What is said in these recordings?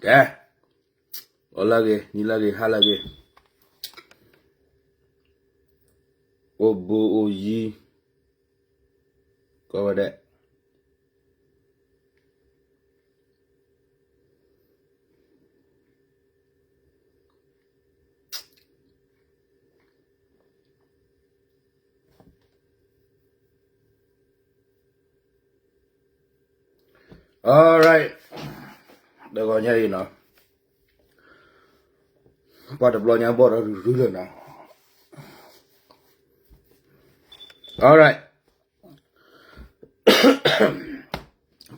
ကဲ, အီၣ်လၢဂ့ၤ, နံၤလၢဂ့ၤ, ဟါလၢဂ့ၤ, အိၣ်ဘူးအိၣ်ယံၤ, ကိးဂၤဒဲး. Alright, တဂီၤညါအံၤနီၤ, ပှၤတဘျီညါဘီၣ်ဒီးရုရုလၢနီၤ. Alright,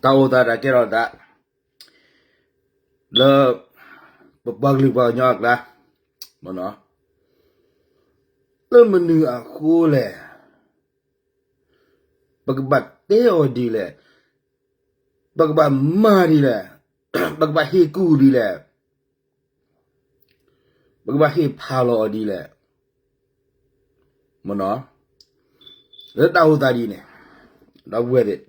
တၢ်အိၣ်သးတၢ်ကဲထီၣ်သး လၢ ပပှၤကလုာ်ပှၤကညီအကျါ, မ့ၢ်နီၤ, လၢမနုၤအဃိလဲၣ်, ပကဘၣ်တဲအီၤဒ်လဲၣ်, ပကဘၣ်မၤဒ်လဲၣ်, ပကဘၣ်ဟ့ၣ်ကူၣ်ဒ်လဲၣ်, ပကဘၣ်ဟ့ၣ်ဖးလီၤအီၤဒ်လဲၣ်, မ့ၢ်နီၤ, လၢတၢ်အိၣ်သးဒ်န့ၣ်, ဒီပုၢ်ဝဲၢ်သ့ၣ်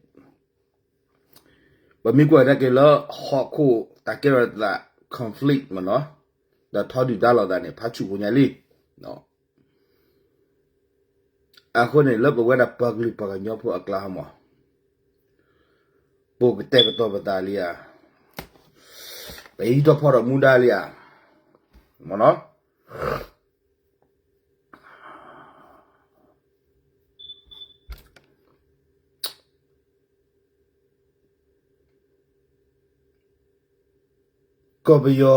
ပမ့ၢ်ကွၢ်ကဒါက့ၤလၢဟီၣ်ခိၣ်တၢ်ကဲထီၣ်သး conflict မ့ၢ်နီၤ, ဒီးထီဒုၣ်ဒါလိာ်သးန့ၣ် ဖးဆူၣ်ဖိညါလံ. အဃိန့ၣ် လၢပဝဲဒၣ်ပှၤကလုာ်ပှၤကညီဖိအကျါမး, ပကတဲာ်ကတီၤပသးလံဧါ, ပဟံးထီၣ်ဖီၣ်ထီၣ်မူဒါလံဧါ, မ့ၢ်နီၤ. ကီၢ်ပယီၤ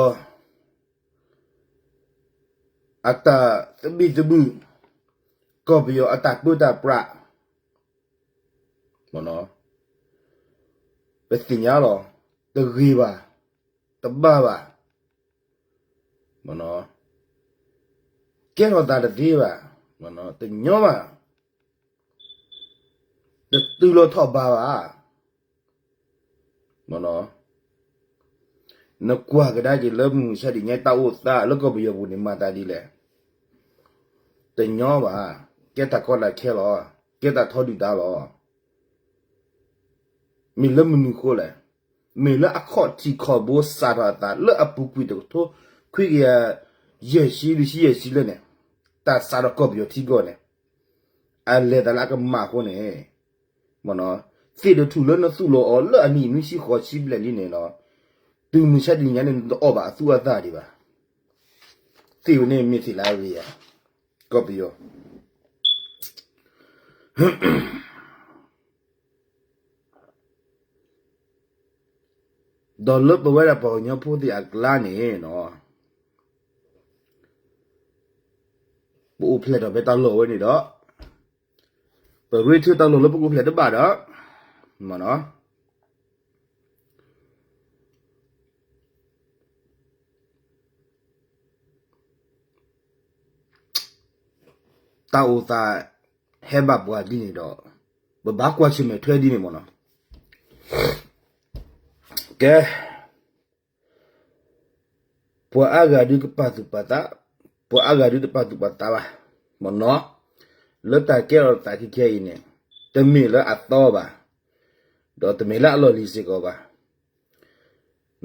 အတၢ်သဘံၣ်သဘုၣ်, ကီၢ်ပယီၤအတၢ်ပၢတၢ်ပြး, မ့ၢ်နီၤ, ပသ့ၣ်ညါလီၤ, တဂ့ၤဘၣ်, တဘၣ်ဘၣ်, မ့ၢ်နီၤ, ကဲထီၣ်သးတသ့ဘၣ်, မ့ၢ်နီၤ, တညီဘၣ်, တတုၤလီၤထီၣ်ဘးဘၣ်. မ့ၢ်နီၤ, နကွၢ်ကဒါက့ၤလၢမုၢ်မဆါတနံၤညါတၢ်အိၣ်သးလၢကီၢ်ပယီၤပူၤန့ၣ် မၤသးဒ်လဲၣ်, တညီဘၣ်, ကဲတၢ်ကီတၢ်ခဲလီၤ, ကဲတၢ်ထီဒုၣ်ဒါလီၤ. မ့ၢ်လၢမနုၤအဃိလဲၣ်, မ့ၢ်လၢအခီၣ်ထံးခီၣ်ဘိစးထီၣ်အသးလၢအပူၤကွံာ်တကထိခွံကယၤယဲၢ်ဆံ လွံၢ်ဆံယဲၢ်ဆံလၢန့ၣ်, တၢ်စးထီၣ်ကီၢ်ပယီၤထံကီၢ်န့ၣ်, အလဲၤသးလၢအကမၣ်အဃိန့ၣ်, မ့ၢ်နီၤ, သ့ၣ်တထူၣ်လၢနသူၣ်လီၤအီၤလၢအနံၣ်နွံဆံဃိးဆံဘျဲၣ်လံန့ၣ်လီၤ, တုၤမုၢ်ဆါတနံၤညါန့ၣ် နတအီၣ်ဘၣ်အသူအသၣ်ဒံးဘၣ်. သ့ၣ်ဝဲန့ၣ်မ့ၢ်သ့ၣ်လၢအဂ့ၤဧါ, ကီၢ်ပယီၤ ဒီးလၢပဝဲဒၣ်ပှၤကညီဖိသ့ၣ်အကျါန့ၣ်နီၤ, ပအိၣ်ဖျဲၣ်ထီၣ်ဖဲတၢ်လီၢ်ဝဲန့ၣ်ဒီး, ပရ့ထၢတၢ်လီၢ်လၢပကအိၣ်ဖျဲၣ်တဘၣ်ဒီး, မ့ၢ်နီၤ, တၢ်အိၣ်သးဟဲဘၣ်ပှၤဒ်န့ၣ်ဒီး, ပဘၣ်ကွၢ်ဆၢၣ်မဲာ်ထွဲဒ်န့ၣ်မ့ၢ်နီၤ. ကဲ, ပှၤအါဂၤဒုးကပာ်သူၣ်ပာ်သး, ပှၤအါဂၤဒုးတပာ်သူၣ်ပာ်သးဘၣ်, မ့ၢ်နီၤ, လၢတၢ်ကဲထီၣ်သးခဲခဲအံၤန့ၣ်, တမ့ၢ်လၢအသီဘၣ်, ဒီးတမ့ၢ်လၢအလီၢ်လံၤစ့ၢ်ကီးဘၣ်.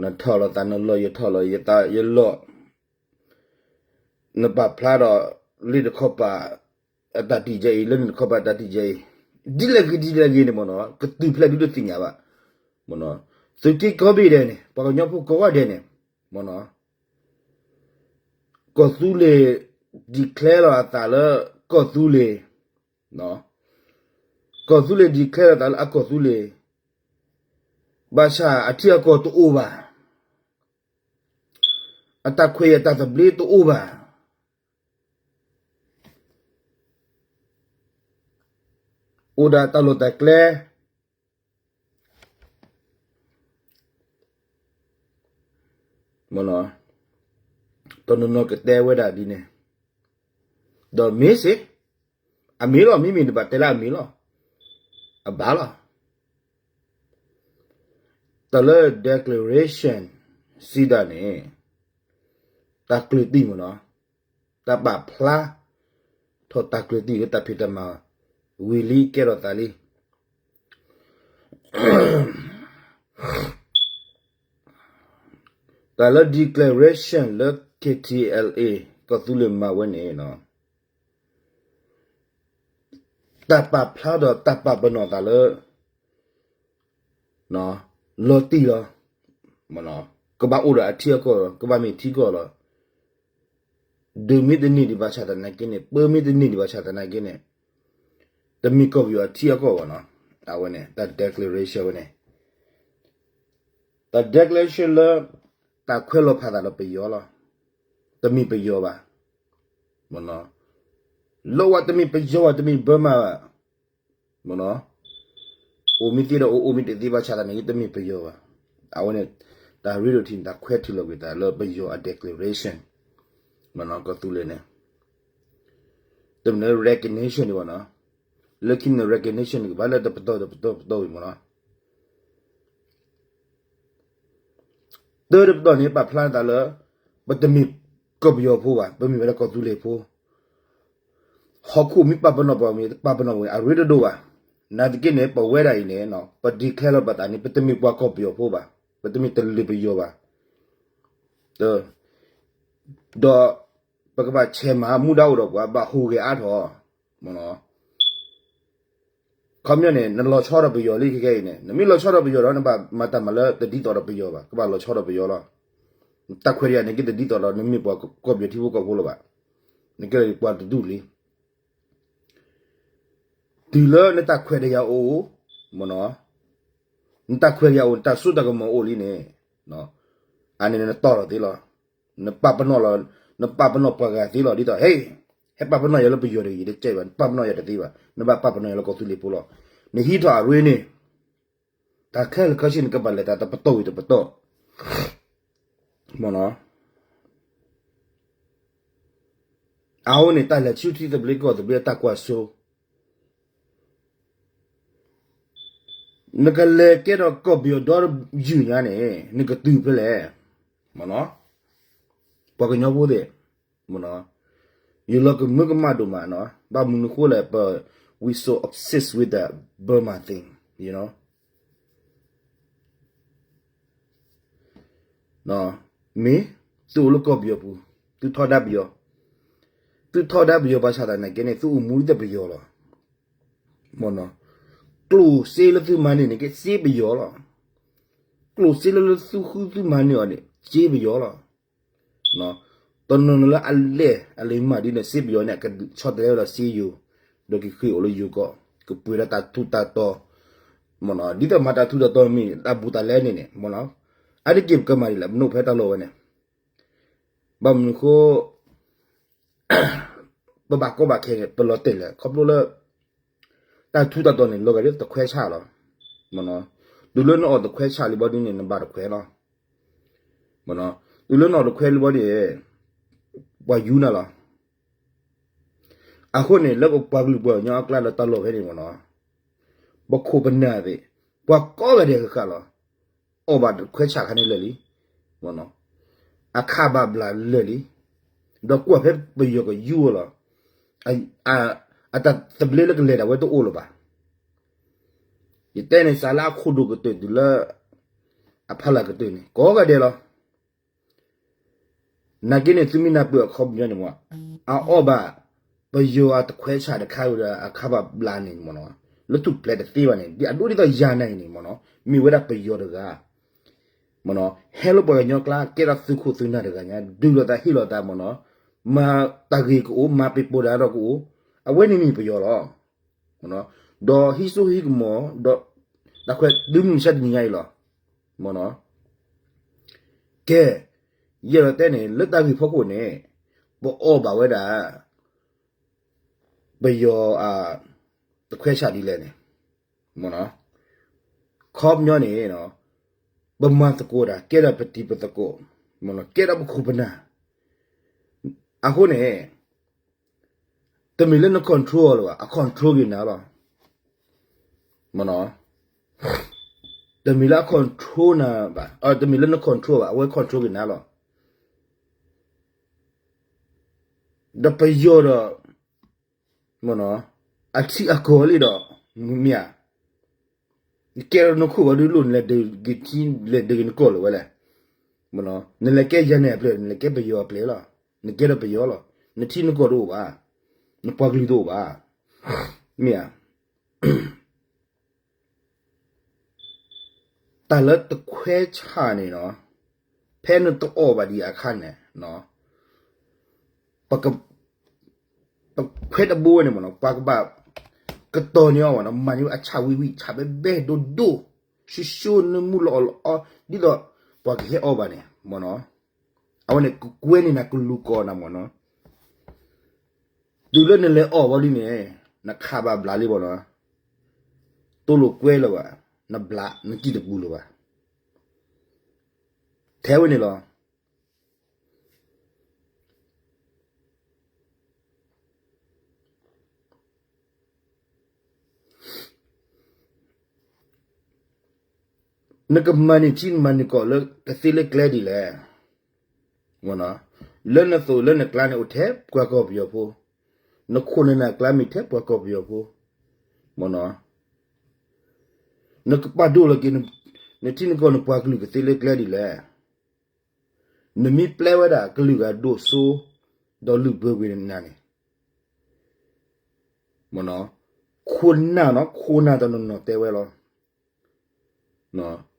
နထီၣ်လိာ်သးနလီၢ်, ယထီၣ်လိာ်ယသးယလီၢ်, နပာ်ဖျါဒီးလ့ၣ်တခီပၤအတၢ်တံာ်ကဲအံၤ, လၢန့ၣ်တခီပၤအတၢ်တံာ်ကဲအံၤ, ဒ်လဲၣ်ဂ့ၤဒ်လဲၣ်ဂ့ၤန့ၣ်မ့ၢ်နီၤ, ကတုၤဖျဲးဒုးတသ့ၣ်ညါဘၣ်, မ့ၢ်နီၤ, သုးက့ကိးဘ့ၣ်ဒဲးန့ၣ်, ပှၤကညီဖိကိးဂၤဒဲးန့ၣ်, မ့ၢ်နီၤ, ကီၢ်သူလ့ၤ declare လီၤအသးလၢကီၢ်သူလ့ၤ, ကီၢ်သူလ့ၤ declare လီၤအသးလၢအကီၢ်သူလ့ၤ, ဘၣ်ဆၣ်အထံအကီၢ်တအိၣ်ဘၣ်. အတၢ်ခွဲးယာ်တၢ်သဘျ့တအိၣ်ဘၣ်. အိၣ်ဒၣ်တၢ်လီၢ်တၢ်ကျဲ, တနီၤနီၤကတဲဝဲဒၣ်ဒ်န့ၣ်, ဒီးမ့ၢ်စ့ၢ်, အမ့ၢ်လီၤ, မ့မ့ၢ်တဘၣ်တဲလၢအမ့ၢ်လီၤ, အဘၣ်လီၤ. တၢ်လၢ declaration စံးဒၣ်န့ၣ်, တၢ်ကျၢၤတံၢ်မ့ၢ်နီၤ, တၢ်ပာ်ဖျါထီၣ်တၢ်ကျၢၤတံၢ်လၢတၢ်ဖံးတၢ်မၤဝံၤလံကဲထီၣ်သးလံ. တၢ်လၢ declaration လၢ K T L A ကီၢ်သူလ့ၤမၤဝဲန့ၣ် တၢ်ပာ်ဖျါဒီးတၢ်ပာ်ပနီၣ်သးလၢ လီၤတံၢ်လီၤ, ကဘၣ်အိၣ်ဒီးအထံအကီၢ်လီၤ, ကဘၣ်မ့ၢ်ထံကီၢ်လီၤ. ဒုးမ့ၢ်တန့ၢ်ဒံးဘၣ်ဆၣ်သနာ်က့န့ၣ်, ပၢမ့ၢ်တန့ၢ်ဒံးဘၣ်ဆၣ်သနာ်က့န့ၣ်, တမ့ၢ်ကီၢ်ပယီၤအထံအကီၢ်ဘၣ်နီၤ. အဝဲန့ၣ် တၢ် declaration ဝဲန့ၣ်, တၢ် declaration လၢ တၢ်ခွဲးလီၤဖးသးဒီးပယီၤလီၤ. တမ့ၢ်ပယီၤဘၣ်. လၢဝဲတမ့ၢ်ပယီၤဘၣ်, တမ့ၢ် Burma ဘၣ်. အိၣ်မ့ၢ်သ့ဒီးအိၣ်, အိၣ်မ့ၢ်တသ့ဘၣ်ဆၣ်သနာ်က့ တမ့ၢ်ပယီၤဘၣ်. အဝဲန့ၣ် တၢ်ရ့ဒိၣ်ထံန့ၣ် တၢ်ခွဲးထုးလီၤကွံာ်သးလၢပယီၤအ declaration ကီၢ်သူလ့ၤန့ၣ်, တမ့ၢ်လၢ recognition န့ၣ်ဘၣ်နီၤ. လၢခံန့ၣ် recognition န့ၣ် ကဘၣ်လၢတပတီၢ်တပတီၢ်ပတီၢ်ဝံၤမ့ၢ်နီၤ. တၢ်တပတီၢ်န့ၣ် ပာ်ဖျါသးလၢ ပတမ့ၢ်ကီၢ်ပယီၤဖိဘၣ်, ပမ့ၢ်ဝဲဒၣ်ကီၢ်သူလ့ၤဖိ. ဟီၣ်ခိၣ်မ့ၢ်ပာ်ပနီၣ်ပှၤမ့ၢ် ပာ်ပနီၣ်ဝဲအရ့တဒိၣ်ဘၣ်. နာ်သက့န့ၣ် ပဝဲဒၣ်အံၤန့ၣ် ပ declare လီၤပသးန့ၣ် ပတမ့ၢ်ပှၤကီၢ်ပယီၤဖိဘၣ်, ပတမ့ၢ်တလၢၤပယီၤဘၣ်. ဒီး ပကဘၣ်ဆဲးမၤမူဒါအိၣ်ဒီးပှၤဘၣ်ဟူးဂဲၤအါထီၣ် ခီပညီန့ၣ် နလီၤဆီဒီးပယီၤလံခဲကဲအံၤန့ၣ်, နမ့ၢ်လီၤဆီဒီးပယီၤဒီး နဘၣ်မၤတၢ်မၤလၢတဒ်သိးဒီးပယီၤဘၣ်, ကဘၣ်လီၤဆီဒီးပယီၤလီၤ. တၢ်ခွဲးတၢ်ယာ်န့ၣ်က့တဒ်သိးဒီး နမ့ၢ်ပှၤကီၢ်ပယီၤထံဖိကီၢ်ဖိလၢၤဘၣ်, နကဲပှၤတဒူၣ်လံ. တုၤလၢနတၢ်ခွဲးတၢ်ယာ်အိၣ်, နတၢ်ခွဲးတၢ်ယာ်အိၣ် နတၢ်စိတၢ်ကမီၤအိၣ်လံန့ၣ်, အန့ၣ်နတီၢ်လီၤသ့လီၤ. နပာ်ပနီၣ်လီၤ, နပာ်ပနီၣ်ပှၤဂၤသ့လီၤ ဒ်သိး ဟဲ, ဟဲပာ်ပနီၣ်ယၤလၢပယီၤတဂ့ၤ တကဲဘၣ်, နပာ်ပနီၣ်ယၤတသ့ဘၣ်, နဘၣ်ပာ်ပနီၣ်ယၤလၢကီၢ်သူလ့ၤဖိလီၤ. နဟံးထီၣ်အရ့န့ၣ်, တၢ်ခဲလၢာ်ခဲဆ့န့ၣ် ကဘၣ်လဲၤတၢ်တပတီၢ်ဝံၤတပတီၢ် မ့ၢ်နီၤ. အဃိန့ၣ် တၢ်လဲၤဆူထံသဘျ့ကီၢ်သဘျ့အတၢ်ကွၢ်စိ, နကလဲၤကဲထီၣ်ကီၢ်ပယီၤဒီတယုၢ်ညါန့ၣ် နကတုၤဖဲလဲၣ်, မ့ၢ်နီၤ. ပှၤကညီဖိသ့ၣ်, မ့ၢ်နီၤ, ယလီၤကမၢကမၣ်ဒိၣ်မးနီၤ, ဘၣ်မနုၤဃိလဲၣ်, ပ we so obsessed with the Burma thing, you know. မ့ၢ်သုအိၣ်လၢကီၢ်ပယီၤပူၤ, သုထီဒါပယီၤ, သုထီဒါပယီၤဘၣ်ဆၣ်သနာ်က့န့ၣ် သုအိၣ်မူဒ်သိးပယီၤလီၤ. မ့ၢ်နီၤ, ကျိၣ်စ့လၢသုမၤန့ၢ်န့ၣ်က့ စ့ပယီၤလီၤ. ကျိၣ်စ့လၢလၢသုဃုသုမၤန့ၢ်အီၤန့ၣ် စ့ပယီၤလီၤ. တနီၤနီၤလၢအလဲၢ်အလဲၢ်မၤဒ်န့ၣ် စ့ပယီၤန့ၣ် ကဆီတလဲဝဲဒီးစ့ယိၤ, ဒီးကဃ့အိၣ်လၢယိၤကီၢ်, ကပှ့ၤဒီးတၢ်ထူးတၢ်တီၤ, မ့ၢ်နီၤ, ဒ်သိးမၤတၢ်ထူးတၢ်တီၤမ့ၢ် တၢ်ဘူးတၢ်လဲန့ၣ်န့ၣ်, မ့ၢ်နီၤ, အါတက့ၢ်ပကမၤဒ်လဲၣ်, ပနိၣ်ဖဲတၢ်လီၢ်ဝဲန့ၣ်, ဘၣ်မနုၤဃိ ပဘၣ်ကီဘၣ်ခဲန့ၣ် ပလီၤတဲာ်လဲၣ်, ခီဖျိလၢ တၢ်ထူးတၢ်တီၤန့ၣ် လီၤဂာ်ဒ်တခွဲဆၣ်လီၤ. တုၤလၢနအီၣ်တခွဲဆၣ်လံဘီဒ်န့ၣ် နဘၣ်တခွဲလီၤ. တုၤလၢနအီၣ်တခွဲလံဘီဒ်န့ၣ် ပှၤယူနၤလီၤ. အဃိန့ၣ် လၢပပှၤကလုာ်ပှၤကညီအကျါလၢတၢ်လီၢ်ဖဲန့ၣ်မ့ၢ်နီၤ, ပခိၣ်ပနၢ်သ့ၣ် ပှၤကိးဂၤဒဲးဃၣ်ဃၣ်လီၤ. အီၣ်ဘၣ်တခွဲဆၣ်ခါန့ၣ်လၢာ်လံ, မ့ၢ်နီၤ, အခးဘၣ်ဘျးလၢာ်လံ, ဒီးကွၢ်ဖဲပယီၤကယူအီၤလီၤ. အတၢ်သဘျ့လၢကလဲၤဒၣ်ဝဲတအိၣ်လၢၤဘၣ်. ယတဲန့ၣ် စးလၢအခိၣ်ဒိၣ်ကတၢၢ်တုၤလၢ အဖီလာ်ကတၢၢ်န့ၣ် ကိးဂၤဒဲးလီၤ. နာ်က့န့ၣ် သုမ့ၢ်နၢ်ပၢၢ်အခီပညီန့ၣ်မ့ၢ်, အအီၣ်ဘၣ်ပယီၤအတခွဲဆၣ်တခါဝံၤဒီး အခးဘၣ်ဘျးန့ၣ်မ့ၢ်နီၤ, လၢထူၣ်ဖျဲးတသ့ဘၣ်န့ၣ် ဒ်အဒိဒ်သိးယၤနာ်အံၤန့ၣ်မ့ၢ်နီၤ, မ့ၢ်ဝဲဒၣ်ပယီၤတဂၤ မ့ၢ်နီၤ, ဟဲလၢပှၤကညီကျါ ကဲထီၣ်သုးခိၣ်သုးနၢ်တဂၤညါ ဒုးလိာ်သးဟ့ၣ်လီၤသးမ့ၢ်နီၤ, မၤတၢ်ဂ့ၤကအိၣ် မၤပ့ၤပိာ်တၢ်ဒီးကအိၣ်, အဝဲန့ၣ်မ့ၢ်ပယီၤလီၤ. ဒီးဟံးစိဟံးကမီၤ ဒီးတၢ်ခွဲးတုၤမုၢ်မဆါတနံၤညါအံၤလီၤ. မ့ၢ်နီၤ, ကဲ, ယအဲၣ်ဒိးတဲန့ၣ် လၢတၢ်ဂ့ၢ်ဖီခိၣ်န့ၣ် ပအီၣ်ဘၣ်ဝဲဒၣ် ပယီၤ တခွဲဆၣ်ဒ်လဲၣ်န့ၣ်, မ့ၢ်နီၤ, ခီပညီန့ၣ် ပမၤသကိးတၢ် ကဲထီၣ်ပတံၤပသကိး, မ့ၢ်နီၤ, ကဲထီၣ်ပခိၣ်ပနၢ်, အဃိန့ၣ် တမ့ၢ်လၢန control အီၤလၢၤဘၣ်, အ control က့ၤနၤလီၤ. မ့ၢ်နီၤ, တမ့ၢ်လၢအ control နၤဘၣ်, တမ့ၢ်လၢန control ဘၣ်, အဝဲ control က့ၤနၤလီၤ. ဒီးပယီၤဒီး မ့ၢ်နီၤ, အထံအကီၢ်လံဒီး မ့ၢ်ဧါ, နကဲထီၣ်နခိၣ်ဝဲဒုးလိၣ် နလဲၤဒုးက့ၤထံ လဲၤဒုးက့ၤနကီၢ်လၢၤဝဲလဲၣ်. နလဲၤကဲယၤနဲၣ်အပျဲၢ် နလဲၤကဲပယီၤအပျဲၢ်လီၤ. နကဲဒီးပယီၤလီၤ. နထံနကီၢ်တအိၣ်ဘၣ်, နပှၤကလုာ်တအိၣ်ဘၣ်. မ့ၢ်ဧါ. တၢ်လၢတခွဲးဆၣ်န့ၣ်နီၤ, ဖဲနတအီၣ်ဘၣ်ဒံးအခါန့ၣ်, ပခွဲးတဘိဝဲန့ၣ်မ့ၢ်နီၤ, ပှၤကဘၣ်ကတီၤန့ၢ်အီၤမ့ၢ်နီၤ, မၤန့ၢ်ဝဲအဆၣ်ဝံဝံ ဆၣ်ဘဲဘဲဒိၣ်ဒိၣ်, ရှိရှိနၢမူလီၤအီၣ်လီၤအီ, ဒ်သိးပှၤကဟဲအီၣ်ဘၣ်န့ၣ်မ့ၢ်နီၤ, အဝဲန့ၣ်ကကွဲန့ၢ်နၤကလူၤကီၢ်နၤမ့ၢ်နီၤ. တုၤလၢနလဲၤအီၣ်ဝံၤလံန့ၣ်, နခးဘၣ်ဘျးလံမ့ၢ်နီၤ, တိလိာ်ကွဲလၢၤဘၣ်, နဘျးနကံၢ်တပူၤလၢၤဘၣ်. ထဲဝဲန့ၣ်လီၤ. နကမၤန့ၢ်ထံမၤန့ၢ်ကီၢ်လၢကသ့လၢကျဲဒ်လဲၣ်. လၢနသိးလၢနကျါန့ၣ်အိၣ်ထဲပှၤကီၢ်ပယီၤဖိ, နခိၣ်နနၢ်ကျါမ့ၢ်ထဲပှၤကီၢ်ပယီၤဖိ, မ့ၢ်နီၤ. နကပာ်ဒိၣ်လီၤက့ၤ နထံနကီၢ်နပှၤကလုာ်ကသ့လၢကျဲဒ်လဲၣ်. နမ့ၢ်ပျဲဝဲဒၣ်ကလုာ်ဂၤဒိၣ်စိ ဒီးလုၢ်ဘၢကွံာ်နၤန့ၣ် မ့ၢ်နီၤ, ခိၣ်နၢ်နီၤ, ခိၣ်နၢ်တနီၤနီၤတဲဝဲလီၤ.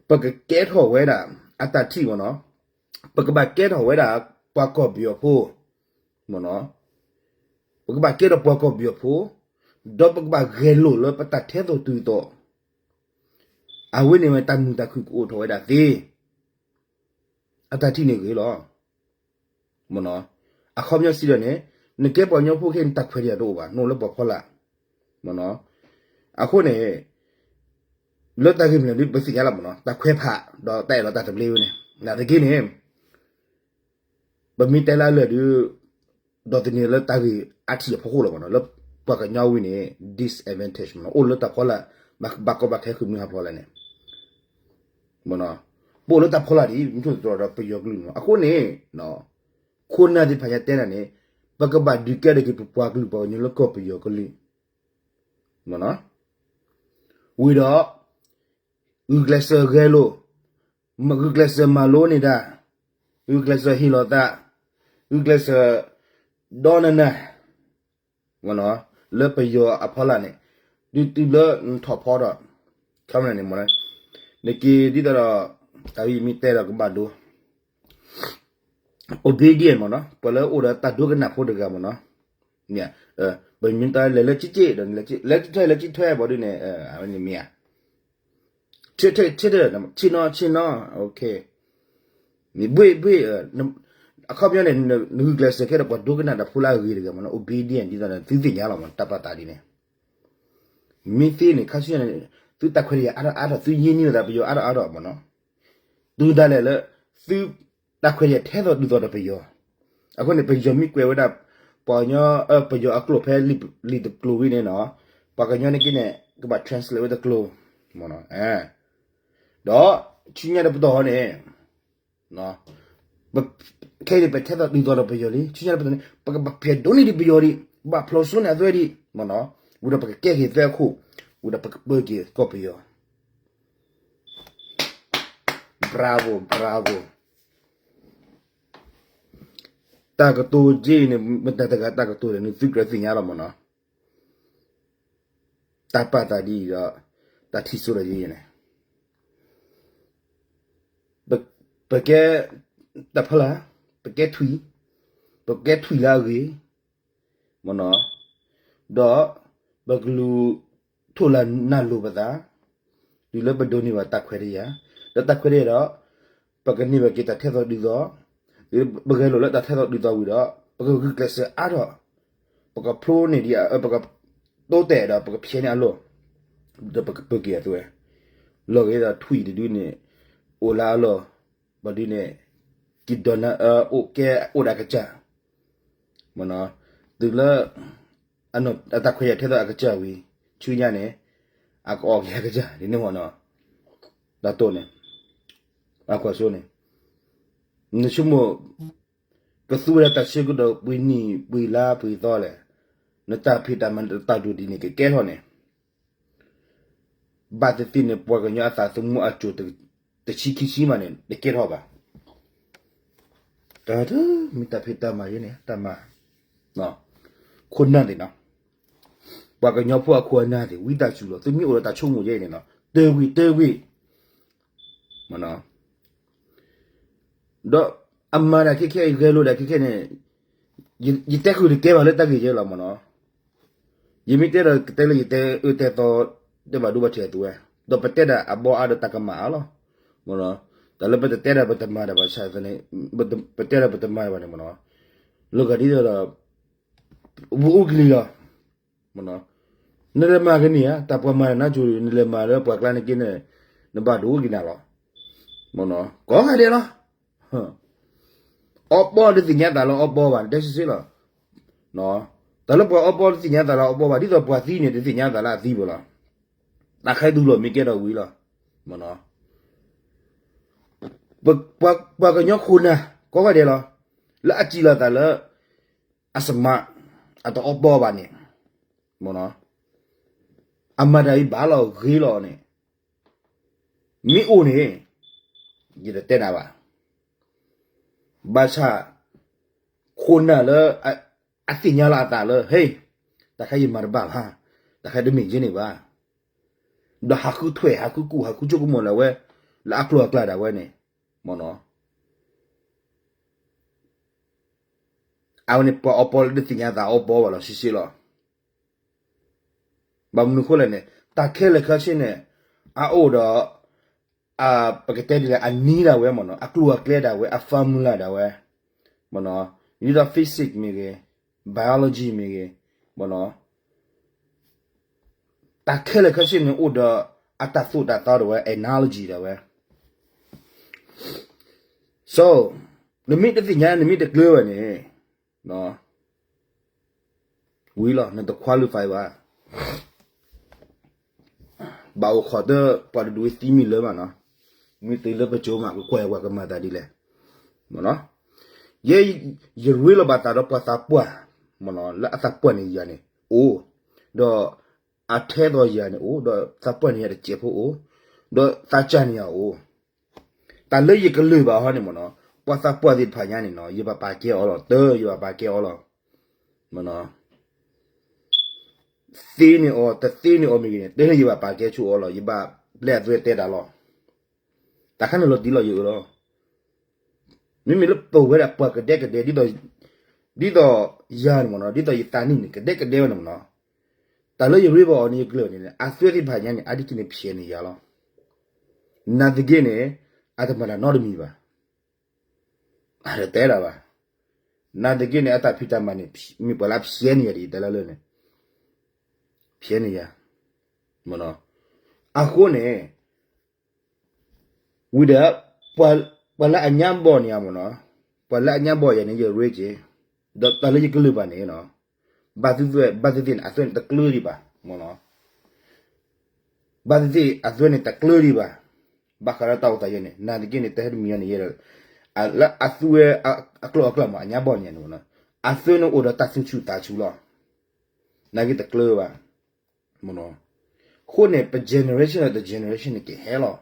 ပကကဲထီၣ်ဝဲဒၣ် အတၢ်ထံၣ်မ့ၢ်နီၤ, ပကဘၣ်ကဲထီၣ်ဝဲဒၣ်ပှၤကီၢ်ပယီၤဖိ, မ့ၢ်နီၤ, ပကဘၣ်ကဲထီၣ်ပှၤကီၢ်ပယီၤဖိ, ဒီးပကဘၣ်ဂဲၤလိာ်လၢပတၢ်ထဲသိးတုၤသိး, အဝဲန့ၣ်ဝဲတၢ်မုာ်တၢ်ခုၣ်ကအိၣ်ထီၣ်ဝဲဒၣ်သ့. အတၢ်ထံၣ်န့ၣ်ဂ့ၤလီၤ. မ့ၢ်နီၤ, အခီပညီစံးဒီးန့ၣ်, နကဲပှၤကညီဖိခဲအံၤန့ၣ် တၢ်ခွဲးတၢ်ယာ်တအိၣ်ဘၣ်, နအိၣ်လၢပှၤဖီလာ်, မ့ၢ်နီၤ. အဃိန့ၣ် လၢတၢ်ဂ့ၢ်မနုၤဒ်ပသ့ၣ်ညါလီၤမ့ၢ်နီၤ, တၢ်ခွဲးဖး ဒီးတၢ်အဲၣ်လီၤတၢ်တဘျ့ဝဲန့ၣ်, နာ်သက့န့ၣ် ပမ့ၢ်တဲလၢအလၢာ်ဒီး ဒီးသန့ၤလၢတၢ်ဂ့ၢ်အါထံၣ်အဖီခိၣ်လီၤမ့ၢ်နီၤ, လၢပှၤကညီဝံၤန့ၣ် disadvantage မ့ၢ်နီၤ, အိၣ်လၢတၢ်ဖီလာ် ဘၣ်ကီဘၣ်ခဲဃုာ်မုၢ်ဟးဖျိးလဲၣ်န့ၣ် မ့ၢ်နီၤ, ပအိၣ်လၢတၢ်ဖီလာ်ဒ် မုၢ်ထူၣ်သတြီၤဒီးပယီၤကလုာ်န့ၣ်မ့ၢ်နီၤ. အဃိန့ၣ် ခိၣ်နၢ်သ့ၣ်တဖၣ်ညါတဲနၤန့ၣ် ပကဘၣ်ဒုးကဲထီၣ်က့ၤပပှၤကလုာ်ပှၤကညီလၢကီၢ်ပယီၤကလုာ် မ့ၢ်နီၤ, ဝံၤဒီး ဂုာ်ကျဲးစၢးဂဲၤလိာ်, ဂုာ်ကျဲးစၢးမၤလိန့ၢ်တၢ်, ဂုာ်ကျဲးစၢးဟ့ၣ်လီၤသး, ဂုာ်ကျဲးစၢး ဒီနၤနၤ လၢပယီၤအဖီလာ်န့ၣ်, တုၤတုၤလၢနထီၣ်ဖီဒီး ခီမန့ၣ်မ့ၢ်နီၤ, နက့ၤဒ်သိးဒီး တၢ်အံၤမ့ၢ်တဲဒီးကဘၣ်ဒိ obedient မ့ၢ်နီၤ, ပှၤလၢအိၣ်ဒီးတၢ်ဒိကနၣ်ဖိတဂၤမ့ၢ်နီၤ, ပမ့ၢ်တလဲၤလၢက့က့ဒီး လဲၤက့ထွဲလဲၤက့ထွဲဘၣ်ဒုးန့ၣ် အဝဲန့ၣ်မ့ၢ်ဧါ, ဆ့ဆ့ဆ့နီၤဆ့နီၤ, မ့ၢ်ဘှ့ၣ်ဘှ့ၣ်, အခီပညီန့ၣ် နဂုာ်ကျဲးစၢးကဲဒီးပှၤဒိကနၣ်တၢ်ဖိလၢအဂ့ၤတဂၤမ့ၢ်နီၤ, obedient ဒ်သိးန့ၣ် သုသ့ၣ်ညါလီၤမ့ၢ် တၢ်ပာ်သးဒ်န့ၣ်, မ့ၢ်သ့န့ၣ် ခါဆူညါန့ၣ် သုတၢ်ခွဲးတၢ်ယာ်အါထီၣ်အါထီၣ် သုယ့ၢ်န့ၢ်လိာ်သးပယီၤအါထီၣ်အါထီၣ်မ့ၢ်နီၤ, တုၤဒၣ်လဲာ်လၢ သုတၢ်ခွဲးတၢ်ယာ်ထဲသိးတုၤသိးဒီးပယီၤ, အဃိန့ၣ် ပယီၤမ့ၢ်ကွဲးဝဲဒၣ် ပှၤကညီ ပယီၤအကျိာ်ဖဲလံာ်တကျိၤဝံၤန့ၣ်နီၤ, ပှၤကညီန့ၣ်က့န့ၣ် ကဘၣ် translate ဝဲတကျိၤ, မ့ၢ်နီၤ, ဒီး ဆူညါတပတီၢ်န့ၣ် ခဲအံၤန့ၣ် ပထဲသိးတုၤသိးဒီးပယီၤလံ, ဆူညါတပတီၢ်န့ၣ် ပကဘၣ်ပျဲဒိးန့ၢ်ဒံးပယီၤဒံး, ဘၣ်ဖျိးစိန့ၢ်အသွဲဒံး, မ့ၢ်နီၤ, ဝံၤဒီးပကကဲက့ၤသွဲအခိၣ်, ဝံၤဒီးပကပၢက့ၤကီၢ်ပယီၤ Bravo, bravo. တၢ်ကတိၤက့အံၤန့ၣ် မတၤတဂၤတၢ်ကတိၤလဲၣ်န့ၣ် သုကြၢးသ့ၣ်ညါလီၤမ့ၢ်နီၤ, တၢ်ပာ်သးဒ်အံၤဒီး တၢ်ထံၣ်စိဒီးယဲန့ၣ်, ပကဲတၢ်ဖီလာ်, ပကဲထွံၣ်, ပကဲထွံၣ်လၢအဂ့ၤ မ့ၢ်နီၤ, ဒီးပကလူၤထိၣ်လၢနၢ်လိၤပသး, တုၤလၢပဒိးန့ၢ်ဘၣ်တၢ်ခွဲးတၢ်ယာ်, ဒီးတၢ်ခွဲးတၢ်ယာ်ဒီး ပကန့ၢ်ဘၣ်က့ၤတၢ်ထဲသိးတုၤသိး, ပဂဲၤလိာ်လၢတၢ်ထဲသိးတုၤသိးဝံၤဒီး ပကဂုာ်ကျဲးစၢးအါထီၣ်, ပကဖျိန့ၢ်ဒံး, ပကတိတဲာ်ဒီးပကဖျဲးန့ၢ်အလီၢ်, ဒီးပကပၢက့ၤအသွဲ, လီၤဂ့ၤဒီးထွံၣ်တဒုန့ၣ် အိၣ်လၢအလီၢ်, ဘၣ်ဒုးန့ၣ် က့ၤဒိးနၢ်အၢအိၣ်ကဲအိၣ်ဒီးအကစၢ် မ့ၢ်နီၤ, တုၤလၢ အတၢ်ခွဲးတၢ်ယာ်ထဲသိးအကစၢ်ဝံၤ ဆူညါန့ၣ် အကအီၣ်က့ၤအကစၢ်ဒ်န့ၣ်မ့ၢ်နီၤ, တၢ်တိၢ်န့ၣ် အကွၢ်စိန့ၣ် နဆိကမိၣ် ကသူဝဲဒၣ်တၢ်ဆၢကတီၢ်ပှဲၤနံၣ်ပှဲၤလါပှဲၤသီလဲၣ်, နတၢ်ဖံးတၢ်မၤတၢ်ဒိၣ်ဒ်န့ၣ်ကကဲထီၣ်န့ၣ် ဘၣ်သ့ၣ်သ့ၣ်န့ၣ် ပှၤကညီအသးသမူအစိၤတ တဆံခံဆံမးန့ၣ် တကဲထီၣ်ဘၣ်. တၢ်တမ့ၢ်တၢ်ဖံးတၢ်မၤယဲန့ၣ် တၢ်မၤ ခိၣ်နၢ်သ့ၣ်နီၤ, ပှၤကညီဖိအခိၣ်အနၢ်သ့ၣ် ဝံသးစူၤလီၤ သုမ့ၢ်အိၣ်ဒီးတၢ်ဆိကမိၣ်ယဲန့ၣ်နီၤ တၢၢ်ကွံာ်တၢၢ်ကွံာ် မ့ၢ်နီၤ, ဒီးအမၤတၢ်ခဲခဲအံၤ ဂဲၤလိာ်တၢ်ခဲခဲန့ၣ် ယတဲဃုာ်တကဲဘၣ်လၢတၢ်ဂ့ၢ်ယဲလီၤမ့ၢ်နီၤ. ယမ့ၢ်တဲဒီးကတဲလၢယတဲအၢတဲသီ တဲဘၣ်ဒိဘၣ်ထံးအသိးဝဲ, ဒီးပတဲဒၣ်အဘီအါဒီးတၢ်ကမၣ်အါလီၤ. တၢ်လၢပတတဲဒၣ်ပတမၤတၢ်ဘၣ်ဆၣ်သနာ်က့ ပတဲဒၣ်ပတမၤတၢ်ဘၣ်န့ၣ်မ့ၢ်နီၤ, လီၤဂာ်ဒ်သိးဒီး ပအိၣ်ကလံၤလီၤ. နလဲၤမၤကန့ၢ်ဧါ, တၢ်ပှၤမၤတၢ်နါစိၤ နလဲၤမၤလၢပှၤကျါန့ၣ်က့န့ၣ် နဘၣ်ဒိက့ၤနၤလီၤ. ကိးဂၤဒဲးလီၤ. အီပီတသ့ၣ်ညါသးလၢအီပီဘၣ် တဲစ့ၢ်စ့ၢ်လီၤ. တၢ်လၢပှၤအီပီတသ့ၣ်ညါသးလၢအီပီဘၣ် ဒ်သိးပှၤသံန့ၣ် တသ့ၣ်ညါသးလၢအသံဘၣ်လီၤ. တၢ်ခဲဒုးလီၤမ့ၢ်ကဲထီၣ်ဝံၤလီၤ. ပှၤကညီခိၣ်နၢ် ကိးဂၤဒဲးလီၤ. လၢအစံးလီၤသးလၢ အစမး အတအီပီဘၣ်န့ၣ် အမၤတၢ်အံၤဘၣ်လီၤဂ့ၤလီၤန့ၣ် မ့ၢ်အိၣ်န့ၣ် ယတတဲနၤဘၣ်. ဘၣ်ဆၣ် ခိၣ်နၢ်လၢ အသ့ၣ်ညါလီၤအသးလၢ ဟ့ၣ် တၢ်ခဲယမၤတဘၣ်ဘၣ်, တၢ်ခဲတမ့ၢ်ယဲန့ၣ်ဘၣ်, ဒီးဟးဃုထွဲ ဟးဃုကူၣ် ဟးဃုဆိကမိၣ်လၢဝဲ လၢအကျိၤအကျဲဒၣ်ဝဲန့ၣ် မ့ၢ်နီၤ အဝဲန့ၣ်ပှၤအီပီလၢတသ့ၣ်ညါသးအီပီဘၣ်လီၤ စ့ၢ်စ့ၢ်လီၤ. ဘၣ်မနုၤဃိလဲၣ်န့ၣ် တၢ်ခဲလၢာ်ခဲဆ့န့ၣ် အအိၣ်ဒီး ပကတဲဒ်လဲၣ် အနည်းဒၣ်ဝဲမ့ၢ်နီၤ အကျိၤအကျဲဒၣ်ဝဲ အ formula ဒၣ်ဝဲ မ့ၢ်နီၤ ဒ်သိး physics မ့ၢ်ဂ့ၤ biology မ့ၢ်ဂ့ၤ မ့ၢ်နီၤ တၢ်ခဲလၢာ်ခဲဆ့န့ၣ်အိၣ်ဒီး အတၢ်သိၣ်တၢ်သီဒၣ်ဝဲ analogy ဒၣ်ဝဲ so နမ့ၢ်တသ့ၣ်ညါ နမ့ၢ်တကျၢၤဘၣ်န့ၣ် ဝံၤလီၤ နတ qualify ဘၣ်. ဘၣ်အိၣ်ခိးတၢ် ပှၤတဒူၣ်သံမံၤလၢမးနီၤ မ့ၢ်တုၤလၢပစိၤမး ကကွၢ်ဝဲကမၤသးဒ်လဲၣ် မ့ၢ်နီၤ ယဲ ယရ့လီၤဘၣ်သးဒီးပှၤသးပှၢ် မ့ၢ်နီၤ လၢအသးပှၢ်န့ၢ်ယၤန့ၣ် အိၣ် ဒီးအထဲသိးယၤန့ၣ်အိၣ် ဒီးသးပှၢ်န့ၢ်ယၤတစဲးဖိအိၣ် ဒီးသးစၢ်န့ၢ်ယၤအိၣ် တၢ်လၢယကလုၢ်ဘၣ်ဟီန့ၣ်မ့ၢ်နီၤ ပှၤသးပှၢ်သ့ၣ်တဖၣ်ညါန့ၣ်နီၤ ယဘၣ်ပာ်ကဲအီၤလီၤ တၢ် ယဘၣ်ပာ်ကဲအီၤလီၤ မ့ၢ်နီၤ သ့န့ၢ်အီၤ တသ့န့ၢ်အီၤမ့ၢ်ဂ့ၤန့ၣ် တၢ်န့ၣ်ယဘၣ်ပာ်ကဲဆူအီၤလီၤ ယဘၣ်ပျဲအသွဲတဲတၢ်လီၤ တၢ်ခါန့ၣ်လီၤတံၢ်လီၤယအၢလီၤ မ့မ့ၢ်လၢပဝဲဒၣ်ပှၤကဒဲကဒဲ ဒ်သိးယၤန့ၣ်မ့ၢ်နီၤ ဒ်သိးယသးနံၣ်န့ၣ် ကဒဲကဒဲဝဲန့ၣ်မ့ၢ်နီၤ တၢ်လၢယရ့ဘၣ်အီၤန့ၣ် ယကျၢၤန့ၣ် အသွဲသ့ၣ်တဖၣ်ညါန့ၣ် အါတက့ၢ်န့ၣ်ဖျဲးန့ၢ်ယၤလီၤ နာ်သက့န့ၣ် အတမၤတၢ်နီတမံၤဘၣ် အတတဲဒၣ်ဘၣ် နာ်သက့န့ၣ် အတၢ်ဖံးတၢ်မၤန့ၣ် မ့ၢ်ပှၤလၢအဖျဲးန့ၢ်ယၤဒ်ယတဲလၢလၢန့ၣ် ဖျဲးန့ၢ်ယၤ မ့ၢ်နီၤ အဃိန့ၣ် ဝံၤဒီး ပှၤလၢအညါဘီၣ်န့ၣ်မ့ၢ်နီၤ ပှၤလၢအညါဘီၣ်ယၤန့ၣ် ယရ့က့ၤ ဒီးတၢ်လၢယကလုၢ်ဘၣ်န့ၣ်နီၤ ဘၣ်သ့ၣ်သ့ၣ် ဘၣ်သ့ၣ်သ့ၣ်န့ၣ် အသွဲန့ၣ်တကျၢၤဒံးဘၣ် မ့ၢ်နီၤ ဘၣ်သ့ၣ်သ့ၣ် အသွဲန့ၣ်တကျၢၤဒံးဘၣ် ဘၣ်ဃးလၢတၢ်အိၣ်သးယဲန့ၣ် နာ်သက့န့ၣ် တဟဲတမံၤယဲန့ၣ်ယဲဒီး လၢအသွဲအကျိၤအကျဲမ့ၢ် အညါဘီၣ်န့ၣ်န့ၣ် အသွဲန့ၣ်အိၣ်ဒီးတၢ်သူၣ်ဆူၣ်သးဆူၣ်လီၤ နာ်က့တကျၢၤဘၣ် မ့ၢ်နီၤ အဃိန့ၣ် ပ generation ဒီးတ generation န့ၣ်ကဟဲလီၤ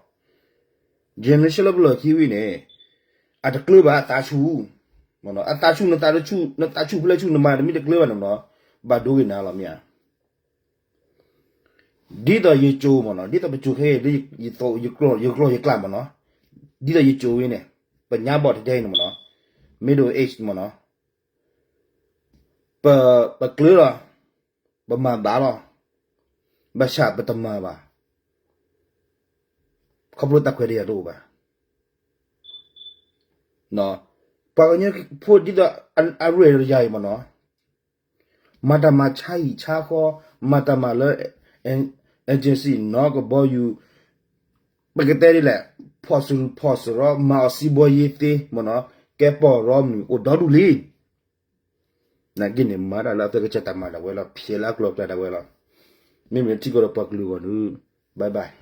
generation လၢပလီၢ်ခံဝံၤန့ၣ် အတကျၢၤဘၣ်အသးဆူၣ် မ့ၢ်နီၤ အသးဆူၣ်နသးဆူၣ် နသးဆူၣ်ဖဲလဲၣ်ဆူၣ် နမၤတမ့ၢ်တကျၢၤဘၣ်န့ၣ်မ့ၢ်နီၤ ဘၣ်ဒိက့ၤနၤလီၤမ့ၢ်ဧါ ဒ်သိးယကၠိမ့ၢ်နီၤ ဒ်သိးပကၠိခဲအံၤ ယကျိာ်ယကျိာ်ယကျၢ်မ့ၢ်နီၤ ဒ်သိးယကၠိဝံၤန့ၣ် ပညါဘီၣ်ထဲထဲအံၤန့ၣ်မ့ၢ်နီၤ middle age မ့ၢ်နီၤ ပ ပကျၢၤလီၤ ပမၤဘၣ်လီၤ ဘၣ်ဆၣ်ပတမၤဘၣ် ခီဖျိတၢ်ခွဲးတၢ်ယာ်တအိၣ်ဘၣ် ပှၤကညီဖိဒ်သိး အရဲၣ်ယၤအံၤမ့ၢ်နီၤ မၤတၢ်မၤဆါဟံၣ်ဆါဃီ မၤတၢ်မၤလၢ agency နီၢ်ကဘီယူၤ ပကတဲဒ်လဲၣ် ဖီၣ်စရူးဖီၣ်စရီ မၤအီၤစံးဘီယ့သ့ မ့ၢ်နီၤ ကဲပီၢ်ရီမနုၤ အိၣ်ဒီဒူၣ်လံ နာ်က့န့ၣ် မၤတၢ်လၢအသွဲကစၢ်တၢ်မၤဒၣ်ဝဲလီၤ ဖျဲးလၢအကျိၤအကျဲဒၣ်ဝဲလီၤ မ့မ့ၢ်ထံကီၢ်ဒီးပှၤကလုာ်အဂီၢ်န့ၣ် bye bye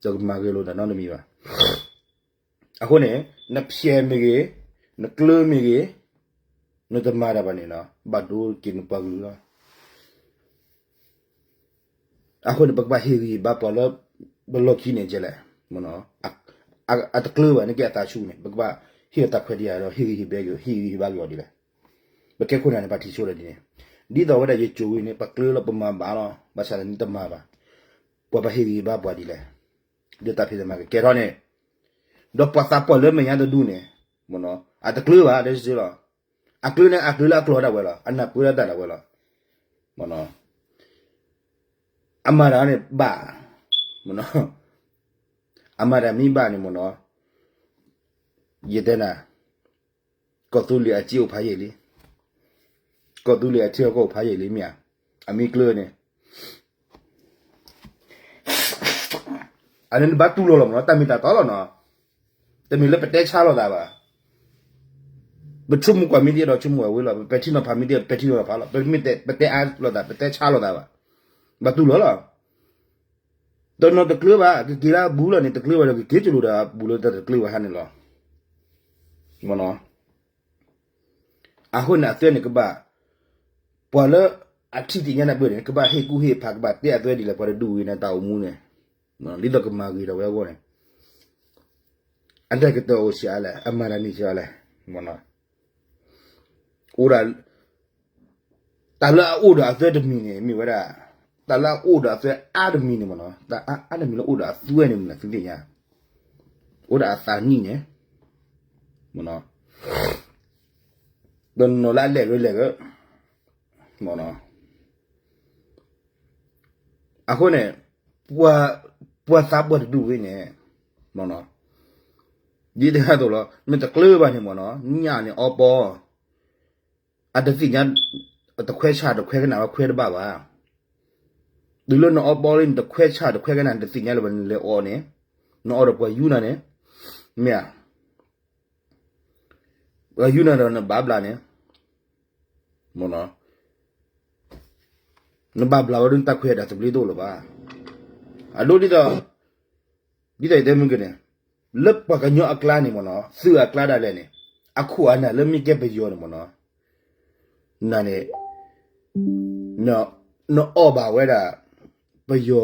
တကမၤဂ့ၤလိာ်တၢ်နီတမံၤဘၣ် အဃိန့ၣ် နဖျဲးမ့ၢ်ဂ့ၤ နကျၢၤမ့ၢ်ဂ့ၤ နတမၤတၢ်ဘၣ်န့ၣ်နီၤ ဘၣ်ဒိက့ၤနပှၤကလုာ်လီၤ အဃိန့ၣ် ပကဘၣ်ဟ့ၣ်ဂံၢ်ဟ့ၣ်ဘါပှၤလၢ ပလီၢ်ခံန့ၣ်ကဲလဲၣ် မ့ၢ်နီၤ အတကျၢၤဘၣ်န့ၣ်က့အသးဆူၣ်န့ၣ် ပကဘၣ်ဟ့ၣ်အီၤတၢ်ခွဲးတၢ်ယာ်ဒီး ဟ့ၣ်ဂံၢ်ဟ့ၣ်ဘါက့ၤအီၤဒ်လဲၣ်. ပကဲခိၣ်နၢ်န့ၣ် ပှၤထံၣ်ဆိဒီးဒ်န့ၣ်, ဒ်သိးဝဲဒၣ်ယကိၤဝံၤန့ၣ် ပကျၢၤလီၤပမၤဘၣ်လီၤ, ဘၣ်ဆၣ်န့ၣ်တမၤဘၣ်, ပှၤဘၣ်ဟ့ၣ်ဂံၢ်ဟ့ၣ်ဘါပှၤဒ်လဲၣ်, ဒီးတၢ်ဖံးတၢ်မၤကကဲထီၣ်န့ၣ်, ဒီးပှၤသးပှၢ်လၢမဲာ်ညါတဒူၣ်န့ၣ်, အတကျၢၤဘၣ် ဒ်စ့လီၤ, အကျၢၤန့ၣ် အကျၢၤလၢအကျိၤဒၣ်ဝဲလီၤ, အနၢ်ပၢၢ်လၢတၢ်ဒၣ်ဝဲလီၤ. အမၤတၢ်န့ၣ်ဘၣ်, အမၤတၢ်မ့ၢ်ဘၣ်န့ၣ်မ့ၢ်နီၤ, ယတဲနၤ, ကီၢ်သူလ့ၤအစ့အိၣ်ဖးယံာ်လံ, ကီၢ်သူလ့ၤအထံအကီၢ်အိၣ်ဖးယံာ်လံမ့ၢ်ဧါ, အမ့ၢ်ကျၢၤန့ၣ် အန့ၣ်နဘၣ်တူၢ်လိာ်လီၤမ့ၢ်နီၤ, တၢ်မ့ၢ်တၢ်တီလီၤနီၤ, တမ့ၢ်လၢပတဲဆါလိာ်သးဘၣ်, ပဆိကမိၣ်ကွၢ်မ့ၢ်တ့ၢ်ဒီးဆိကမိၣ်ဝဲလီၤ, ပပဲာ်ထံနီၤဖးမ့ၢ်တ့ၢ် ပဲာ်ထံနီၤဖးလီၤ, ပမ့ၢ်တဲအါလိာ်သး ပတဲဆါလိာ်သးဘၣ်, ဘၣ်တူၢ်လိာ်လီၤ. တနီၤတကျၢၤဘၣ် ကက့ၤလၢအဘူးလီၤန့ၣ် တကျၢၤဘၣ်ဒီး ကက့ၤကလိာ်ဒီးအဘူးလၢတၢ်တကျၢၤဘၣ်ဟါန့ၣ်လီၤ. အဃိန့ၣ်အသွဲန့ၣ်ကဘၣ်, ပှၤလၢအထံၣ်သ့ၣ်ညါနၢ်ပၢၢ်န့ၣ် ကဘၣ်ဟ့ၣ်ကူၣ်ဟ့ၣ်ဖး ကဘၣ်တဲအသွဲဒ်လဲၣ် ပှၤတဒူၣ်ဝံၤန့ၣ် တၢ်အိၣ်မူန့ၣ်, ဒ်သိးကမၤဂ့ၤထီၣ်ဝဲအဂီၢ်န့ၣ်, အတၢ်ကတၢၢ်အိၣ်ဆံးအါလဲၣ် အမၤတၢ်န့ၢ်ဆံးအါလဲၣ်, အိၣ်ဒၣ် တၢ်လၢအအိၣ်ဒီးအသွဲတမံၤန့ၣ် မ့ၢ်ဝဲဒၣ်, တၢ်လၢအအိၣ်ဒီးအသွဲအါတမံၤန့ၣ်မ့ၢ်နီၤ, တၢ်အါတမံၤလၢအိၣ်ဒီးအသွဲန့ၣ်မ့ၢ်နီၤ သုသ့ၣ်ညါ, အိၣ်ဒီးအသးနံၣ်န့ၣ်, မ့ၢ်နီၤ, တနီၤလၢအလဲၤဂၢလဲၤဂၢ, မ့ၢ်နီၤ, အဃိန့ၣ်, ပှၤသးပှၢ်တဒူၣ်ဝဲန့ၣ်, မ့ၢ်နီၤ, ဒ်တဂၤသိးလီၤ မ့ၢ်တကျၢၤဘၣ်န့ၣ်မ့ၢ်နီၤ ညၣ်န့ၣ်အီပီ အတသ့ၣ်ညါ, တခွဲဆၣ်တခွဲကနၣ်ဝဲခွဲတဘၣ်ဘၣ်. တုၤလၢနအီပီလံ နတခွဲဆၣ်တခွဲကနၣ် နတသ့ၣ်ညါလၢၤဘၣ် နလဲၤအီန့ၣ်, နအီဒီးပှၤယူနၤန့ၣ်, မ့ၢ်ဧါ, ပှၤယူနၤဒီးနဘၣ်ဘျါန့ၣ်, မ့ၢ်နီၤ, နဘၣ်ဘျါဝဲဒၣ်နတၢ်ခွဲးတၢ်သဘျ့တအိၣ်လၢၤဘၣ်. အဒိဒ်သိး ဒ်သိးယတဲမုၢ်ကန့ၣ်, လၢပှၤကညီအကျါန့ၣ်မ့ၢ်နီၤ သုးအကျါဒၣ်လဲာ်န့ၣ်, အခိၣ်အနၢ်လၢမ့ၢ်ကဲပယီၤန့ၣ်မ့ၢ်နီၤ, နန့ၣ်, နအီၣ်ဘၣ်ဝဲဒၣ် ပယီၤ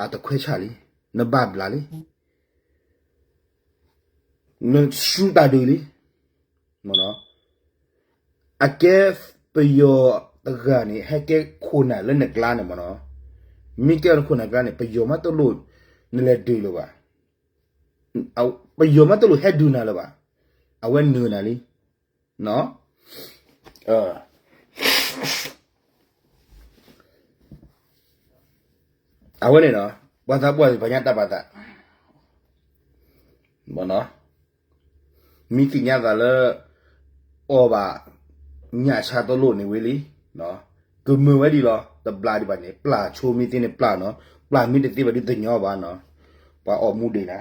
အတခွဲဆၣ်လံ, နဘၣ်ဘျါလံ, နဆူတၢ်ဒုးလံ, မ့ၢ်နီၤ, အကဲပယီၤတဂၤန့ၣ် ဟဲကဲခိၣ်နၢ်လၢနကျါန့ၣ်မ့ၢ်နီၤ, မ့ၢ်ကဲခိၣ်နၢ်ကျါန့ၣ် ပယီၤမးတလိၣ်နလဲၤဒုးလၢၤဘၣ်, ပယီၤမးတလိၣ်ဟဲဒုးနၤလၢၤဘၣ်, အဝဲနၢၤနၤလံ, အဝဲန့ၣ်နီၤ ပှၤသးပှၢ်သ့ၣ်တဖၣ်ညါတၢ်ပာ်သး, မ့ၢ်သ့ၣ်ညါသးလၢ အီၣ်ဘၣ် ညၣ်ဆါတလိၣ်န့ၣ်ဝဲလံ, ကမၢဝဲဒ်လီၤ တဘျါဒံးဘၣ်န့ၣ် ပျၢ်ဆိမ့ၢ်သ့န့ၣ်ပျၢ်နီၤ, ပျၢ်မ့ၢ်တသ့ဘၣ်ဒုးတညီဘၣ်နီၤ, ပှၤအီၣ်မူဒံးနၤ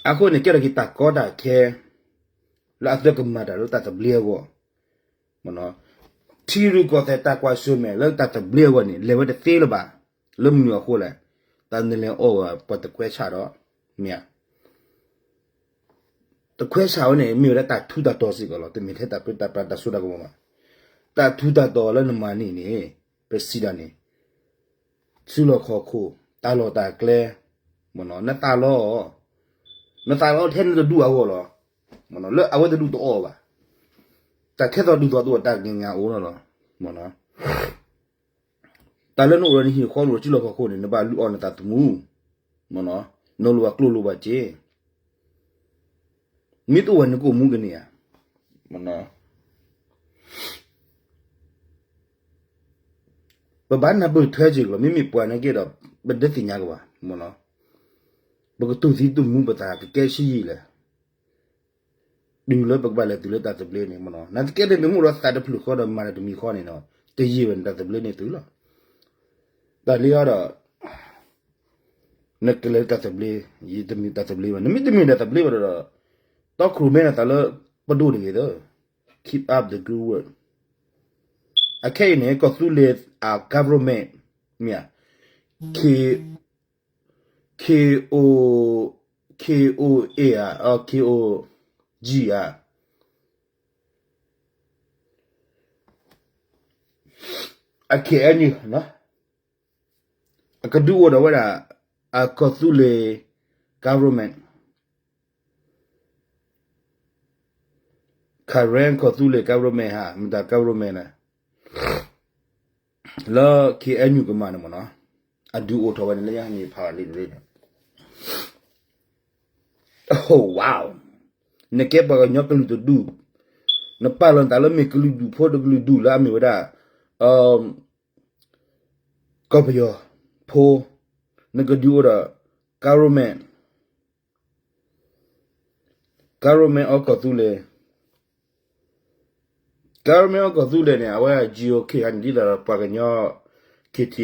အဃိန့ၣ် ကဲထီၣ်က့ၤတၢ်ကီတၢ်ခဲ လၢအသုကမၤတၢ်လၢတၢ်သဘျ့အဂီၢ်, ထံရူၢ်ကီၢ်သဲးတၢ်ကွၢ်ဆၢၣ်မဲာ်လၢတၢ်သဘျ့အဂီၢ်န့ၣ် လဲၤဝဲတသ့လၢၤဘၣ်, လၢမနုၤအဃိလဲၣ်, တၢ်နလဲၤအီၣ်ဝဲပှၤတခွဲဆၣ်ဒီး, မ့ၢ်ဧါ, တခွဲဆၣ်ဝဲန့ၣ် မ့ၢ်ဝဲဒၣ်တၢ်ထူးတၢ်တီၤစ့ၢ်ကီးလီၤ, တမ့ၢ်ထဲတၢ်ပြၢတၢ်ပြးတၢ်စိတၢ်ကမီၤဘၣ်, တၢ်ထူးတၢ်တီၤလၢနမၤန့ၢ်န့ၣ်, ပစံးဒၣ်န့ၣ် စုလီၢ်ခီၣ်ခိၣ်, တၢ်လီၢ်တၢ်ကျဲ, မ့ၢ်နီၤ နသးလီ, နသးလီထဲနတဒူၣ်အဂီၢ်လီၤ, မ့ၢ်နီၤ လၢအဝဲတဒူၣ်တအီၣ်ဘၣ်, တၢ်ခဲသီဒူၣ်သီတအိၣ် တၢ်ကညီၤအိၣ်လီၤလီၤ, မ့ၢ်နီၤ တၢ်လၢနအိၣ်ဒီးနဟံၣ်ဃီလိာ်စုလီၢ်ခီၣ်ခိၣ်န့ၣ် နဘၣ်လုၢ်အီၣ်နသးသမူ, မ့ၢ်နီၤ နလိၣ်ဘၣ်ကျိၣ်လိၣ်ဘၣ်စ့ မ့ၢ်တအိၣ်ဝဲနကအိၣ်မူကန့ၢ်ဧါ, မ့ၢ်နီၤ ပဘၣ်နၢ်ပၢၢ်ထွဲစ့ၢ်ကီးလီၤ, မ့မ့ၢ်ပှၤနာ်က့ဒီး ပတသ့ၣ်ညါကဘၣ်, မ့ၢ်နီၤ ပကတူၢ်သံတူၢ်မူပသးကကဲဆံးယံာ်လဲၣ်, တုၤလၢပကဘၣ်လဲၤတုၤလၢတၢ်သဘျ့န့ၣ်, မ့ၢ်နီၤ နာ်သက့တမ့ၢ်မိၣ်ဒီးသးတဖျၢၣ်ဃီဒီးမၤတၢ်တမံၤဃီန့ၣ်နီၤ, တယံာ်ဘၣ်န့ၣ် တၢ်သဘျ့န့ၣ်တုၤလီၤ, တၢ်လံအီၤဒီး နကလဲၤတၢ်သဘျ့, ယတမ့ၢ်တၢ်သဘျ့ဘၣ်, နမ့ၢ်တမ့ၢ်တၢ်သဘျ့ဘၣ်ဒီး, တီခိၣ်မဲနသးလၢပဒိၣ်တဂ့ၤသၢ, keep up the good work, အခဲအံၤန့ၣ် ကီၢ်သူလ့ၤအ government, မ့ၢ်ဧါ, K, K O, K O A ဧါ, K O G ဧါ, အ K N U နီၤ, အကဒုးအိၣ်ဒီးဝဲဒၣ် အကီၢ်သူလ့ၤ government, Karen ကီၢ်သူလ့ၤ government ဟါ မတၤ government လဲၣ်, လၢ K N U ကမၤန့ၣ်မ့ၢ်နီၤ, အဒုးအိၣ်ထီၣ်ဝဲန့ၣ် လၢညါန့ၣ်ဖးလံတရ့န့ၣ်, ဝါ, နကဲပှၤကညီကလုာ်တဒူၣ်, နပာ်လီၤနသးလၢမ့ၢ်ကလုာ်ဒူၣ်ဖိတကလုာ်ဒူၣ်လၢအမ့ၢ်ဝဲဒၣ် ကီၢ်ပယီၤဖိ, နကဒုးအိၣ်ဒီး government, government of ကီၢ်သူလ့ၤ, government of ကီၢ်သူလ့ၤန့ၣ် အဝဲ G O K ဟါန့ၣ် ဒ်သိးဒီးပှၤကညီ K T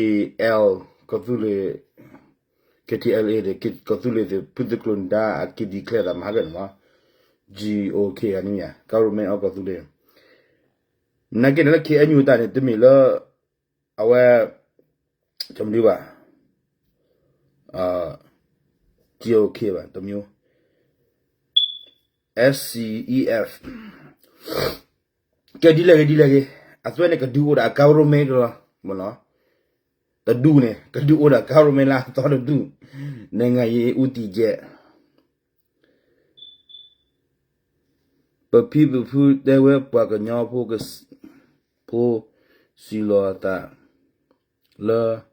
L ကီၢ်သူလ့ၤ K T L A န့ၣ် ကီၢ်သူလ့ၤသုး ဖုသုးကျိၤနဒါ အက့ၤ declare သးမၤဟါကန့ၣ်မ့ၢ် G O K ဟါန့ၣ်မ့ၢ် government of ကီၢ်သူလ့ၤ, နာ်က့န့ၣ်လၢ K N U တၢ်န့ၣ် တမ့ၢ်လၢ အဝဲ တမဒုဘၣ် G O K ဘၣ် တမျိုး S C E F ကဲဒ်လဲၣ်ဂ့ၤ ဒ်လဲၣ်ဂ့ၤ အသွဲန့ၣ် ကဒုးအိၣ်ဒီးအ government ကလီၤ မ့ၢ်နီၤ, တဒူၣ်န့ၣ် ကဒုးအိၣ်ဒီး government လၢအသီတဒူၣ်, နိုင်ငံရေးဦးတည်ချက် ပဖံပဖုတဲဝဲပှၤကညီဖိ ဖိစံးလီၤအသးလၢ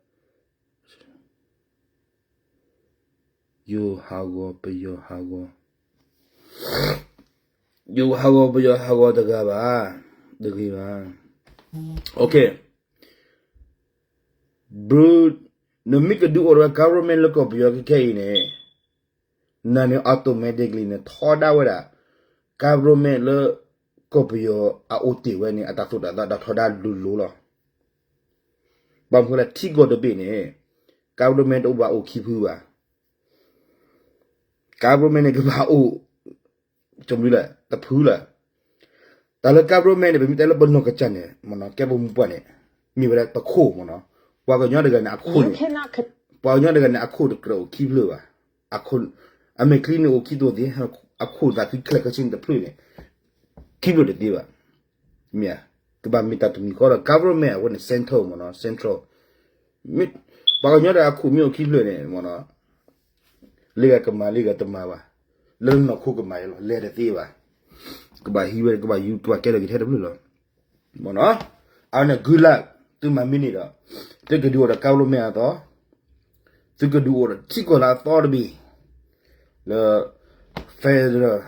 ယိၤဟးဂီၤပယီၤဟးဂီၤ, ယိၤဟးဂီၤပယီၤဟးဂီၤတဂၤဘၣ်, တဂ့ၤဘၣ်. Okay, Bruce, နမ့ၢ်ကဒုးအိၣ်ဒီး government လၢကီၢ်ပယီၤခဲခဲအံၤန့ၣ် နၤန့ၣ် automatically န့ၣ် ထီဒါဝဲဒၣ် government လၢကီၢ်ပယီၤအအိၣ်တ့ၢ်ဝဲန့ၣ် အတၢ်သိၣ်တၢ်သီတၢ်ထီဒါလိၤလိၤလီၤ. ဘၣ်မနုၤလဲၣ် ထံကီၢ်တဘ့ၣ်န့ၣ် government တအိၣ်ဘၣ်အိၣ်ခံဖုဘၣ်. government န့ၣ် ကဘၣ်အိၣ် ကမနုၤလဲၣ် တဖုလၢ တၢ်လၢ government န့ၣ် ပမ့ၢ်တဲလၢပနီၢ်ကစၢ်န့ၣ် မ့ၢ်နီၤ ကဲပမူပှၢ်န့ၣ် မ့ၢ်ဝဲဒၣ်ပခိၣ်မ့ၢ်နီၤ. ပှၤကညီတဂၤန့ၣ် အခိၣ်န့ၣ် ပှၤကညီတဂၤန့ၣ် အခိၣ်တကြၢးအိၣ်ခံဖျၢၣ်ဘၣ်. အခိၣ် အမဲာ်ချံန့ၣ်အိၣ်ခံသိသ့, အခိၣ်သးခုခဲလၢာ်ခဲဆ့န့ၣ်တဖျၢၣ်န့ၣ် ခံဖျၢၣ်တသ့ဘၣ်. မ့ၢ်ဧါ, ကဘၣ်မ့ၢ်တၢ်တမံၤဃီဒီး government အဝဲန့ၣ် central မ့ၢ်နီၤ, central မ့ၢ် ပှၤကညီဒီးအခိၣ်မ့ၢ်အိၣ်ခံဖျၢၣ်န့ၣ် မ့ၢ်နီၤ လၢဂၤကမၤလၢဂၤတမၤဘၣ်, လၢနီၢ်ခိကမၤယဲလီၤ လဲၤတသ့ဘၣ်, ကဘၣ်ဟံးဝဲ ကဘၣ်ယူၤ ကဘၣ်ကဲထီၣ်က့ၤထဲတဖျၢၣ်လီၤ. မ့ၢ်နီၤ, အဝဲန့ၣ် good luck သုမၤမ့ၢ်န့ၣ်ဒီး သုကဒုးအိၣ်ဒီး government အသီ, သုကဒုးအိၣ်ဒီးထံကီၢ်လၢအသီတဘ့ၣ် လၢ federal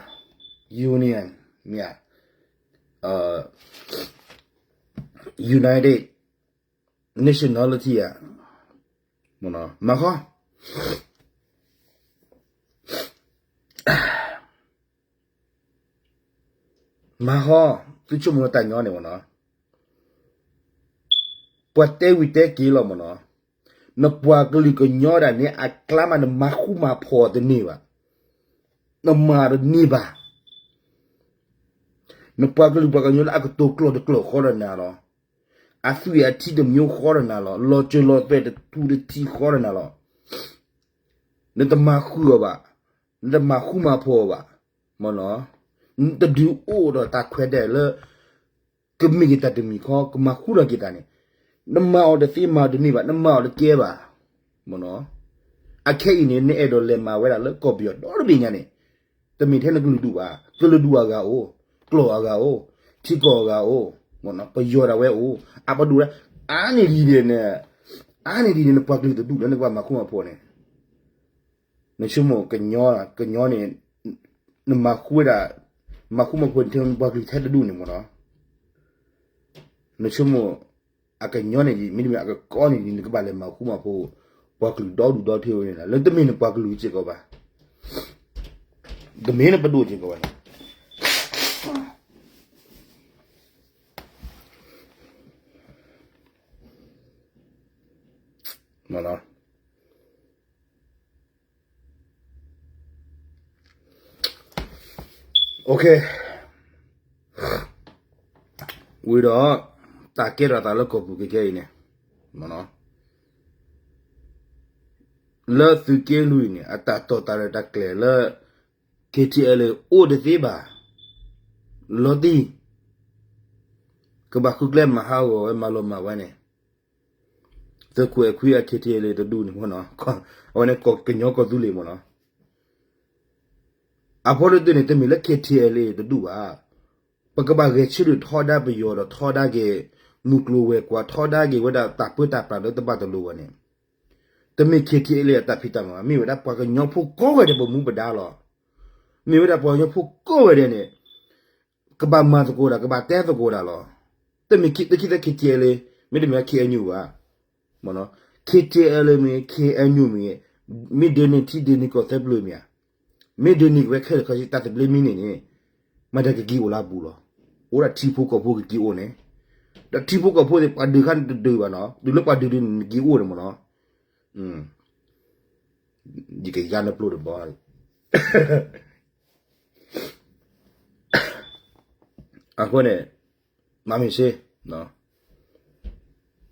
union မ့ၢ်ဧါ, United Nationality ဧါ, မၤဃီ မၤဃီ, သုဆိကမိၣ်လၢတၢ်ညီန့ၣ်မ့ၢ်နီၤ, ပှၤတဲဝံၤတဲက့ၤလီၤမ့ၢ်နီၤ, နပှၤကလုာ်ကညီဒၣ်န့ၣ် အကျါမးနမၤဃူမၤဖိးတန့ၢ်ဘၣ်, နမၤတန့ၢ်ဘၣ်. နပှၤကလုာ်ပှၤကညီလၢအကတိၤကျိာ်တကျိာ်ဃီဒီးနၤလီၤ, အသွံၣ်အထံတမံၤဃီဒီးနၤလီၤ, လီၤစၢၤလီၤသွဲၣ်တထူတထံဃီဒီးနၤလီၤ. နတမၤဃုာ်အီၤဘၣ်, နတမၤဃူမၤဖိးအီၤဘၣ်, မ့ၢ်နီၤ, နတဒုးအိၣ်ဒီးတၢ်ခွဲးတၢ်ယာ်လၢ ကမ့ၢ်က့ၤတၢ်တမံၤဃီ ကမၤဃူထီၣ်က့ၤတၢ်န့ၣ်, နမၤအီၤတသ့မၤအီၤတန့ၢ်ဘၣ်, နမၤအီၤတကဲဘၣ်, မ့ၢ်နီၤ. အခဲအံၤန့ၣ် နအဲၣ်ဒိးလဲၤမၤဝဲဒၣ်လၢကီၢ်ပယီၤဒီတဘ့ၣ်ညါန့ၣ်, တမ့ၢ်ထဲနကလုာ်ဒူၣ်ဘၣ်, ကလုာ်ဒူၣ်အဂၤအိၣ်, ကျိာ်အဂၤအိၣ်, ထံကီၢ်အဂၤအိၣ်, မ့ၢ်နီၤ, ပယီၤဒၣ်ဝဲအိၣ်, အပဒိၣ်ဒၣ်, အါန့ၢ်ဒံးန့ၣ်, အါန့ၢ်ဒံးန့ၣ် နပှၤကလုာ်တဒူၣ်လၢနကဘၣ်မၤဃူမၤဖိးန့ၣ် နဆိကမိၣ်ကညီ, ကညီန့ၣ် နမၤဃူဝဲဒၣ်, မၤဃူမၤဖိးထဲပှၤကလုာ်ထဲတဒူၣ်န့ၣ်မ့ၢ်နီၤ, နဆိကမိၣ် အကညီန့ၣ်ဒ် မ့တမ့ၢ်အကကီန့ၣ်ဒ် နကဘၣ်လဲၤမၤဃူမၤဖိး ပှၤကလုာ်ဒီဒူၣ်ဒီထၢဝဲန့ၣ်လီၤ, လၢတမ့ၢ်နပှၤကလုာ်စ့ၢ်ကီးဘၣ်, တမ့ၢ်နပဒိၣ်စ့ၢ်ကီးဘၣ်န့ၣ် ဝံၤဒီး တၢ်ကဲထီၣ်သးလၢကီၢ်ပူၤခဲခဲအံၤန့ၣ်, လၢသုးက့လွံၢ်န့ၣ် အတၢ်တိာ်တၢ်ရဲၣ်တၢ်ကျဲၤလၢ KTLA အိၣ်တသ့ဘၣ်, လီၤတံၢ်, ကဘၣ်ဃုကျဲမၤဟးဂီၤဝဲမၤလီၤမၢ်ဝဲန့ၣ်, သုးခိၣ်အဲၣ်ခွံအ K T L A တဒူၣ်န့ၣ်မ့ၢ်နီၤ, အဝဲန့ၣ်ကညီကီၢ်သူလ့ၤမ့ၢ်နီၤ, အဖီတဒူၣ်န့ၣ် တမ့ၢ်လၢ K T L A တဒူၣ်ဘၣ်. ပကဘၣ်ဂဲၤဆၢထၢၣ်ထီဒါပယီၤဒီးထီဒါက့ၤ မုၢ်ကျိၤဝဲၤကွာ် ထီဒါက့ၤဝဲဒၣ်တၢ်ပၢတၢ်ပြးလၢတဘၣ်တလိၤဘၣ်န့ၣ်, တမ့ၢ် K T L A အတၢ်ဖံးတၢ်မၤဘၣ်, မ့ၢ်ဝဲဒၣ်ပှၤကညီဖိကိးဂၤဒဲးပမူပဒါလီၤ. မ့ၢ်ဝဲဒၣ်ပှၤကညီဖိကိးဂၤဒဲးန့ၣ် ကဘၣ်မၤသကိးတၢ် ကဘၣ်တဲသကိးတၢ်လီၤ. တမ့ၢ်တခံသၢ K T L A မ့တမ့ၢ် K N U ဘၣ်. K T L A မ့ၢ် K N U မ့ၢ် မ့ၢ်ဒိးန့ၢ်ထံဒိးန့ၢ်ကီၢ်သၢပျၢၤမ့ၢ်ဧါ, မ့ၢ်ဒိးန့ၢ်က့ၤဝဲခဲလၢာ်ခဲဆ့ တၢ်သဘျ့မံန့ၣ်န့ၣ် မ့ၢ်တၢ်ကက့ၤအိၣ်လၢအပူၤလီၤ. အိၣ်ဒၣ်ထံဖိကီၢ်ဖိကက့ၤအိၣ်န့ၣ်, ဒီးထံဖိကီၢ်ဖိသ့ၣ် ပှၤဒုးခါန့ၣ်တဒုးဘၣ်နီၤ, တုၤလၢပှၤဒုးဒုးန့ၣ် နက့ၤအိၣ်န့ၣ်မ့ၢ်နီၤ, ယကယါနပျိၢ်တဘီ အဃိန့ၣ် မၤမ့ၢ်စ့,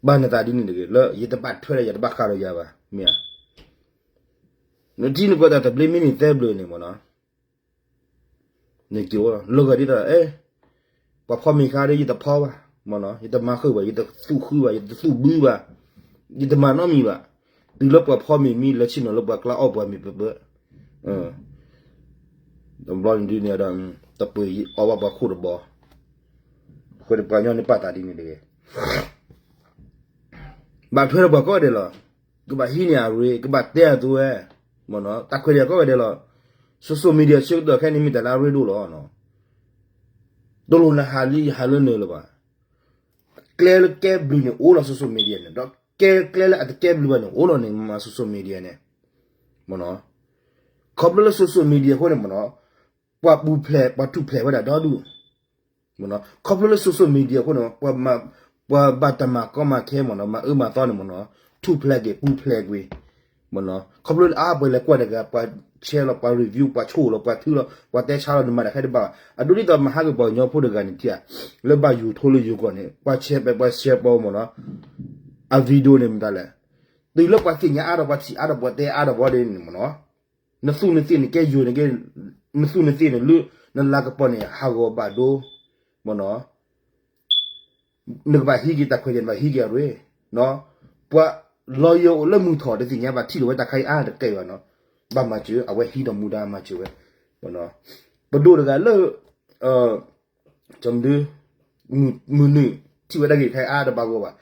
ဘၣ်နသးဒ်န့ၣ်တဂ့ၤ လၢယတဘၣ်ထွဲဒီးယတဘၣ်ဃးဒီးယၤဘၣ် မ့ၢ်ဧါ. နထံနကီၢ်တၢ်သဘျ့မံန့ၣ်သၢဘျၢန့ၣ်မ့ၢ်နီၤ, နက့ၤအိၣ်လီၤ လၢဂၤဒ်သိး အဲ ပှၤဖီမ့ၤခါဒီး ယတဖီဘၣ်, မ့ၢ်နီၤ ယတမၤဃုာ်ဘၣ်, ယတသူၣ်ဃုဘၣ်, ယတသူၣ်ဘုဘၣ်, ယတမၤနီတမံၤဘၣ်. တုၤလၢပှၤဖီမ့ၤမံ လၢဆ့ၣ်နီၤလၢပှၤကျါအီၣ်ပှၤမ့ၤပၢၢ်ပၢၢ် တဘျီန့ၣ်ဒုးန့ၣ်ဒီး တပှ့ၤအီၣ်ဘၣ်ပှၤခိၣ်တဘီ, အဃိန့ၣ်ပှၤကညီန့ၣ်ပာ်သးဒ်န့ၣ်တဂ့ၤ. ဘၣ်ထွဲဒီးပှၤကိးဂၤဒဲးလီၤ. ကဘၣ်ဟံးန့ၢ်အရ့ ကဘၣ်တဲအသိးဝဲ, မ့ၢ်နီၤ တၢ်ခွဲးတၢ်ယာ်ကိးဂၤဒဲးလီၤ. social media ဆၢကတီၢ်ခဲအံၤန့ၣ်မ့ၢ်တၢ်လၢအရ့ဒိၣ်လီၤ. တလိၣ်နဟးလံဟးလၢနၢၤလၢၤဘၣ်. ကျဲလၢကဲဘျုးန့ၣ်အိၣ်လီၤ social media န့ၣ်, ဒီးကျဲ ကျဲလၢအတကဲဘျုးဘၣ်န့ၣ် အိၣ်လီၤန့ၣ် မၤ social media န့ၣ်, မ့ၢ်နီၤ. ခီဖျိလၢ social media အဃိန့ၣ် မ့ၢ်နီၤ, ပှၤပူၤဖျဲး ပှၤထူၣ်ဖျဲးဝဲဒၣ်ဒီဒူၣ် မ့ၢ်နီၤ. ခီဖျိလၢ social media အဃိန့ၣ် ပှၤဘၣ်တၢ်မၤကီမၤခဲ မ့ၢ်နီၤ, မၤအၢမၤသီန့ၣ် မ့ၢ်နီၤ, ထူၣ်ဖျဲးက့ၤ ပူၤဖျဲးကွံာ်, မ့ၢ်နီၤ. ခီဖျိလၢအါပှဲၤလဲၤကွၢ်တဂၤ ပှၤ share လီၤ ပှၤ review ပှၤဆိၣ်လီၤ ပှၤထုလီၤ ပှၤတဲဆါလီၤ နမၤတၢ်ခဲတဘၣ်ဘၣ်. အဒိဒ်သိးမဟါကပှၤကညီဖိတဂၤန့ၣ် ထံၣ်ဧါ, လၢဘၣ်ယိၤထိလၢယိၤကီၢ်န့ၣ် ပှၤ share ပဲ ပှၤ share ပီ မ့ၢ်နီၤ, အ video န့ၣ်မတၤလဲၣ်, တုၤလၢပှၤသ့ၣ်ညါအါဒီး ပှၤထံၣ်အါဒီး ပှၤတဲအါဒီးဘီဒ်န့ၣ် မ့ၢ်နီၤ. နသူၣ်နသ့ၣ်နကဲယိၤန့ၣ်က့, နသူၣ်နသ့ၣ်န့ၣ် လၢနလၤကပီၤန့ၣ် ဟးဂီၤဘၣ်ဒိ, မ့ၢ်နီၤ. နကဘၣ်ဟံးက့ၤတၢ်ခွဲးတၢ်ယာ် နဘၣ်ဟံးက့ၤအရ့, ပှၤ lawyer အိၣ်လၢမုၢ်ထီၣ် တသ့ၣ်ညါဘၣ် ထံၣ်လိာ်ဝဲတၢ်ခါအံၤအါတကဲဘၣ်နီၤ, ဘၣ်မၤစၢၤ အဝဲဟံးဒီးမူဒါမၤစၢၤဝဲ, ပဒိၣ်တဂၤလၢ ကၠီမဒု မုၢ်နုာ် ထံၣ်ဝဲတၢ်ဂ့ၢ်တခါအံၤအါတဘၣ်ဂီၢ်ဘၣ်,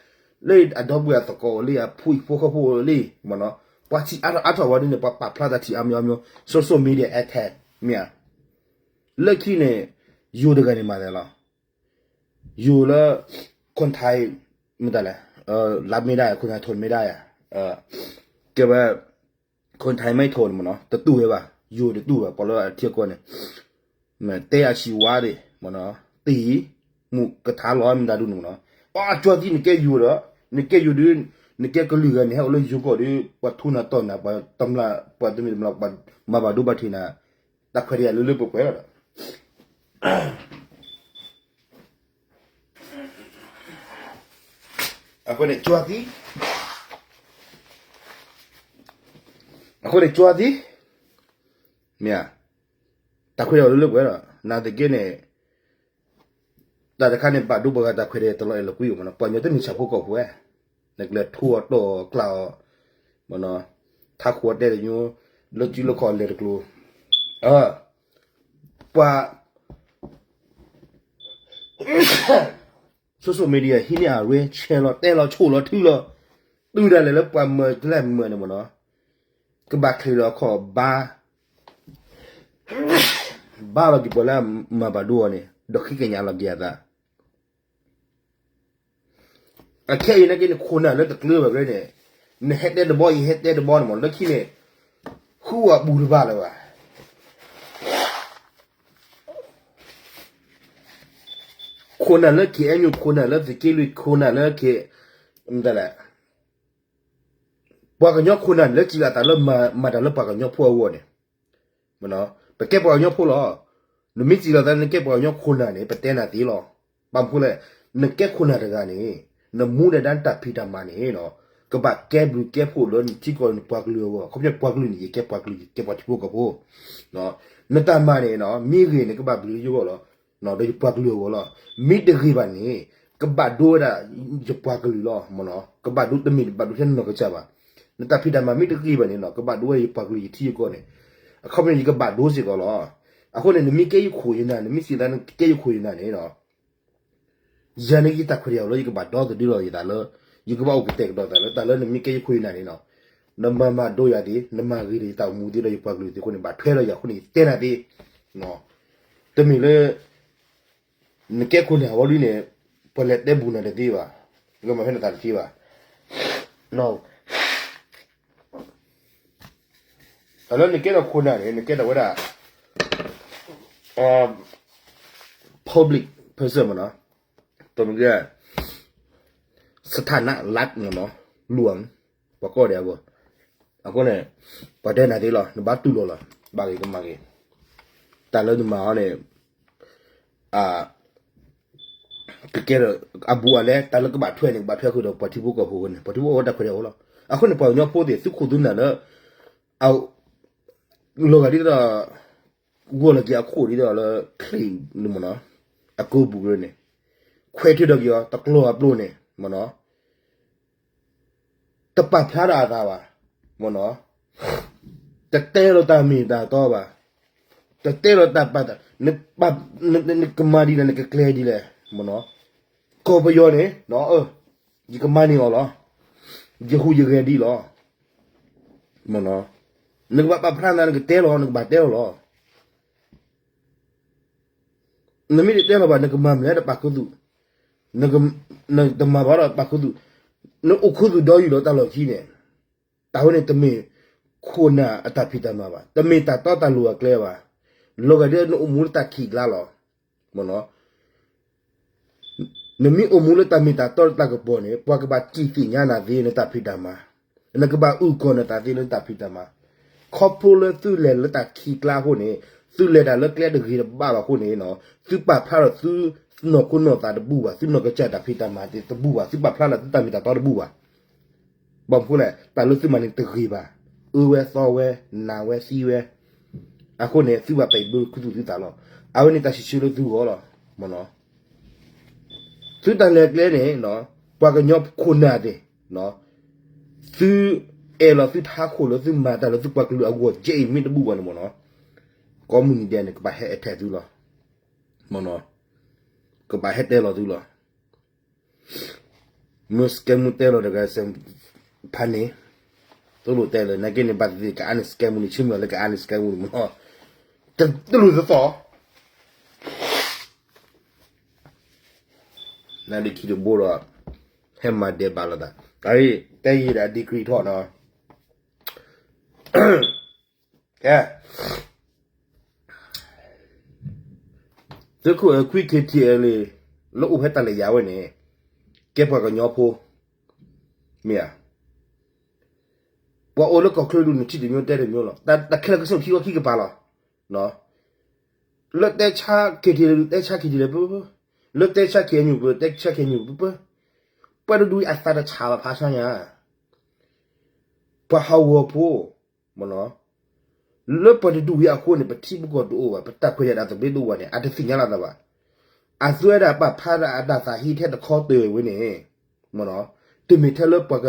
လၢအဒီပုၢ်ဝဲၢ်အသကိးအိၣ်လံ အဖိအံၤဖိဃီဖိအိၣ်လံ, မ့ၢ်နီၤ, ပှၤထံၣ်အါထီၣ်အါထီၣ်ဝဲဒ်န့ၣ် ပှၤပာ်ဖျါတၢ်ထံၣ်အါမံၤအါမံၤ, social media attack မ့ၢ်ဧါ. လၢခံန့ၣ် ယိၤတဂၤန့ၣ်မၤလဲၣ်လီၤ. ယိၤလၢ คนไทย မတၤလဲၣ်, รับไม่ได้ คนไทยทนไม่ได้ ကဲဝဲ คนไทยไม่ทน မ့ၢ်နီၤ, တတူၢ်ဝဲဘၣ်, ယိၤတတူၢ်ဘၣ် ပှၤလၢအထံအကီၢ်န့ၣ်, တဲအချံဝါဒံး မ့ၢ်နီၤ, တံၤ မူကထါလီၤမတၤဒူၣ်န့ၣ်မ့ၢ်နီၤ, အကၠီသံ နကဲယိၤဒီး, နကဲယိၤဒုး, နကဲကလုာ်ဂၤန့ၣ် ဟဲအိၣ်လၢယိၤကီၢ်ဒီး ပှၤထူနၤတီၢ်နၤ ပှၤတမျၢ် ပှၤတမံၤတမျၢ် ပှၤမၤဘၣ်ဒိဘၣ်ထံးနၤ, တၢ်ခွဲးတၢ်ယာ်လၢလၢပှဲၤပှဲၤလီၤဒီး အဃိန့ၣ်ကၠီသံ, အဃိန့ၣ်ကၠီသံ, မ့ၢ်ဧါ, တၢ်ခွဲးတၢ်ယာ်လၢလၢပှဲၤပှဲၤလီၤ, နာ်သက့န့ၣ် တၢ်တခါန့ၣ် ဘၣ်ဒိပှၤဂၤတၢ်ခွဲးတၢ်ယာ်တလီၤအဲၣ်လီၤကွံအီၤမ့ၢ်နီၤ, ပှၤကညီတမ့ၢ်ဆၣ်ဖိကီၢ်ဖိဧါ, နကလဲၤထူအီၤတီၢ်အီၤကျၢ်အီၤ, မ့ၢ်နီၤ, ထါခိၣ်အီၤတဲတညိ, လၢစုလၢခီၣ်လဲၤတကျိၤ, ပှၤ social media ဟံးန့ၢ်အရ့ ဆဲးလီၤတဲလီၤဆိၣ်လီၤထုလီၤ, တုၤဒၣ်လဲာ်လၢပှၤမၢတလဲၣ်မၢန့ၣ်မ့ၢ်နီၤ, ကဘၣ်ချ့လီၤအခီၣ်ဘါ, ဘါလီၤက့ၤပှၤလၢအမၤဘၣ်ဒိအီၤန့ၣ် ဒီးဃ့ကညးလီၤက့ၤအသး အခဲအံၤနာ်က့န့ၣ် ခိၣ်နၢ်လၢတကျၢၤဘၣ်က့ၤန့ၣ်, နဟဲတဲတဘီ ယဟဲတဲတဘီန့ၣ်မ့ၢ် လၢခံန့ၣ် ဃုအီၤအပူၤတဘၣ်လၢၤဘၣ်. ခိၣ်နၢ်လၢ KNU ခိၣ်နၢ်လၢသုးက့လွံၢ် ခိၣ်နၢ်လၢ မတၤလဲၣ်, ပှၤကညီခိၣ်နၢ်န့ၣ် လၢစံးလီၤသးလၢမၤတၢ်လၢပှၤကညီဖိအဂီၢ်န့ၣ် ပကဲပှၤကညီဖိလီၤ. နမ့ၢ်စံးလီၤသးလၢနကဲပှၤကညီခိၣ်နၢ်န့ၣ် ပတဲနၤသ့လီၤ. ဘၣ်မနုၤလဲၣ်, နကဲခိၣ်နၢ်တဂၤန့ၣ် နမူဒါနတၢ်ဖံးတၢ်မၤန့ၣ် ကဘၣ်ကဲဘျုးကဲဖှိၣ်လၢနထံကီၢ်နပှၤကလုာ်အဂီၢ်, ခီဖျိပှၤကလုာ်န့ၣ် ယကဲပှၤကလုာ် ယကဲပှၤထံဖိကီၢ်ဖိ, နတၢ်မၤန့ၣ် မ့ၢ်ဂ့ၤန့ၣ် ကဘၣ်ဘျုးလၢယဂီၢ်လီၤ, ဒီးယပှၤကလုာ်အဂီၢ်လီၤ. မ့ၢ်တဂ့ၤဘၣ်န့ၣ် ကဘၣ်ဒိဝဲဒၣ်ယပှၤကလုာ်လီၤမ့ၢ်နီၤ, ကဘၣ်ဒိတမ့ၢ်တဘၣ်ဒိထဲနီၢ်ကစၢ်ဘၣ်. နတၢ်ဖံးတၢ်မၤမ့ၢ်တဂ့ၤဘၣ်န့ၣ်နီၤ ကဘၣ်ဒိဝဲယပှၤကလုာ်ယထံယကီၢ်န့ၣ်, အခီပညီယကဘၣ်ဒိစ့ၢ်ကီးလီၤ. အဃိန့ၣ် နမ့ၢ်ကဲယခိၣ်ယနၢ် နမ့ၢ်စံးသးနကဲယခိၣ်ယနၢ်န့ၣ်နီၤ ယၤန့ၣ်ယတၢ်ခွဲးတၢ်ယာ်လၢ ယကဘၣ်ဒီသဒၢလီၤယသးလၢ ယကဘၣ်အိၣ်ကတဲာ်ကတီၤသးလၢ တၢ်လၢနမ့ၢ်ကဲယခိၣ်ယနၢ်န့ၣ်နီၤ နမၤမၤဒိယၤသ့, နမၤဂ့ၤဒီးယတၢ်အိၣ်မူသ့ဒီးယပှၤကလုာ်သ့အဃိန့ၣ် ဘၣ်ထွဲဒီးယၤအဃိန့ၣ် ယတဲနၤသ့, တမ့ၢ်လၢ နကဲခိၣ်နၢ်ဝဲလံန့ၣ် ပှၤလဲၤတဲဘူးနၤတသ့ဘၣ်, ကမၤဖဲနသးတသ့ဘၣ်. တၢ်လၢနကဲထီၣ်ခိၣ်နၢ်န့ၣ် နကဲထီၣ်ဝဲဒၣ် public person မ့ၢ်နီၤ, တမ့ၢ်ကဲ စထၣ်နလၢ်မ့ၢ်နီၤ, လူၤ ပှၤကိးဂၤဒဲးအဂီၢ်, အဃိန့ၣ် ပှၤတဲနၤသ့လီၤ နဘၣ်တူၢ်လိာ်လီၤ ဘၣ်ဂ့ၤကမၤဂ့ၤ, တၢ်လၢနမၤအီၤန့ၣ် ကကဲထီၣ်အဘူးအလဲ တၢ်လၢကဘၣ်ထွဲန့ၣ် ကဘၣ်ထွဲဃုာ်ဒီးပှၤထံဖိကီၢ်ဖိအဃိန့ၣ် ပှၤထံဖိကီၢ်ဖိတၢ်ခွဲးတၢ်ယာ်အိၣ်လီၤ. အဃိန့ၣ် ပှၤကညီဖိသ့ၣ် သုခိၣ်သုနၢ်လၢ လီၤဂာ်ဒ်သိး ဂီၢ်လီၤက့ၤအခိၣ်ဒ်သိးလၢ ချံးန့ၣ်မ့ၢ်နီၤ, အကိပူၤကရၢန့ၣ် ခွဲးထွဲဒီးက့ၤအီၤ တကျီၤအပျိန့ၣ်မ့ၢ်နီၤ, တပာ်ဖျါထီၣ်အသးဘၣ်, မ့ၢ်နီၤ, တတဲလီၤတၢ်မ့ၢ်တၢ်တီဘၣ်, တတဲလီၤတၢ်ပာ်တၢ်, နကမၤဒ်လဲၣ် နကကျဲၤဒ်လဲၣ်, မ့ၢ်နီၤ, ကီၢ်ပယီၤန့ၣ် ယကမၤန့ၢ်အီၤလီၤ, ယဟူးယဂဲၤဒ်လီၤ, မ့ၢ်နီၤ, နကဘၣ်ပာ်ဖျါနၤ နကတဲလီၤ နကဘၣ်တဲလီၤလီၤ. နမ့ၢ်တတဲလီၤဘၣ် နကမၤမနုၤလၢပာ်ခူသူၣ်, နတမၤဘၣ်ဒီးပာ်ခူသူၣ်, နအိၣ်ခူသူၣ်ဒီးယုၢ်လီၤတၢ်လီၢ်ခံန့ၣ်, တၢ်ဝဲန့ၣ်တမ့ၢ်ခိၣ်နၢ်အတၢ်ဖံးတၢ်မၤဘၣ်, တမ့ၢ်တၢ်တီတၢ်လိၤအကျဲဘၣ်, လီၤဂာ်ဒ်နအိၣ်မူလၢတၢ်ခံးကျါလီၤ, မ့ၢ်နီၤ. နမ့ၢ်အိၣ်မူလၢတၢ်မ့ၢ်တၢ်တီလၢတၢ်ကပီၤန့ၣ် ပှၤကဘၣ်စံၣ်သ့ၣ်ညါနၤသ့ နတၢ်ဖံးတၢ်မၤ, နကဘၣ်အုၣ်ကီၤနသးသ့လၢနတၢ်ဖံးတၢ်မၤ, ခီဖျိလၢသုလဲၤလၢတၢ်ခံးကျါအဃိန့ၣ် သုလဲၤတၢ်လၢကျဲတဂ့ၤတဘၣ်ဘၣ်အဃိန့ၣ် သုပာ်ဖျါထီၣ်သုနီၢ်ခိနီၢ်သးတဘူၣ်ဘၣ်, သုနီၢ်ကစၢ်တၢ်ဖံးတၢ်မၤတဘူၣ်ဘၣ်, သုပာ်ဖျါထီၣ်သုတၢ်မ့ၢ်တၢ်တီတဘူၣ်ဘၣ်. ဘၣ်မနုၤလဲၣ် တၢ်လၢသုမၤန့ၣ်တဂ့ၤဘၣ်, အၢဝဲသီဝဲ, နာ်ဝဲသံဝဲ, အဃိန့ၣ် သုဘၣ်ပဲာ်ဘၢခူသူၣ်သုသးလီၤ. အဝဲန့ၣ်တၢ်စံးဆၢလၢသုဂီၢ်လီၤ, မ့ၢ်နီၤ. သုတၢ်လဲၤကျဲန့ၣ် ပှၤကညီခိၣ်နၢ်သ့ၣ်, သုအဲၣ်လီၤသုထးခိၣ်လၢသုမၤတၢ်လၢသုပှၤကလုာ်အဂီၢ်ကဲအံၤမ့ၢ်တဘူၣ်ဘၣ်န့ၣ် မ့ၢ်နီၤ, ကိးမုၢ်နံၤဒဲးန့ၣ် ကဘၣ်ဟဲအထဲသုလီၤ, မ့ၢ်နီၤ, ကဘၣ်ဟဲတဲလီၤသုလီၤ. မ့ၢ်စကဲမူတဲလီၤတဂၤစဲးဖးန့ၣ်, သိၣ်လိာ်တဲလၢ နာ်က့န့ၣ် ဘၣ်သ့ၣ်သ့ၣ်ကအါန့ၢ်စကဲမူန့ၣ် ဆ့မုၢ်လၢကအါန့ၢ်စကဲမူန့ၣ်မ့ၢ်နီၤ, တလူၤသသီၣ်, နဒုးခံတဘိဒီး ဟဲမၤဒဲးဘးလိာ်သး, အတဲယံၤဒီး degree ထီၣ်နီၤ, ကဲ သုးခိၣ်အဲၣ်ခွံ KTLA လၢအိၣ်ဖဲတၢ်လၢယၤဝဲန့ၣ် ကဲပှၤကညီဖိ, မ့ၢ်ဧါ, ပှၤအိၣ်လၢကီၢ်ချၢဒူၣ်န့ၣ် ထံၣ်တမျိုးတဲတမျိုးလီၤ, တၢ်ခဲလၢာ်ကဆိၣ်ခံဝဲခံကပၤလီၤ, လၢတဲဆါ KTLA တဲဆါ KTLA ပၢ, လၢတဲဆါ KNU ပၢ တဲဆါ KNU ပၢ, ပှၤတဒူၣ်အံၤအသးတဆါဘၣ်ဖးဆါညါ, ပှၤဟးဂီၤဖိ မ့ၢ်နီၤ, လၢပှၤတဒူၣ်ဝံၤအဃိန့ၣ် ပထံပကီၢ်တအိၣ်ဘၣ်, ပတၢ်ခွဲးတၢ်သဘျ့တအိၣ်ဘၣ်န့ၣ် အတသ့ၣ်ညါလီၤသးဘၣ်. အသုဝဲဒၣ်ပာ်ဖျါဒၣ်အတၢ်သးဟ့ထဲတခီတၢၢ်ဝဲန့ၣ်, မ့ၢ်နီၤ, တမ့ၢ်ထဲလၢပှၤက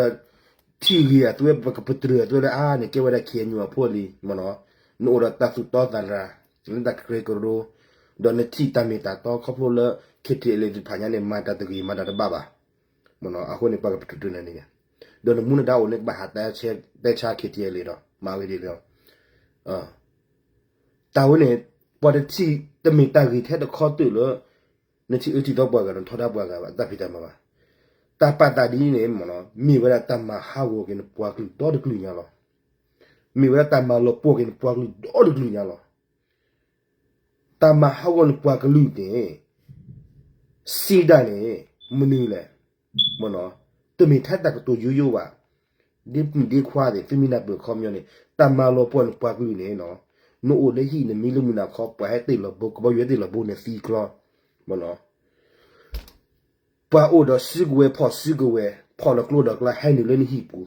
ထံၣ်ဂ့ၤအသုဝဲ ပကပတြၢၤအသုဝဲလၢအါန့ၣ် ကဲဝဲဒၣ် KNU အဖိအလံၤ, မ့ၢ်နီၤ, နအိၣ်ဒီးတၢ်သူၣ်တီသးရၤ, လၢတၢ်ကရၢကရိ, ဒီးနထံၣ်တၢ်မ့ၢ်တၢ်တီခီဖျိလၢ KTLA သ့ၣ်တဖၣ်ညါန့ၣ် မၤတၢ်တဂ့ၤ မၤတၢ်တဘၣ်ဘၣ်. မ့ၢ်နီၤ, အဃိန့ၣ် ပှၤကပတုာ်တုာ်န့ၣ်န့ၣ်, ဒီးနမူနဒါအိၣ်န့ၣ် ကဘၣ်ဟးတဲဆါ KTLA ဒီး မၤဝဲဒ်န့ၣ်လီၤ. တၢ်ဝဲန့ၣ် ပှၤတထံၣ်တမ့ၢ်တၢ်ဂ့ၤထဲတခီတၢၢ်လၢ နထံၣ်အၢထံၣ်သီပှၤဂၤ နထီဒါပှၤဂၤဘၣ် တၢ်ဖံးတၢ်မၤဘၣ်. တၢ်ပာ်သးဒ်န့ၣ် မ့ၢ်နီၤ, မ့ၢ်ဝဲဒၣ်တၢ်မၤဟးဂီၤက့ၤနပှၤကလုာ်ဒီတကလုာ်ညါလီၤ. မ့ၢ်ဝဲဒၣ်တၢ်မၤလီၤပှီၢ်က့ၤနပှၤကလုာ်ဒီတကလုာ်ညါလီၤ. တၢ်မၤဟးဂီၤနပှၤကလုာ်န့ၣ် စံးဒၣ်န့ၣ် မနုၤလဲၣ်, မ့ၢ်နီၤ, တမ့ၢ်ထဲတၢ်ကတိၤယိယိဘၣ်. ဒ့မုၣ်ဒ့ခွါသ့ၣ် သုမ့ၢ်နၢ်ပၢၢ်အခီပညီန့ၣ် တၢ်မၤလီၤပှီၢ်နပှၤကလုာ်န့ၣ်နီၤ, နအိၣ်လၢဟံၣ် နမံလၢမုၢ်နၤခီ ပှၤဟဲတ့ၢ်လီၤဘိ ကဘီယူၤဟဲတ့ၢ်လီၤဘိ နသံကျီ, မ့ၢ်နီၤ, ပှၤအိၣ်ဒီးစုကဝဲၤ ဖီၣ်စုကဝဲၤ ဖီၣ်လီၤကျိဒီးကျါ ဟဲနုာ်လၢနဟံၣ်ပူၤ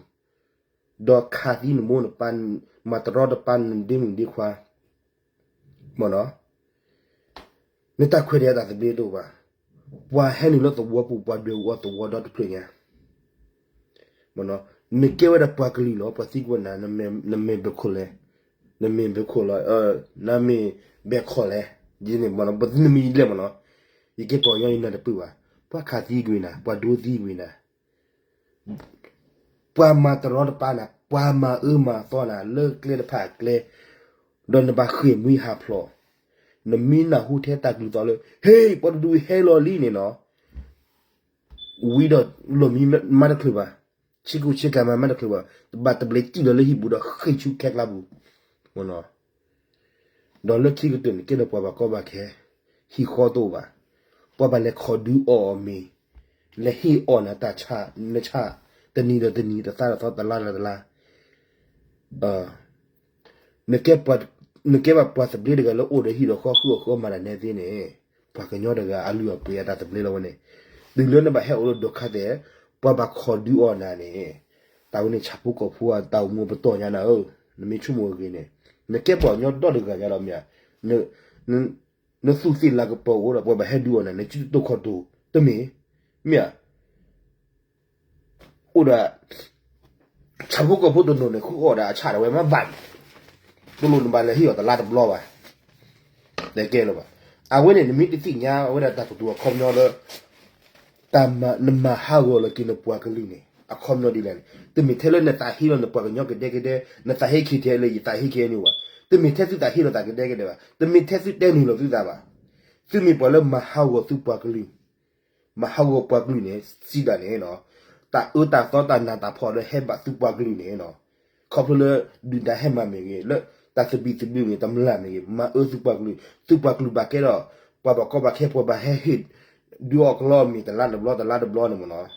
ဒီးခးသံနမိၢ်နပၢ် မၤတရီတပါနဒ့မုၣ်ဒ့ခွါ, မ့ၢ်နီၤ, နတၢ်ခွဲးတၢ်ယာ်တၢ်သဘျ့တအိၣ်ဘၣ်. ပှၤဟဲနုာ်လၢသဝီပူၤ ပှၤဒွဲၣ်အူအီၤသဝီဒီတဖျၢၣ်ညါ, နကဲဝဲဒၣ်ပှၤကလုာ်လီၤ, ပှၤသံကွၢ်နၤ, နမ့ၢ်ဘဲခိၣ်လဲၣ်, နမ့ၢ်ဘဲခိၣ်လီၤ, နမ့ၢ်ဘဲခိၣ်လဲၣ်, ယန့ၣ်မ့ၢ်နီၤ, ပသံနမံၤလဲၣ်မ့ၢ်နီၤ, ယကဲပှၤကညီယနၢ်တပၢၢ်ဘၣ်, ပှၤခးသံကွံာ်နၤ, ပှၤဒိသံကွံာ်နၤ ပှၤမၤတရီတပါနၤ, ပှၤမၤအၢမၤသီနၤ လၢကျဲတဖၣ်အကျဲ, ဒီးနဘၣ်ဃ့ၢ်မှံဟးဖျိး, နမ့ၢ်နၢ်ဟူထဲတၢ်ကလုၢ်သီၣ်လၢ ဟ့ၣ် ပှၤတဒူဟဲလီၤလံန့ၣ်နီၤ, ဝံၤဒီးလီၢ်မံမးတချုးဘၣ်, ဆ့ကူဆ့ကၤမးမးတချုးဘၣ်, တဘၣ်တဘျဲးစံၣ်လီၤလၢဟံၣ်ပူၤဒီးဃ့ၢ်ဆူခဲကျါပူၤ, ဒီးလၢခံကတၢၢ်န့ၣ် ကဲဒီးပှၤဘၣ်ကီဘၣ်ခဲ, ဟံၣ်ဃီတအိၣ်ဘၣ်, ပှၤဘၣ်လဲၤခိးဒုးအီၣ်အီၤမ့ၤ, လဲၤဟ့ၣ်အီၣ်နၤတၢ်ဆါ, နဆါ, တနံၤဒီးတနံၤ, တသီဒီးတသီ, တလါဒီးတလါ, နကဲဘၣ်ပှၤသဘျ့တဂၤလၢအိၣ်ဒီးဟံၣ်ဒီးဃီ ဃုအီၣ်ဃုအီမၤတၢ်နဲသ့န့ၣ်, ပှၤကညီတဂၤအလုၢ်အပှ့ၤအတၢ်သဘျ့လီၤဝဲန့ၣ်, တုၤလၢနဘၣ်ဟဲအိၣ်လၢဒိးခါသဲး, ပှၤဘၣ်ခိးဒုးအီၣ်နၤန့ၣ်, တၢ်ဝဲန့ၣ်ဆၣ်ဖိကီၢ်ဖိအတၢ်အိၣ်မူပတီၢ်ညါနၤဧၢ, နမ့ၢ်ဆိကမိၣ်အဂ့ၤန့ၣ်, နကဲပှၤကညီဒီတဂၤညါဒီးမ့ၢ်ဧါ, နသူၣ်သ့ၣ်လၤကပီၤအိၣ်ဒီး ပှၤဘၣ်ဟဲဒုးအီၣ်နၤန့ၣ် စုတတိာ်ခီၣ်တိာ်, တမ့ၢ်, မ့ၢ်ဧါ အိၣ်ဒီး ဆၣ်ဖိကီၢ်ဖိတနီၤန့ၣ် ဃုအီၣ်ဒီးအဆၣ်ဒၣ်ဝဲမးဘၣ်, တလိၣ်နဘၣ်လဲၤဟ့ၣ်အီၤတလါတဘျီဘၣ်, တဲကဲလၢၤဘၣ်. အဝဲန့ၣ်နမ့ၢ်တသ့ၣ်ညါဝဲဒၣ်တၢ်ကတိၤအခီပညီလၢ တၢ်မၤ နမၤဟးဂီၤလီၤက့ၤနပှၤကလုာ်န့ၣ် အခီပညီဒ်လဲၣ်န့ၣ်, တမ့ၢ်ထဲလၢနသးဟ့လီၤနပှၤကညီကဒဲကဒဲ, နသးဟ့ ခ့ထဲလၢ ယသးဟ့ ခ့န့ၣ် ဘၣ်, တမ့ၢ်ထဲသုသးဟ့လီၤသးကဒဲကဒဲဘၣ်, တမ့ၢ်ထဲသုတဲနုာ်လီၤသုသးဘၣ်. သုမ့ၢ်ပှၤလၢမၤဟးဂီၤသုပှၤကလုာ် မၤဟးဂီၤပှၤကလုာ်န့ၣ် စံးဒၣ်န့ၣ်, တၢ်အၢတၢ်သီတၢ်နးတၢ်ဖှီၣ်လၢဟဲဘၣ်သုပှၤကလုာ်န့ၣ်, ခီဖျိလၢဒုၣ်ဒါဟဲမၤမ့ၢ်ဂ့ၤ, လၢတၢ်သဘံၣ်သဘုၣ်ဂ့ၤ, တမျၢ်မ့ၢ်ဂ့ၤ, မၤအၢသုပှၤကလုာ်, သုပှၤကလုာ်ဘၣ်ကဲဒီး ပှၤဘၣ်ကီဘၣ်ခဲ ပှၤဘၣ်ဟဲဟ့ၣ် ဒုးအီၣ်ကလီအီၣ်မ့ၤ တလါတဘျီ တလါတဘျီန့ၣ်မ့ၢ်နီၤ.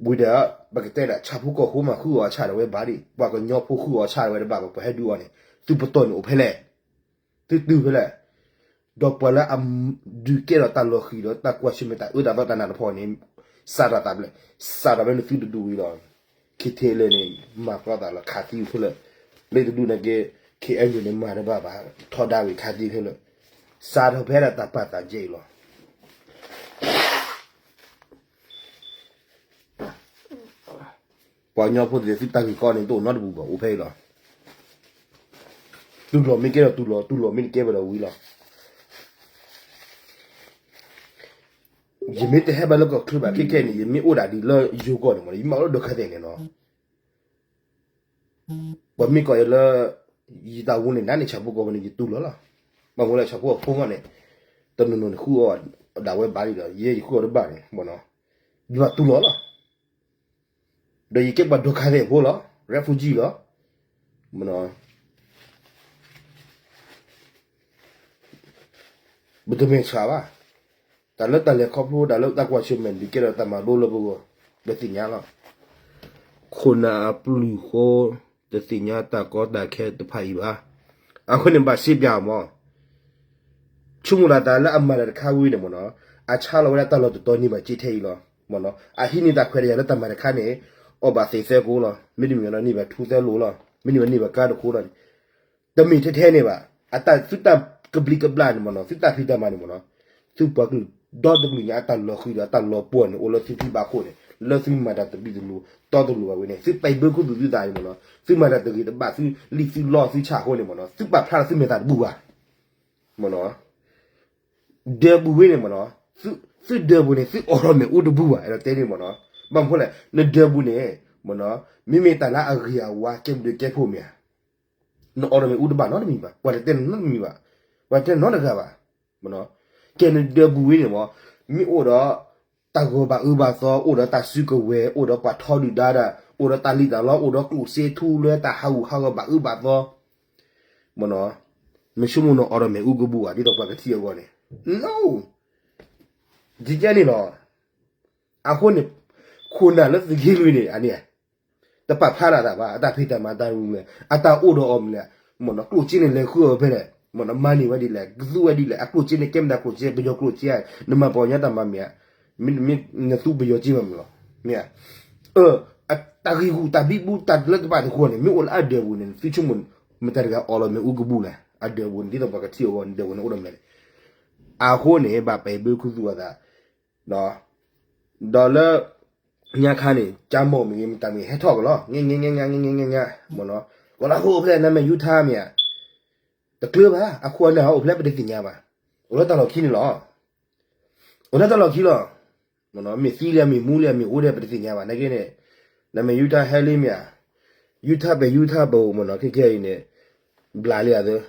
ဝံၤဒီး ပကတဲဒၣ် ဆၣ်ဖိကီၢ်ဖိမး ဃုအီၣ်အဆၣ်ဒၣ်ဝဲဘၣ်ဒံး, ပှၤကညီဖိဃုအီၣ်အဆၣ်ဒၣ်ဝဲတဘၣ်ဘၣ်, ပှၤဟဲဒုးအီၣ်န့ၣ် သုပတီၢ်န့ၣ်အိၣ်ဖဲလဲၣ်, သုတုၤဖဲလဲၣ်. ဒီးပှၤလၢအဒုးကဲထီၣ်တၢ်လီၤဃံၤဒီး တၢ်ကွၢ်ဆၢၣ်မဲာ်တၢ်အၢတၢ်သီတၢ်နးတၢ်ဖှီၣ်န့ၣ် စးထီၣ်သးဘျဲၣ်, စးထီၣ်ဖဲန့ၣ်သုတဒူဝံၤလီၤ. ခ့ထဲလၢာ်န့ၣ် မၤသီသးလီၤ ခးသံခဲလၢာ်, လၢတဒူၣ်န့ၣ်က့ ခ့အဲၣ်ယူၣ်န့ၣ် မၤတဘၣ်ဘၣ်, ထီဒါဝံၤခးသံခဲလၢာ်, စးထီၣ်ဖဲဒၣ်တၢ်ပာ်သးကဲအံၤလီၤ. ပှၤကညီဖိသ့ၣ်သုတၢ်ဂ့ၢ်ကီန့ၣ် တအိၣ်နီတပူၤဘၣ်, အိၣ်ဖဲအံၤလီၤ. တူၢ်လိာ်မ့ၢ်ကဲဒီးတူၢ်လိာ်, တူၢ်လိာ်မ့ၢ်တကဲဘၣ်ဒီးဝံၤလီၤ. ယမ့ၢ်တဟဲဘၣ်လၢကီၢ်ချၢဘၣ် ခဲကဲန့ၣ် ယမ့ၢ်အိၣ်ဒၣ်ဒ်လၢယိၤကီၢ်န့ၣ်မ့ၢ်နီၤ, ယမ့ၢ်အိၣ်လၢဒိးခါသဲးန့ၣ်နီၤ, ပှၤမ့ၢ်ကိးယၤလၢ ယတၢ်ဝူန့ၣ် နၤန့ၣ်ဆၣ်ဖိကီၢ်ဖိန့ၣ် ယတူၢ်လိာ်လီၤ. ဘၣ်မနုၤလဲၣ် ဆၣ်ဖိအဖိမးန့ၣ် တနီၤနီၤန့ၣ် ဃုအီၣ်ဒၣ်ဝဲဘၣ်ဒံးဒီး ယဲယဃုအီၣ်တဘၣ်န့ၣ် ယဘၣ်တူၢ်လိာ်လီၤ. ဒီးယကဲပှၤဒိးခါသဲးဖိလီၤ, refugee လီၤ. ပတမဲာ်ဆှးဘၣ်. တၢ်လၢတၢ်လဲၤခီဖျိ တၢ်လၢတၢ်ကွၢ်ဆၢၣ်မဲာ် ဒုးကဲထီၣ်တၢ်မၤလိလၢပဂီၢ် ပသ့ၣ်ညါလီၤ. ခိၣ်နၢ်အပျုၢ်ဃိ တသ့ၣ်ညါတၢ်ကီတၢ်ခဲတဖၣ်အံၤဘၣ်. အဃိန့ၣ် ဘၣ်စံးပၠးမး ဆိကမိၣ်လၢတၢ်လၢအမၤတၢ်တခါဝံၤန့ၣ်မ့ၢ်နီၤ, အဆါလီၤဝဲဒၣ်တၢ်လီၢ်တတီၤန့ၢ်ဘၣ်စ့ထဲအံၤလီၤ. မ့ၢ်နီၤ, အဟံးန့ၢ်တၢ်ခွဲးတၢ်ယာ်လၢတၢ်မၤတခါန့ၣ် အီၣ်ဘၣ်သ့ၣ်သၢကိလီၤ. မ့တမ့ၢ်ဒီးန့ၢ်ဘၣ်ထူသၢလိၤလီၤ. မ့တမ့ၢ်န့ၢ်ဘၣ်ကါတခိလီၤန့ၣ်, တမ့ၢ်ထဲထဲန့ၣ်ဘၣ်. အတၢ်သုတၢ်ကဘျံးကဘျၣ်န့ၣ်မ့ၢ်နီၤ, သုတၢ်ဖံးတၢ်မၤန့ၣ်မ့ၢ်နီၤ, သုပှၤကလုာ်ဒီတကလုာ်ညါ အတၢ်လီၤဃံၤဒီးအတၢ်လီၤပှီၢ်န့ၣ် အိၣ်လၢသုထံဘၣ်ခိၣ်န့ၣ် လၢသုမၤတၢ်သဘံၣ်သဘုၣ် တီတလိၤဘၣ်ဝဲန့ၣ် သုပဲာ်ဘၢခူသူၣ်သုသးန့ၣ်မ့ၢ်နီၤ, သုမၤတၢ်တဂ့ၤတဘၣ် သုလံၣ်သုလီသုဆၣ်အဃိန့ၣ်မ့ၢ်နီၤ, သုပာ်ဖျါလၢသုမဲာ်သးတဘူၣ်ဘၣ်. မ့ၢ်နီၤ, ဒၢးပူၤဝဲန့ၣ်မ့ၢ်နီၤ, သုဒၢးပူၤန့ၣ် သုအိးထီၣ်မ့ၣ်အူတဘူၣ်ဘၣ် အဲၣ်ဒိးတဲန့ၣ်မ့ၢ်နီၤ. ဘၣ်မနုၤလဲၣ် နဒၢးပူၤန့ၣ် မ့ၢ်နီၤ, မ့မ့ၢ်တၢ်လၢအဂ့ၤအဝါကဲဘျုးကဲဖှိၣ်မ့ၢ်ဧါ, နအိးထီၣ်မ့ၣ်အူတဘၣ်နီတမံၤဘၣ်, ပှၤတတဲနနီတမံၤဘၣ်, ပှၤတတဲနီတဂၤဘၣ်. မ့ၢ်နီၤ, ကဲနဒၢးပူၤဝဲန့ၣ်မ့ၢ်, မ့ၢ်အိၣ်ဒီး တၢ်ဂီၤဘၣ်အၢဘၣ်သီ, အိၣ်ဒီးတၢ်စုကဝဲၤ, အိၣ်ဒီးပှၤထီဒုၣ်ဒါဒၣ်, အိၣ်ဒီးတၢ်လံၣ်တၢ်လီ, အိၣ်ဒီးကျိၣ်စ့ထူလၢတၢ်ဟးဂူာ်ဟးဂီၤဘၣ်အၢဘၣ်သီ, မ့ၢ်နီၤ, မ့ၢ်ဆိကမိၣ်နအိးထီၣ်မ့ၣ်အူကဘူၣ်ဧါ, ဒ်သိးပှၤကထံၣ်အဂီၢ်န့ၣ်, no, ဒ်ကဲန့ၣ်လီၤ. အဃိန့ၣ် ခိၣ်နၢ်လၢသုးက့လွံၢ်န့ၣ် အန့ၣ် တပာ်ဖျါဒၣ်တၢ်ဘၣ်, အတၢ်ဖံးတၢ်မၤတၢ်မနုၤလဲၣ်, အတၢ်အိၣ်ဒီးအီၤမနုၤလဲၣ်, မ့ၢ်နီၤ, ကျိၣ်စ့န့ၣ်လဲၤဃုအီၤဖဲလဲၣ်, မ့ၢ်နီၤ, မၤန့ၢ်ဝဲဒ်လဲၣ်, ကသူဝဲဒ်လဲၣ်, အကျိၣ်စ့န့ၣ်ကဲမတၤကျိၣ်စ့, ပယီၤကျိၣ်စ့ဧါ, နမၤပှၤကညီတၢ်မၤမ့ၢ်ဧါ, မ့ၢ်နသူပယီၤစ့မ့ၢ်မ့ၢ်လီၤ, မ့ၢ်ဧါ, တၢ်ဂံၢ်ဂူာ်တၢ်ဘံဘူတၢ်လၢတဘၣ်တခီန့ၣ် မ့ၢ်အိၣ်လၢအဒၢးပူၤန့ၣ် သုဆိကမိၣ် မတၤတဂၤအိးထီၣ်မ့ၣ်အူကဘူၣ်လဲၣ်, အဒၢးပူၤန့ၣ် ဒ်သိးပှၤကထံၣ်အဂီၢ်န့ၣ် ဒၢးပူၤန့ၣ်အိၣ်ဒီးမနုၤလဲၣ်, အဃိန့ၣ် ဘၣ်ပဲာ်ဘၢခူသူၣ်အသး ဒီးလၢ ညါခါန့ၣ် ကၠါမိၢ်မ့ၢ်ဂ့ၤ မတၤမ့ၢ်ဂ့ၤ ဟဲထီၣ်ကလီၤ ငဲငဲငဲငဲ ငဲငဲငဲ မ့ၢ်နီၤ, ကီၤလါဖိအိၣ်ဖဲလဲၣ် နမဲာ်ယူထါမ့ၢ်ဧါ, တကျၢၤဘၣ် အခိၣ်အနၢ်အိၣ်ဖဲလဲၣ် ပတသ့ၣ်ညါဘၣ်, အိၣ်လၢတၢ်လီၢ်ခံန့ၣ်လီၤ, အိၣ်လၢတၢ်လီၢ်ခံလီၤ, မ့ၢ်သံလံ မ့ၢ်မူလံ မ့ၢ်အိၣ်ဒဲး ပတသ့ၣ်ညါဘၣ် နာ်က့န့ၣ်, နမဲာ်ယူထါဟဲလံမ့ၢ်ဧါ, ယူထါပဲာ်ယူထါပဲာ်အိၣ်မ့ၢ်နီၤ ခဲခဲအံၤန့ၣ်, ဘျးလံအသး,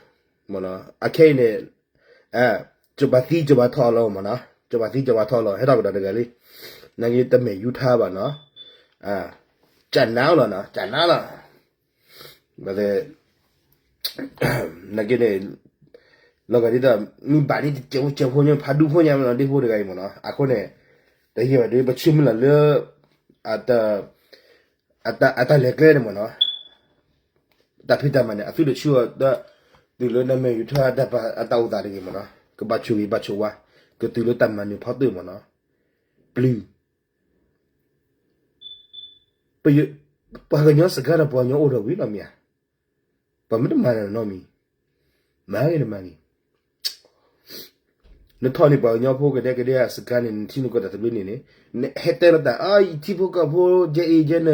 မ့ၢ်နီၤ အခဲအံၤန့ၣ် ကဘၣ်သံကဘၣ်ထီၣ်လီၤမ့ၢ်နီၤ, ကဘၣ်သံကဘၣ်ထီၣ်လီၤ ဟဲထီၣ်ကဒီးတဂၤလံ, နာ်က့တမဲာ်ယူထါဘၣ်နီၤ, ကနါလီၤနီၤ ကနါလီၤ, နာ်က့န့ၣ်, လီၤဂာ်ဒ်သိး မ့ၢ်ဘၣ်န့ၣ် တကဲးဖိကဲးဖိညါ ဖးဒူဖိညါမ့ၢ်နီၤ ဒ့ဖိတဂၤအံၤမ့ၢ်နီၤ အဃိန့ၣ်, တဟ့ၣ်ဘၣ်ဒ် ပဆၢမုၢ်လၢ်လၢ အတၢ်လဲၤကျဲန့ၣ်မ့ၢ်နီၤ, တၢ်ဖံးတၢ်မၤန့ၣ် အသုတဆူၣ်အီၤ တုၤလၢနမဲာ်ယူၤထၢၣ်အတၢ်အိၣ်သးတဂ့ၤမ့ၢ်နီၤ ကဘၣ်ဆိၣ်ဂ့ၤဘၣ်ဆိၣ်ဝါ, ကတုၤလၢတၢ်မၤနၢၤဖီတၢၣ်မ့ၢ်နီၤ, ပျုၤ, ပှၤကညီစခါဒီးပှၤကညီအိၣ်ဒီးဝံၤလီၤမ့ၢ်ဧါ, ပှၤမ့ၢ်တမၤနီတမံၤ, မၤဂ့ၤတမၤဂ့ၤ နထီၣ်န့ၢ်ပှၤကညီဖိကဒဲကဒဲအစခါန့ၣ် နထံနကီၢ်တၢ်သဘျ့န့ၣ်န့ၣ်, နဟဲတဲလီၤတၢ် အထံဖိကီၢ်ဖိ ယဲအံၤယဲန,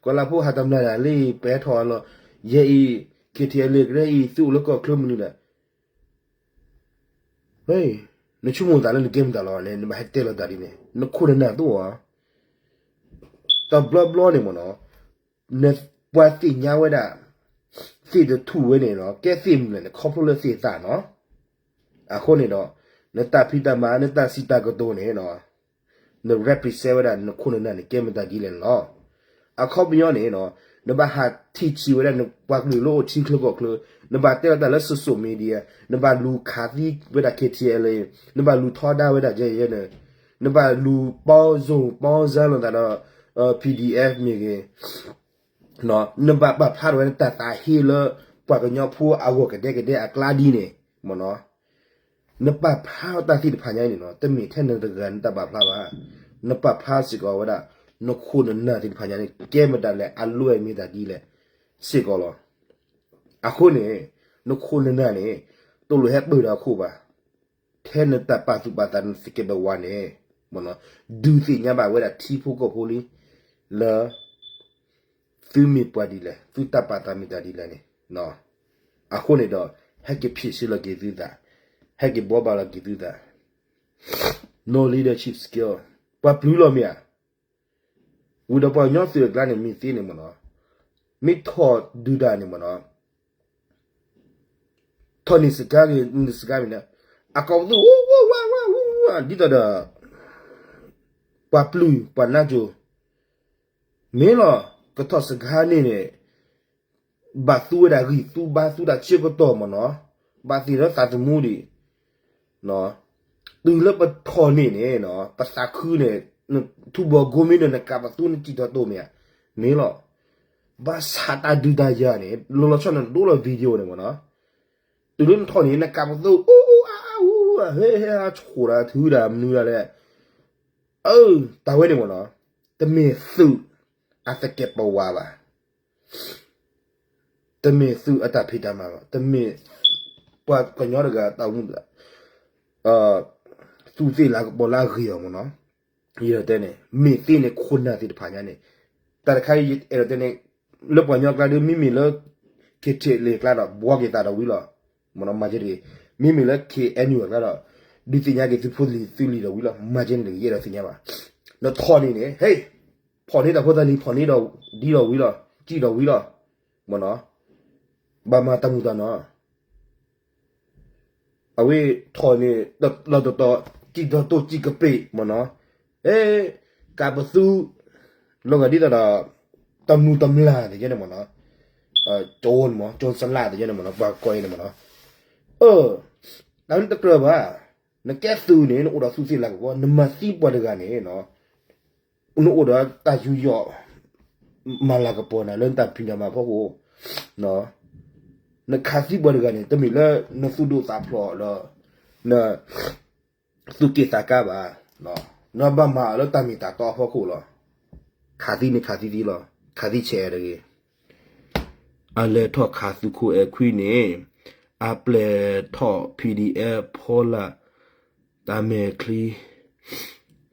ကီၤလါဖိဟးတမျၢ်ဒၣ်လံ ပဟဲထီၣ်အလီၢ်, ယဲအံၤ KTLA ကရၢအံၤ သုအိၣ်လၢကီၢ်ချၢမနုၤဒၣ်, နဆိကမိၣ်သးလၢနကဲမတၤလီၤန့ၣ် နဘၣ်ဟဲတဲလီၤတၢ်ဒ်န့ၣ် နခိၣ်နနၢ်တအိၣ်ဧါ, တဘျီဘျီန့ၣ်မ့ၢ်နီၤ, နပှၤသ့ၣ်ညါဝဲဒၣ် သ့ၣ်တထူၣ်ဝဲန့ၣ်နီၤ ကဲသ့ၣ်မနုၤလဲၣ်န့ၣ် ခီဖျိလၢသ့ၣ်သၣ်နီၤ, အဃိန့ၣ်ဒီး နတၢ်ဖံးတၢ်မၤ နတၢ်စံးတၢ်ကတိၤန့ၣ်နီၤ, န represent ဝဲဒၣ်နခိၣ်နနၢ်န့ၣ် ကဲမတၤဒ်လဲၣ်န့ၣ်လီၤ. အခီပညီန့ၣ်နီၤ, နဘၣ်ဟးထံၣ်ဆံးဝဲဒၣ်နပှၤကလုာ်လၢအိၣ်ထံချၢကီၢ်ချၢ, နဘၣ်တဲလီၤတၢ်လၢ social media, နဘၣ်လူၤခးသံဝဲဒၣ် KTLA, နဘၣ်လူၤထီဒါဝဲဒၣ်ယဲယဲန့ၣ်, နဘၣ်လူၤပီၢ်စိၣ်ပီၢ်စၢ်လိာ်သးဒီး PDF မ့ၢ်ဂ့ၤ, နဘၣ်ပာ်ဖျါထီၣ်ဝဲနတၢ်သးဟ့လၢ ပှၤကညီဖိအဂီၢ်ကဒဲကဒဲအကျါဒ်န့ၣ်, မ့ၢ်နီၤ, နပာ်ဖျါထီၣ်တၢ်သ့ၣ်တဖၣ်ညါန့ၣ်နီၤ တမ့ၢ်ထဲနတဂၤနတၢ်ပာ်ဖျါဘၣ်, နပာ်ဖျါစ့ၢ်ကီးဝဲဒၣ် နခိၣ်နနၢ်သ့ၣ်တဖၣ်ညါန့ၣ် ကဲမတၤလဲၣ် အလွဲၢ်မ့ၢ်တၢ်ဒ်လဲၣ် စ့ၢ်ကီးလီၤ. အဃိန့ၣ် နခိၣ်နနၢ်န့ၣ် တလိၣ်ဟဲပၢၢ်ဒီးအခိၣ်ဘၣ်. ထဲနတၢ်ပာ်သူၣ်ပာ်သးနသကဲးပဝးန့ၣ် ဒုးသ့ၣ်ညါဘၣ်ဝဲဒၣ်ထံဖိကီၢ်ဖိလံ လၢ သုမ့ၢ်ပှၤဒ်လဲၣ် သုတၢ်ပာ်သးမ့ၢ်တၢ်ဒ်လဲၣ်န့ၣ်, အဃိန့ၣ်ဒီး ဟဲက့ၤဖံးဆ့လီၤက့ၤသုသး, ဟဲက့ၤဘှီဘၣ်လီၤက့ၤသုသး, no leadership skill ပှၤပျုၤလီၤမ့ၢ်ဧါ, ဝံၤဒီးပှၤကညီသုးအကျါန့ၣ် မ့ၢ်သ့န့ၣ်မ့ၢ်နီၤ, မ့ၢ်ထီၣ်ဒုးတၢ်န့ၣ်မ့ၢ်နီၤ, ထီၣ်န့ၢ်စကါဂ့ၤ န့ၢ်စကါမ့ၢ်န့ၣ်, အကီၢ်ပသူ ဝဝဝဝ ဒ်သိးဒီး ပှၤပျုၤ ပှၤနါစိၤ, မ့ၢ်လီၤ ကထီၣ်စကါန့ၣ်န့ၣ် ဘၣ်သူဝဲဒၣ်ဂံၢ်သူဘါ သူတၢ်ဆၢကတီၢ်မ့ၢ်နီၤ, ဘၣ်သ့ၣ်လၢသးသမူဒံး, တုၤလၢပထီၣ်န့ၢ်န့ၣ် ပသးခုန့ၣ် ထူဘီၣ်ကိမ့ၢ်ဒီး နကးပသူနစံၣ်ထီၣ်တိၢ်မ့ၢ်ဧါ, မ့ၢ်လီၤ, ဘၣ်ဆၣ်တၢ်ဒုးတၢ်ယၤန့ၣ် လီၤလီၤဆီဆီန့ၣ် ဒိလီၤ video န့ၣ်မ့ၢ်နီၤ, တုၤလၢနထီၣ်န့ၣ် နကးပသူ အူအူအါအါအူအါ ဟ့ဟ့ဟးဆှိၣ်ဒၣ်ထုဒၣ်မနုၤဒၣ်လဲၣ်, အၢ တၢ်ဝဲန့ၣ်မ့ၢ်နီၤ, တမ့ၢ်သုးအသကဲးပဝးဘၣ်. တမ့ၢ်သုးအတၢ်ဖံးတၢ်မၤဘၣ်, တမ့ၢ်ပှၤကညီတဂၤတၢ်အိၣ်မူဘၣ်, သူးသ့ၣ်လၤကပီၤလၢအဂ့ၤအီၤမ့ၢ်နီၤ, ယအဲၣ်ဒိးတဲန့ၣ် မ့ၢ်သ့န့ၣ်ခိၣ်နၢ်သ့ၣ်တဖၣ်ညါန့ၣ်, တၢ်တခါအံၤယအဲၣ်ဒိးတဲန့ၣ်, လၢပှၤကညီကျါဒီး မ့မ့ၢ်လၢ KTLA အကျါဒီး ဘှီက့ၤသးဒီးဝံၤလီၤ, မ့ၢ်နီၤ မၤကဲတဂ့ၤ, မ့မ့ၢ်လၢ KNU အကျါဒီး ဒုးသ့ၣ်ညါက့ၤသုဖိသုလံၤဒီးဝံၤလီၤ, မၤကဲန့ၣ်တဂ့ၤ ယအဲၣ်ဒိးသ့ၣ်ညါဘၣ်, နထီၣ်န့ၣ်န့ၣ် ဟ့ၣ် ဖီၣ်န့ၢ်တၢ်ဖိတၢ်လံၤ ဖီၣ်န့ၢ်ဒီး ဒ်ဒီးဝံၤလီၤ စံၣ်ဒီးဝံၤလီၤ, မ့ၢ်နီၤ, ဘၣ်မၤတၢ်မုာ်တၢ်နီၤ, အဝဲထီၣ်န့ၣ် လီၤတတီၤ စံၣ်ဒီးတိၢ်စံၣ်ကပ့ၤ မ့ၢ်နီၤ, အဲ ကးပသူ လီၤဂာ်ဒ်သိးဒီး တမုာ်တမျၢ်သ့ၣ်ယဲန့ၣ်မ့ၢ်နီၤ, ကၠိမ့ၢ် ကၠိစလၢ်သ့ၣ်ယဲန့ၣ်မ့ၢ်နီၤ ပှၤကိးအံၤန့ၣ်မ့ၢ်နီၤ, အၢ တၢ်န့ၣ်တကြၢးဘၣ်, နကဲသုးန့ၣ် နအိၣ်ဒီးသူးသ့ၣ်လၤကပီၤ နမၤသံပှၤတဂၤန့ၣ် နအိၣ်ဒီးတၢ်ယူးယီၣ် မၤလၤကပီၤနၤလၢနတၢ်ဖံးတၢ်မၤအဖီခိၣ်, နခးသံပှၤတဂၤန့ၣ် တမ့ၢ်လၢနသူၣ်ဒိၣ်သးဖျိးဒီး နသူၣ်က့ၣ်သးကါဘၣ်, နဘၣ်မၤအီၤလၢတၢ်မ့ၢ်တၢ်တီအဖီခိၣ်လီၤ, ခးသံန့ၣ်ခးသံသံလီၤ, ခးသံဆဲးတဂ့ၤ အလဲၤထီၣ်ခးသုးခိၣ်အဲၣ်ခွံန့ၣ် အပျဲၢ်ထီၣ် PDF ဖီလာ် တၢ်မဲာ်ချံ,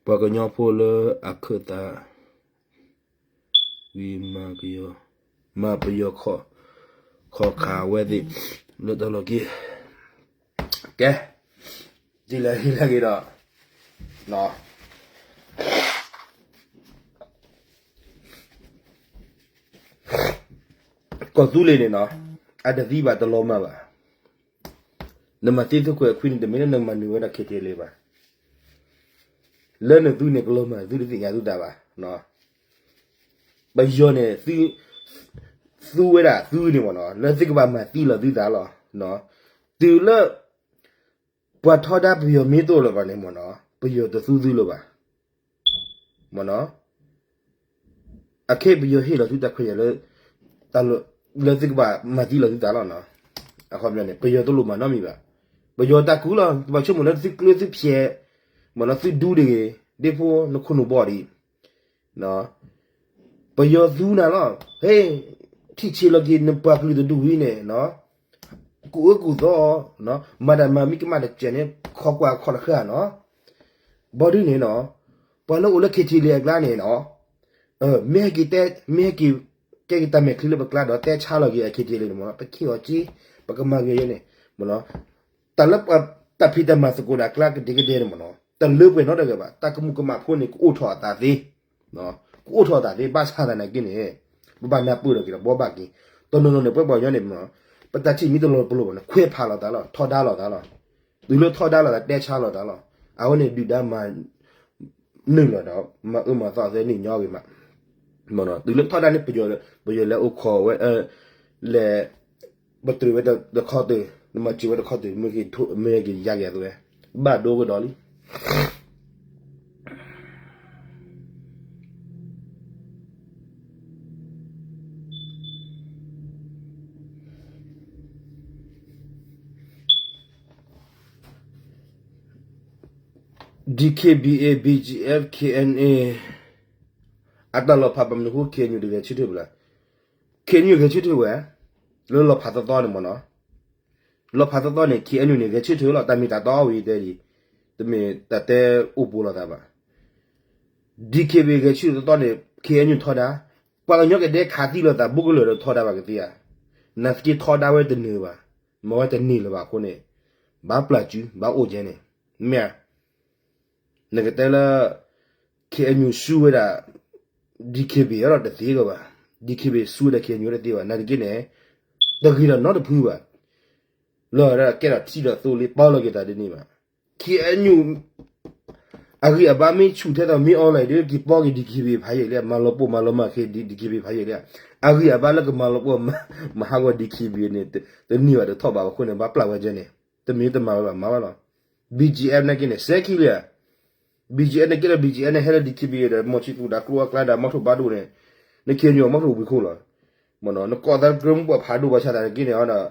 ပှၤကညီဖိလၢအခၢၣ်သး ဝံၤမၤပယီၤ, မၤပယီၤ ခီၣ်ခးဝဲသ့ၣ် လၢတၢ်လီၢ်က့ၤ, ကဲ, ဒ်လဲၣ်ဒ်လဲၣ်ဂ့ၤဒီး, ကီၢ်သူလ့ၤန့ၣ်နီၤ, အတသံဘၣ်တလီၤမၢ်ဘၣ်. နမၤသံသုးခွဲးခွံန့ၣ် တမ့ၢ်လၢနမၤနၢၤဝဲဒၣ် ခ့ထံလ့ဘၣ်. လၢနသုန့ၣ် ကလီၤမၢ်သုတသ့ၣ်ညါသုသးဘၣ်. ပယီၤန့ၣ် သူဝဲဒၣ်သုန့ၣ်မ့ၢ်နီၤ, လၢသုကဘၣ်မၤသံလီၤသုသးလီၤ. တုၤလၢ ပှၤထီဒါပယီၤမ့ၢ်တအိၣ်လၢၤဘၣ်န့ၣ်မ့ၢ်နီၤ, ပယီၤတသူသုလၢၤဘၣ်. မ့ၢ်နီၤ, အခဲပယီၤဟ့ၣ်လီၤသုတၢ်ခွဲးယာ်လၢ လၢသုကဘၣ်မၤသံလီၤသုသးလီၤနီၤ. အခီပညီန့ၣ် ပယီၤတလိၣ်မၤနီတမံၤဘၣ်. ပယီၤတၢ်ကူလီၤ, ပှၤဆိကမိၣ်လၢသုကျၢသုဖျဲး, မ့ၢ်နီၤ, သုဒူတဂ့ၤ, ဒ့ဖိနခိၣ်နူာ်ဘီဒံး ပယီၤသူနၤလီၤ. ဟဲ, ထံၣ်ဆံးလီၤက့ၤနပှၤကလုာ်တဒူၣ်ဝံၤန့ၣ်, ကူၣ်အၢကူၣ်သီ, မၤတၢ်မၤမံကမၣ်တစဲးန့ၣ် ခိးကွၢ်ခီၣ်တဃၢနီၤ. ဘီဒုန့ၣ်နီၤ, ပှၤလၢအိၣ်လၢ ခ့ထံလ့ အကျါန့ၣ်နီၤ, မ့ၢ်ဟဲက့ၤတဲ, မ့ၢ်ဟဲက့ၤ ကဲက့ၤတၢ်မဲာ်ချံလၢပကျါဒီး တဲဆါလီၤက့ၤအ ခ့ထံလ့န့ၣ်မ့ၢ်နီၤ, ပခ့ၣ်အီၤက့, ပကမၤဂ့ၤယဲန့ၣ်, မ့ၢ်နီၤ, တၢ်လၢ တၢ်ဖံးတၢ်မၤသကိးတၢ်ကျါကဒဲကဒဲန့ၣ်မ့ၢ်နီၤ, တလၢပှဲၤနီတဂၤဘၣ်. တၢ်ကမူးကမၣ်ဖိန့ၣ် ကအိၣ်ထီၣ်အသးသ့, ကအိၣ်ထီၣ်အသးသ့, ဘၣ်ဆၣ်သနာ်က့န့ၣ် ပဘၣ်နၢ်ပၢၢ်ဒီးက့ၤဒီးဘှီဘၣ်က့ၤ. တနီၤနီၤန့ၣ် ပှၤပှၤကညီန့ၣ်, ပတၢ်ထံၣ်မ့ၢ်တလီၤပလိာ်ဘၣ်န့ၣ် ခွဲးဖးလိာ်သးလီၤ, ထီဒါလိာ်သးလီၤ. တုၤလၢထီဒါလိာ်သး တဲဆါလိာ်သးလီၤ. အဝဲန့ၣ်ဒုၣ်ဒါမၤ နုာ်လီၤဒီး မၤအၢမၤသီသ့န့ၣ်ညီဂ့ၤမး. တုၤလၢထီဒါန့ၣ် ပယီၤလဲၤအိၣ်ခိးဝဲ, လဲၤ ပတြၢၤဝဲတခီတၢၢ်, နမၤစၢၤဝဲတခီတၢၢ်, မ့ၢ်က့ၤယါက့ၤအသိးဝဲ, ဘၣ်ဒိကဒီးလံ. DKBA, BGF, KNA အတၢ်လီၤဖးဘၣ်မနုၤအဃိ KNU တဂဲၤဆၢထၢၣ်ဘၣ်လဲၣ်. KNU ဂဲၤဆၢထၢၣ်ဝဲ လၢလီၤဖးသီသီန့ၣ်မ့ၢ်နီၤ. လီၤဖးသီသီန့ၣ် KNU န့ၣ် ဂဲၤဆၢထၢၣ်လီၤ. တၢ်မ့ၢ်တၢ်တီအဝဲတဲဒ်အံၤ, တမ့ၢ်တၢ်တဲအိၣ်ဘူးလိာ်သးဘၣ်. DKBA ဂဲၤဆၢထၢၣ်သီသီန့ၣ် KNU ထီဒါ, ပှၤကညီကဒဲခးသံလိာ်သး ဘူးကလၢာ်ဒီးထီဒါဘၣ်ကသ့ဧါ. နာ်သက့ထီဒါဝဲတနၢၤဘၣ်, မၤဝဲတန့ၢ်လၢၤဘၣ်အဃိန့ၣ်, ဘၣ်ပျၢ်စု, ဘၣ်အိၣ်ကဲန့ၣ်, မ့ၢ်ဧါ. နကတဲလၢ KNU ဆူဝဲဒၣ် DKBA ဒီးတသ့လၢၤဘၣ်. DKBA ဆူဝဲဒၣ် KNU တသ့ဘၣ်. နာ်သက့န့ၣ် တဂ့ၤဒီးနီတဖုဘၣ်. လၢဒၣ်ကဲထီၣ်ထံဒီးသိလ့ၤ ပာ်လီၤက့ၤသးဒ်န့ၣ်ဘၣ်. KNU အဂံၢ်အဘါမ့ၢ်ဆူၣ်ထဲသိးမ့ၢ်အီၤလီၤဒီး က့ၤပီက့ၤ DKBA ဖးယံာ်လံ, မၤလီၤပှီၢ်မၤလီၤမၢ်က့ၤ DKBA ဖးယံာ်လံ. အဂံၢ်အဘါလၢကမၤလီၤပှီၢ်မၤဟးဂီၤ DKBA န့ၣ် တန့ၢ်ဘၣ်တထီၣ်ဘၣ်အဃိန့ၣ် ဘၣ်ပျၢ်ဝဲကဲန့ၣ်, တမ့ၢ်တမၤဝဲဘၣ် မၤဝဲလီၤ. BGF နာ်က့န့ၣ် စဲခံလံဧါ. BGF န့ၣ်ကဲဒီး BGF န့ၣ် ဟဲလၢ DKBA ဒီး မီၢ်ဆံသူၣ်ဒီးကျိအကျါဒီး မီၢ်ထိၣ်ဘၣ်ဒိၣ်န့ၣ်, န KNU မီၢ်ထိၣ်ဝံၤခိၣ်လီၤ. မ့ၢ်နီၤ နကိးသးကြၢးမူပှၤဖးဒိၣ်ဘၣ်ဆၣ်သနာ်က့န့ၣ်ဒီး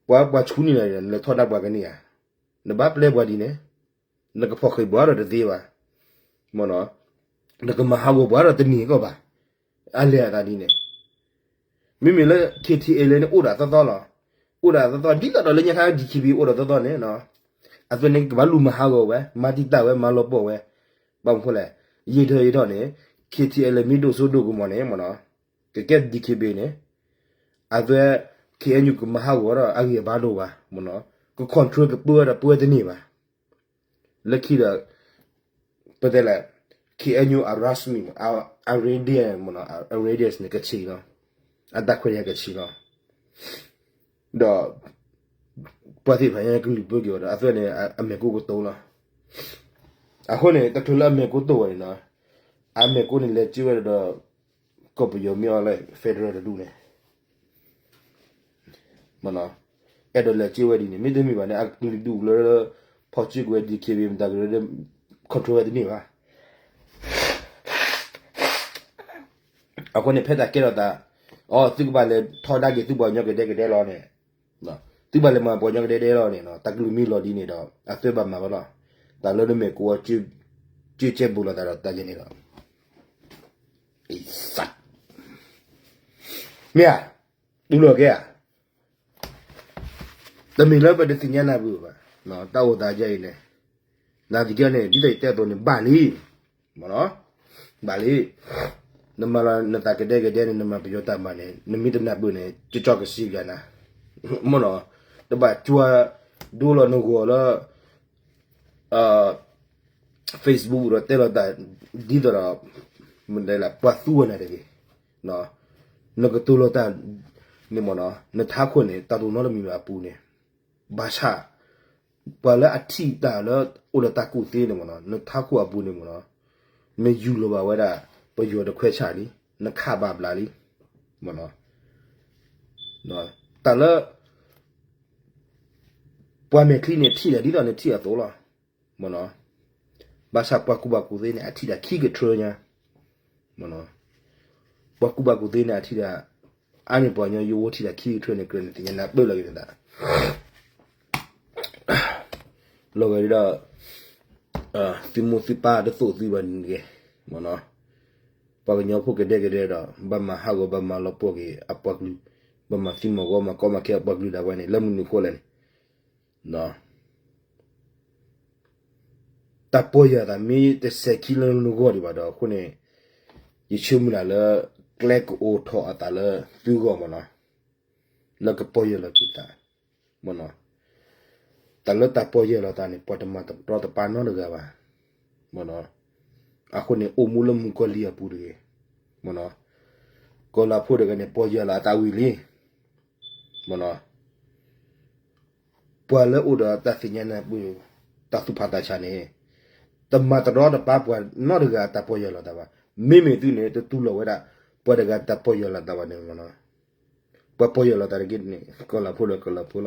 ပှၤပှၤဆူန့ၣ်လီၤ နလဲၤထီဒါပှၤကန့ၢ်ဧါ. နဘၣ်ပျဲပှၤဒ်န့ၣ်, နကဖီၣ်ဃံးပှၤဒီးတသ့ဘၣ်. မ့ၢ်နီၤ နကမၤဟးဂီၤပှၤဒီးတန့ၢ်ကီးဘၣ်. အလဲၤအသးဒ်န့ၣ် မ့မ့ၢ်လၢ KTLA န့ၣ် အိၣ်ဒၣ်သီသီလီၤ. အိၣ်ဒၣ်သီသီ ဒ်သိးဒီးလၢညါခါ DKBA အိၣ်ဒီးသီသီန့ၣ်, အသိးန့ၣ် ကဘၣ်လူၤမၤဟးဂီၤဝဲ, မၤတံာ်တာ်ဝဲ, မၤလီၤပှီၢ်ဝဲ, ဘၣ်မနုၤဃိလဲၣ်, ယံာ်ထီၣ်ယံာ်ထီၣ်န့ၣ် KTLA မ့ၢ်ဒိၣ်စိဒိၣ်ကမီၤန့ၣ် မ့ၢ်နီၤ, ကကဲ DKBA န့ၣ်, အသိး KNU ကမၤဟးဂီၤဒီးအဂံၢ်အဘါဒိၣ်ဘၣ်, မ့ၢ်နီၤ, က control ကပၢဝဲဒီးပၢဝဲတန့ၢ်ဘၣ်. လၢခံဒီး ပတဲလဲၣ်, KNU အ radius မ့ၢ် အ radius မ့ၢ်နီၤ, အ radius န့ၣ် ကဆံးလီၤ. အတၢ်ခွဲးတၢ်ယာ်ကဆံးလီၤ. ဒီး ပှၤသ့ၣ်တဖၣ်ညါကလုၢ်ပၢက့ၤဝဲဒီး အသိးန့ၣ် အမဲာ်ကူကတိၤလီၤ. အဃိန့ၣ် တချုးလၢအမဲာ်ကူတိၢ်ဝဲန့ၣ်နီၤ, အမဲာ်ကူန့ၣ် လဲၤစ့ဝဲဒီး ကီၢ်ပယီၤမ့ၢ်အီၤလၢ federal တဒူၣ်န့ၣ် မ့ၢ်နီၤ, အဲၣ်ဒိးလဲၤစ့ဝဲဒ်န့ၣ် မ့တမ့ၢ်ဘၣ်န့ၣ် အကလုာ်ဒူၣ်လၢ ဖီၣ်စုကဝဲၤ DKBA မတၤကရၢ control ဝဲတန့ၢ်ဘၣ်. အဃိန့ၣ် ဖဲတၢ်ကဲထီၣ်သး, အိ သုကဘၣ်လဲၤထီဒါက့ၤသုပှၤကညီကဒဲကဒဲလီၤန့ၣ်, သုဘၣ်လဲၤမၤပှၤကညီကဒဲကဒဲလီၤန့ၣ်နီၤ, တၢ်ကလုၢ်မ့ၢ်လီၤဒ်န့ၣ်ဒီး အသုဘၣ်မၤဝဲလီၤ. တၢ်လၢနမဲာ်ကူအီၤ ကၢကဲဘူးလိာ်သးဒီးတၢ်ယဲန့ၣ်လီၤ. မ့ၢ်ဧါ, တူၢ်လိာ်ကဲဧါ. တမ့ၢ်လၢပတသ့ၣ်ညါနၢ်ပၢၢ်ဘၣ်, တၢ်အိၣ်သးဒ်အံၤန့ၣ်, နာ်သက့န့ၣ် ဒ်သိးယတဲအသိးန့ၣ် ဘၣ်လံ, မ့ၢ်နီၤ, ဘၣ်လံ, နမၤလီၤနသးကဒဲကဒဲန့ၣ် နမၤပယီၤတၢ်မၤန့ၣ် နမ့ၢ်တနၢ်ပၢၢ်န့ၣ် ကကၠီကစံးပျးနၤ, မ့ၢ်နီၤ, တဘၣ်ကွၢ်ဒိလီၤနဂီၢ်လၢ Facebook ဒီးတဲလီၤတၢ် ဒ်သိးဒီး မ့ၢ်ဒ်လဲၣ် ပှၤသူဝဲနၤတဂ့ၤ, နကတိၤလီၤတၢ်န့ၣ်မ့ၢ်နီၤ နထးခိၣ်န့ၣ် တၢ်တအိၣ်နီတမံၤဘၣ်အပူၤန့ၣ်, ဘၣ်ဆၣ် ပှၤလၢအထံၣ်တၢ်လၢ အိၣ်ဒီးတၢ်ကူၣ်သ့န့ၣ်မ့ၢ်နီၤ နထးခိၣ်အပူၤန့ၣ်မ့ၢ်နီၤ နယူၢ်လီၤဘၣ်ဝဲဒၣ် ပယီၤတခွဲးဆၣ်လံ, နခးဘၣ်ဘျးလံ, မ့ၢ်နီၤ, တၢ်လၢ ပှၤမဲာ်ချံန့ၣ် ထံၣ်တၢ်ဒ်သိးနထံၣ်အသိးလီၤ, မ့ၢ်နီၤ, ဘၣ်ဆၣ်ပှၤကူၣ်ဘၣ်ကူၣ်သ့န့ၣ် အထံၣ်တၢ်ခံကထြၢညါ, မ့ၢ်နီၤ, ပှၤကူၣ်ဘၣ်ကူၣ်သ့န့ၣ် အထံၣ်တၢ် အါန့ၢ်ပှၤကညီယိဝဲထံၣ်တၢ်ခံကထြၢန့ၣ် ကြၢးန့ၣ်သ့ၣ်ညါနၢ်ပၢၢ်လီၤက့ၤနသး လီၤဂာ်ဒ်ဒီး သုမိၢ်သုပၢ်တသိၣ်သုဘၣ်န့ၣ်တဂ့ၤ, မ့ၢ်နီၤ, ပှၤကညီဖိကဒဲကဒဲဒီး ဘၣ်မၤဟးဂီၤ ဘၣ်မၤလီၤပှီၢ်က့ၤအပှၤကလုာ်, ဘၣ်မၤသံမၤဂီၤမၤကီမၤခဲအပှၤကလုာ်ဒၣ်ဝဲန့ၣ် လၢမနုၤအဃိလဲၣ်န့ၣ် တၢ်ပီၢ်ယၢ်အသးမ့ၢ်တစဲးခံလၢနဂီၢ်ဒံးဘၣ်ဒီး အဃိန့ၣ် ယဆၢမုၢ်လၢ်လၢ ကျဲကအိၣ်ထီၣ်အသးလၢသုဂီၢ်မ့ၢ်နီၤ, လၢကပီၢ်ယၢ်လီၤက့ၤသး, မ့ၢ်နီၤ, တၢ်လၢတၢ်ပီၢ်ယၢ်လီၤသးန့ၣ် ပှၤတမၤတရီတပါနီတဂၤဘၣ်, မ့ၢ်နီၤ, အဃိန့ၣ် အိၣ်မူလၢမုၣ်ကီၤလံၢ်အပူၤတဂ့ၤ, မ့ၢ်နီၤ, ကီၤလၤဖိတဂၤန့ၣ် ပီၢ်ယၢ်လီၤအသးဝံၤလံ မ့ၢ်နီၤ, ပှၤလၢအိၣ်ဒီးတၢ်သ့ၣ်ညါနၢ်ပၢၢ် တၢ်သူၣ်ဖးသးဆးန့ၣ် တမၤတရီတပါပှၤနီတဂၤအတၢ်ပီၢ်ယၢ်လီၤသးဘၣ်. မ့မ့ၢ်သုန့ၣ် တတူၢ်လိာ်ဝဲဒၣ် ပှၤတဂၤတၢ်ပီၢ်ယၢ်လီၤသးဘၣ်န့ၣ်မ့ၢ်နီၤ, ပှၤပီၢ်ယၢ်လီၤသးတဂ့ၤန့ၣ် ကီၤလၤဖိဒီးကီၤလၤဖိလီၤ. ဂ့ၤလၢ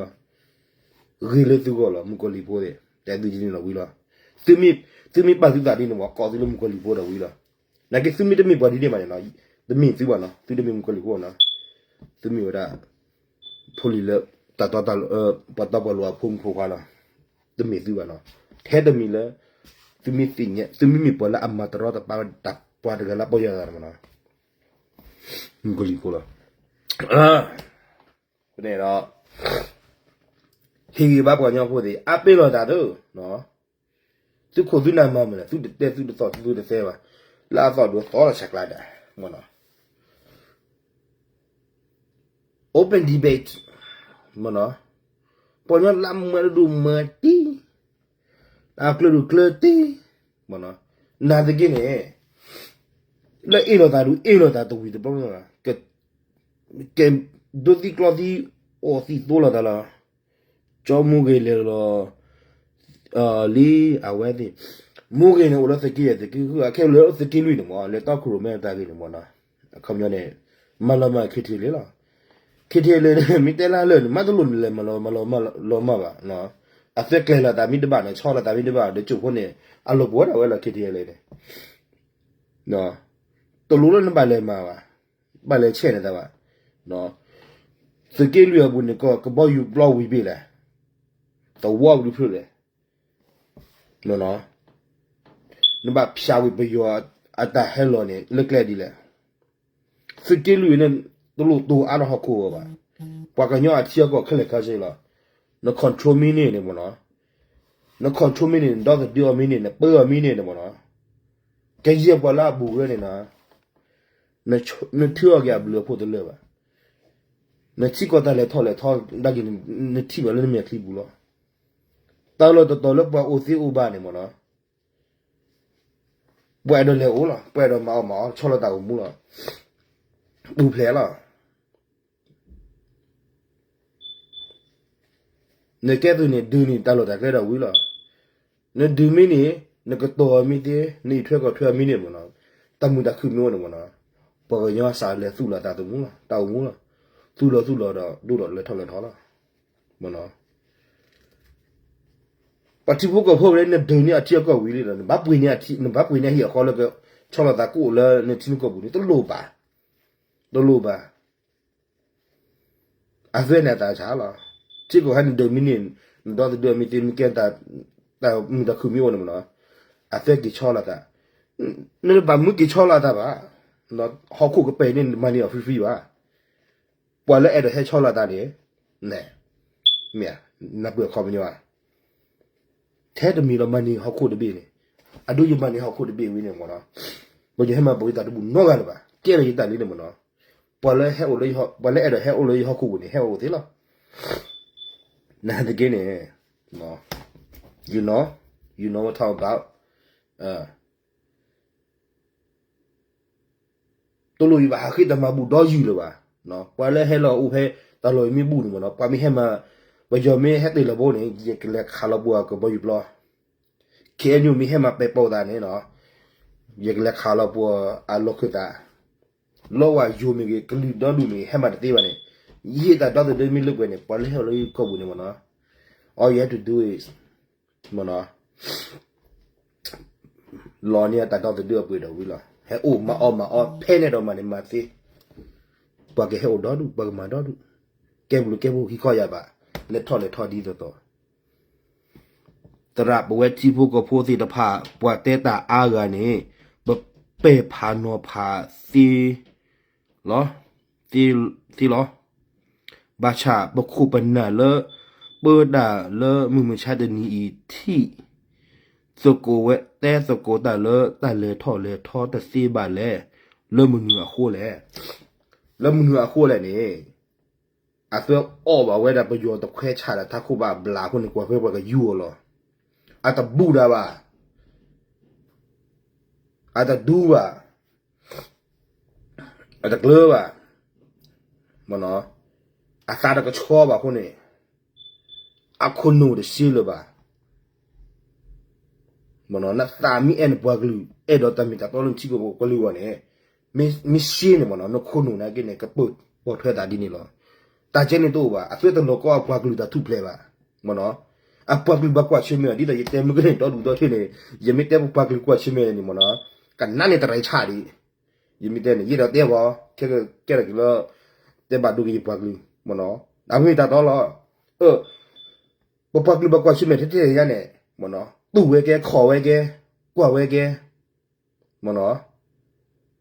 သုဂီၢ်လီၤ မုၣ်ကီၤလံၢ်ဖိသ့ၣ် တဲသုဒ်န့ၣ်လီၤဝံၤလီၤ. သုမ့ၢ်ပာ်သုသးဒ်န့ၣ် ပှၤကိးသုလၢမုၣ်ကီၤလံၢ်ဖိဒီးဝံၤလီၤ. နာ်က့သုမ့ၢ်တမ့ၢ်ပှၤဒ်န့ၣ်ဘၣ်န့ၣ်လီၤ, တမ့ၢ်သုဘၣ်နီၤ, သုတမ့ၢ်မုၣ်ကီၤလံၢ်ဖိနီၤ, သုမ့ၢ်ဝဲဒၣ် ဖိလံၤလၢ တၢ်တီတၢ်လိၤ ပှၤတီပှၤလိၤအဖိမုၣ်ဖိခွါလီၤ. တမ့ၢ်သုဘၣ်နီၤ, ထဲတမံၤလၢ သုမ့ၢ်သ့ၣ်ညါ သုမ့မ့ၢ်ပှၤလၢအမၤတရီတပါ တၢ်ပှၤတဂၤလၢပီၢ်ယၢ်လီၤသးန့ၣ်မ့ၢ်နီၤ, မုၣ်ကီၤလံၢ်ဖိလီၤ. န့ၣ်ဒီး ဟ့ၣ်ဂံၢ်ဘါပှၤကညီဖိသ့ၣ် အါပ့ၤလီၤသးသု, သုခိၣ်သုနၢ်မၤမုာ်လဲၣ် သုတတဲသုတသီၣ်သုတသဲဘၣ်, လၢအသီၣ်ဒိးသီၣ်လီၤဆဲးကျါဒၣ်, မ့ၢ်နီၤ open debate မ့ၢ်နီၤ, ပှၤကညီလၢမၤတဒူၣ်မၤတံၢ်, အကျၢၤဒူၣ်ကျၢၤတံၢ်, မ့ၢ်နီၤ, နာ်သက့န့ၣ် လၢအ့ၣ်လိာ်သးဒူၣ်အ့ၣ်လိာ်သးတဝံၤတဘျီ, ကဲဒိသံကျီသံ အီၣ်သံသိလိာ်သးလီၤ, ကၠီမူဂ့ၤလဲၤလီၤ လံအဝဲသ့ၣ်, မူဂ့ၤန့ၣ် အိၣ်လၢသုးက့ယဲၢ်သုးက့ဃု အခဲလၢာ်အိၣ်သုးက့လွံၢ်န့ၣ်မ့ၢ် လဲၤတီခိၣ်ရိၣ်မဲတၢ်ဂ့ၢ်န့ၣ်မ့ၢ်နီၤ, အခီပညီန့ၣ် မၤလီၤမၢ် KTLA လီၤ, KTLA န့ၣ် မ့ၢ်တဲလၢလၢာ်န့ၣ် မ့ၢ်တလိၣ်န့ၣ်လဲၤမၤလီၤမၢ်ဘၣ်, အသုးကျဲၤလီၤသးမ့ၢ်တဘၣ်န့ၣ် ဆီလီၤသးမ့ၢ်တဘၣ်ဒီး ကၠိဖိန့ၣ် အလီၢ်ပှဲၤဝဲဒၣ်ဝဲလီၤ KTLA န့ၣ် တလိၣ်လၢနဘၣ်လဲၤမၤဘၣ်, ဘၣ်လဲၤဆဲးန့ၢ်သးဘၣ်, သုးက့လွံၢ်အပူၤန့ၣ် ကဘီယူၤပျီဝံၤဘ့ၣ်လဲၣ်, သဝီပူၤတဖျၢၣ်လဲၣ်, နဘၣ်ဖျါဝံၤပယီၤအတၢ်ဟဲလီၤန့ၣ် လၢကျဲဒ်လဲၣ်, သုးက့လွံၢ်န့ၣ် တလိၣ်တိၢ်အါထီၣ်ဟီၣ်ခိၣ်အဂီၢ်ဘၣ်, ပှၤကညီအထံအကီၢ်ခဲလၢာ်ခဲဆ့လီၤ, န control မ့ၢ်န့ၢ်န့ၣ်မ့ၢ်နီၤ, န control မ့ၢ်န့ၢ် နဒီသဒၢအီၤမ့ၢ်န့ၢ် နပၢအီၤမ့ၢ်န့ၢ်န့ၣ်မ့ၢ်နီၤ, ကယဲၢ်ပှၤလၢအဘူးကရၢန့ၣ်နီၤ နထုးအီၤက့ၤအဘျုးအဖှိၣ်တလၢာ်ဘၣ်, နထံကီၢ်တၢ်လဲၤထီၣ်လဲၤထီဒၣ်က့ၤန့ၣ် နထံၣ်ဘၣ်လၢနမဲာ်ချံပူၤလီၤ, တၢ်လီၢ်တတီၤလၢပှၤအိၣ်သ့အိၣ်ဘၣ်န့ၣ်မ့ၢ်နီၤ, ပှၤအဲၣ်ဒိးလဲၤအိၣ်လီၤ ပှၤအဲၣ်ဒိးမၤအီၣ်မၤအီ ဆီလီၤတၢ်အိၣ်မူလီၤ, ပူၤဖျဲးလီၤ နကဲသုးန့ၣ် ဒုးန့ၢ်တၢ်လီၢ်တၢ်ကျဲဒီးဝံၤလီၤ, နဒုးမ့ၢ်န့ၢ် နကတီၤအီၤမ့ၢ်သ့ နအံးထွဲကွၢ်ထွဲအီၤမ့ၢ်န့ၢ်မ့ၢ်နီၤ, တၢ်မုာ်တၢ်ခုၣ်မ့ၢ်အိၣ်န့ၣ်မ့ၢ်နီၤ, ပှၤကညီစးလဲၤသူၣ်လီၤသးသမူလီၤ တၢ်အိၣ်မူလီၤ, သူၣ်လီၤသူၣ်လီၤဒီး ဒိၣ်ဒီးလဲၤထီၣ်လဲၤထီလီၤ, မ့ၢ်နီၤ ပှၤထံဖိကီၢ်ဖိဝဲ နဒုးန့ၢ်အထံအကီၢ်ဝံၤလံဒီး နဘၣ်ပှ့ၤန့ၢ်အထံ နဘၣ်ပှ့ၤန့ၢ်အဟံၣ်အဃီလၢကဆီလီၤသးကအိၣ်လၢနထံနကီၢ်ပူၤန့ၣ် တလိၣ်ဘၣ်, တလိၣ်ဘၣ်, အသွဲန့ၣ်အသးဆါလီၤ, ထံကီၢ်ဟဲနဒုးမ့ၢ်န့ၢ် နဒီသဒၢမ့ၢ်သ့ မ့ၢ်ကဲတၢ်မုာ်တၢ်ခုၣ်မ့ၢ်အိၣ်န့ၣ်မ့ၢ်နီၤ, အသွဲက့ၤဆီလီၤသး, နတဘၣ်မုာ်က့ၤဆီလီၤသးဘၣ်, ဟီၣ်ခိၣ်ကပဲာ်န့ၣ် နမၤန့ၢ်အီၤ free free ဘၣ် ပှၤလၢအဲၣ်ဒိးဟဲဆီလီၤသးန့ၣ်, မ့ၢ်ဧါ, နၢ်ပၢၢ်အခီပညီဧါ, ထဲတမံၤလီၤမၤန့ၢ်ဟီၣ်ခိၣ်တဘ့ၣ်န့ၣ်, အဒိယမၤန့ၢ်ဟီၣ်ခိၣ်တဘ့ၣ်ဝံၤန့ၣ်မ့ၢ်နီၤ, ပယီၤဟဲမၤပှဲၤယတၢ်တဘူၣ်နီတဂၤလၢၤဘၣ်, ကဲလၢယတၢ်လံန့ၣ်မ့ၢ်နီၤ, ပှၤလၢဟဲအိၣ်လၢ, ပှၤလၢအဲၣ်ဒိးဟဲအိၣ်လၢယဟီၣ်ခိၣ်ပူၤန့ၣ် ဟဲအိၣ်သ့လီၤ, နာ်သက့န့ၣ်, you know, you know what I'm talking about, တလိၣ်ယဘၣ်ဟးဃ့တၢ်မၤဘူၣ်ဒီယုၢ်လၢၤဘၣ်, ပှၤလၢဟဲလီၤအိၣ်ဖဲတၢ်လီၢ်အံၤမ့ၢ်ဘူၣ်န့ၣ်မ့ၢ်နီၤ, ပှၤမ့ၢ်ဟဲမၤ, ပယီၤမ့ၢ်ဟဲတ့ၢ်လီၤဘိန့ၣ် ယကလဲၤခးလီၤပှၤကဘီယူၤပျီ, ခဲအံၤမ့ၢ်ဟဲမၤပဲာ်ပိာ်သးန့ၣ်နီၤ, ယကလဲၤခးလီၤပှၤအလီၢ်ခၢၣ်သး, လီဝါယိၤမ့ၢ်ဂ့ၤ ကလုာ်ဒီဒူၣ်မ့ၢ်ဂ့ၤ ဟဲမၤတသ့ဘၣ်န့ၣ်, ယဟ့ၣ်တၢ်ဒီသဒၢမ့ၢ်လၢပှဲၤန့ၣ် ပှၤလၢဟဲအိၣ်လၢယကီၢ်ပူၤန့ၣ်မ့ၢ်နီၤ, all you have to do is မ့ၢ်နီၤ လီၤန့ၢ်အတၢ်ဒီသဒၢအပှ့ၤဒီးဝံၤလီၤ. ဟဲအိၣ်မၤအီၣ်မၤအီဖဲန့ၣ်ဒီးမၤန့ၣ်မၤသ့, ပှၤကဟဲအိၣ်ဒီဒူၣ် ပှၤကမၤဒီဒူၣ်, ကဲဘျုးကဲဖှိၣ်ဟံးခီယၤဘၣ်, လဲၤထီၣ်လဲၤထီဒ်သိးသိး, သရၣ်ပဝဲထံဖိကီၢ်ဖိသ့ၣ်တဖၣ် ပှၤတဲတၢ်အါဂၤန့ၣ် ပပဲာ်ဖးနီၤဖးသ့ လီၤ, သ့လီၤ. ဘၣ်ဆၣ်ပခိၣ်ပနၢ်လၢ ပၢတၢ်လၢမုၢ်မဆါတနံၤအံၤထံၣ် သကိးဝဲတဲသကိးတၢ်လၢ တၢ်လဲၤထီၣ်လဲၤထီတသ့ဘၣ်လဲၣ်, လၢမနုၤအဃိလဲၣ်, လၢမနုၤအဃိလဲၣ်န့ၣ်, အသၢအီၣ်ဘၣ်ဝဲဒၣ်ပယီၤတခွဲးဆၣ်ဒီးထးခိၣ်ဘၣ်ဘျးအဃိန့ၣ် ကွၢ်ဖဲပှၤကယူၢ်အီၤလီၤ. အတဘူၣ်ဒၣ်ဘၣ်, အတဒူဘၣ်, အတကျၢၤဘၣ်, မ့ၢ်နီၤ, အသးတကဆှီဘၣ်အဃိန့ၣ်, အခိၣ်နူာ်တဆ့လၢၤဘၣ်, မ့ၢ်နီၤ, နသးမ့ၢ်အဲၣ်နပှၤကလုာ် အဲၣ်ဒိးတၢ်မ့ၢ်တၢ်တီလၢနထံကီၢ်ပကလုာ်အဂီၢ်န့ၣ်, မ့ၢ်ဆ့န့ၣ်မ့ၢ်နီၤ, နခိၣ်နူာ်နာ်က့န့ၣ် ကပၢၢ်ပိာ်ထွဲသးဒ်န့ၣ်လီၤ. တၢ်ကဲန့ၣ်တအိၣ်ဘၣ်, အသၢတလီၤကီအပှၤကလုာ်တၢ်ထူၣ်ဖျဲးဘၣ်, မ့ၢ်နီၤ, အပှၤကလုာ်ဘၣ်ကွၢ်ဆၢၣ်မဲာ်အီၤ ဒ်သိးယတဲမုၢ်ကန့ၣ်ဒီဒူၣ်ဒီထၢၣ်န့ၣ်, ယမ့ၢ်တဲပပှၤကလုာ်ကွၢ်ဆၢၣ်မဲာ်န့ၣ်မ့ၢ်နီၤ, ကနးန့ၣ်တရံးဆၣ်ဒံး, ယမ့ၢ်တဲန့ၣ် ယအဲၣ်ဒိးတဲဘၣ်, ခဲကဲထီၣ်က့ၤလၢ တဲဘၣ်ဒိက့ၤယပှၤကလုာ်, မ့ၢ်နီၤ, အမ့ၢ်တၢ်တီလီၤ, အ ပပှၤကလုာ်ဘၣ်ကွၢ်ဆၢၣ်မဲာ်ထဲထဲယါန့ၣ်, မ့ၢ်နီၤ, တူၢ်ဝဲကဲ ခီၣ်ဝဲကဲ, ကွၢ်ဝဲကဲ, မ့ၢ်နီၤ,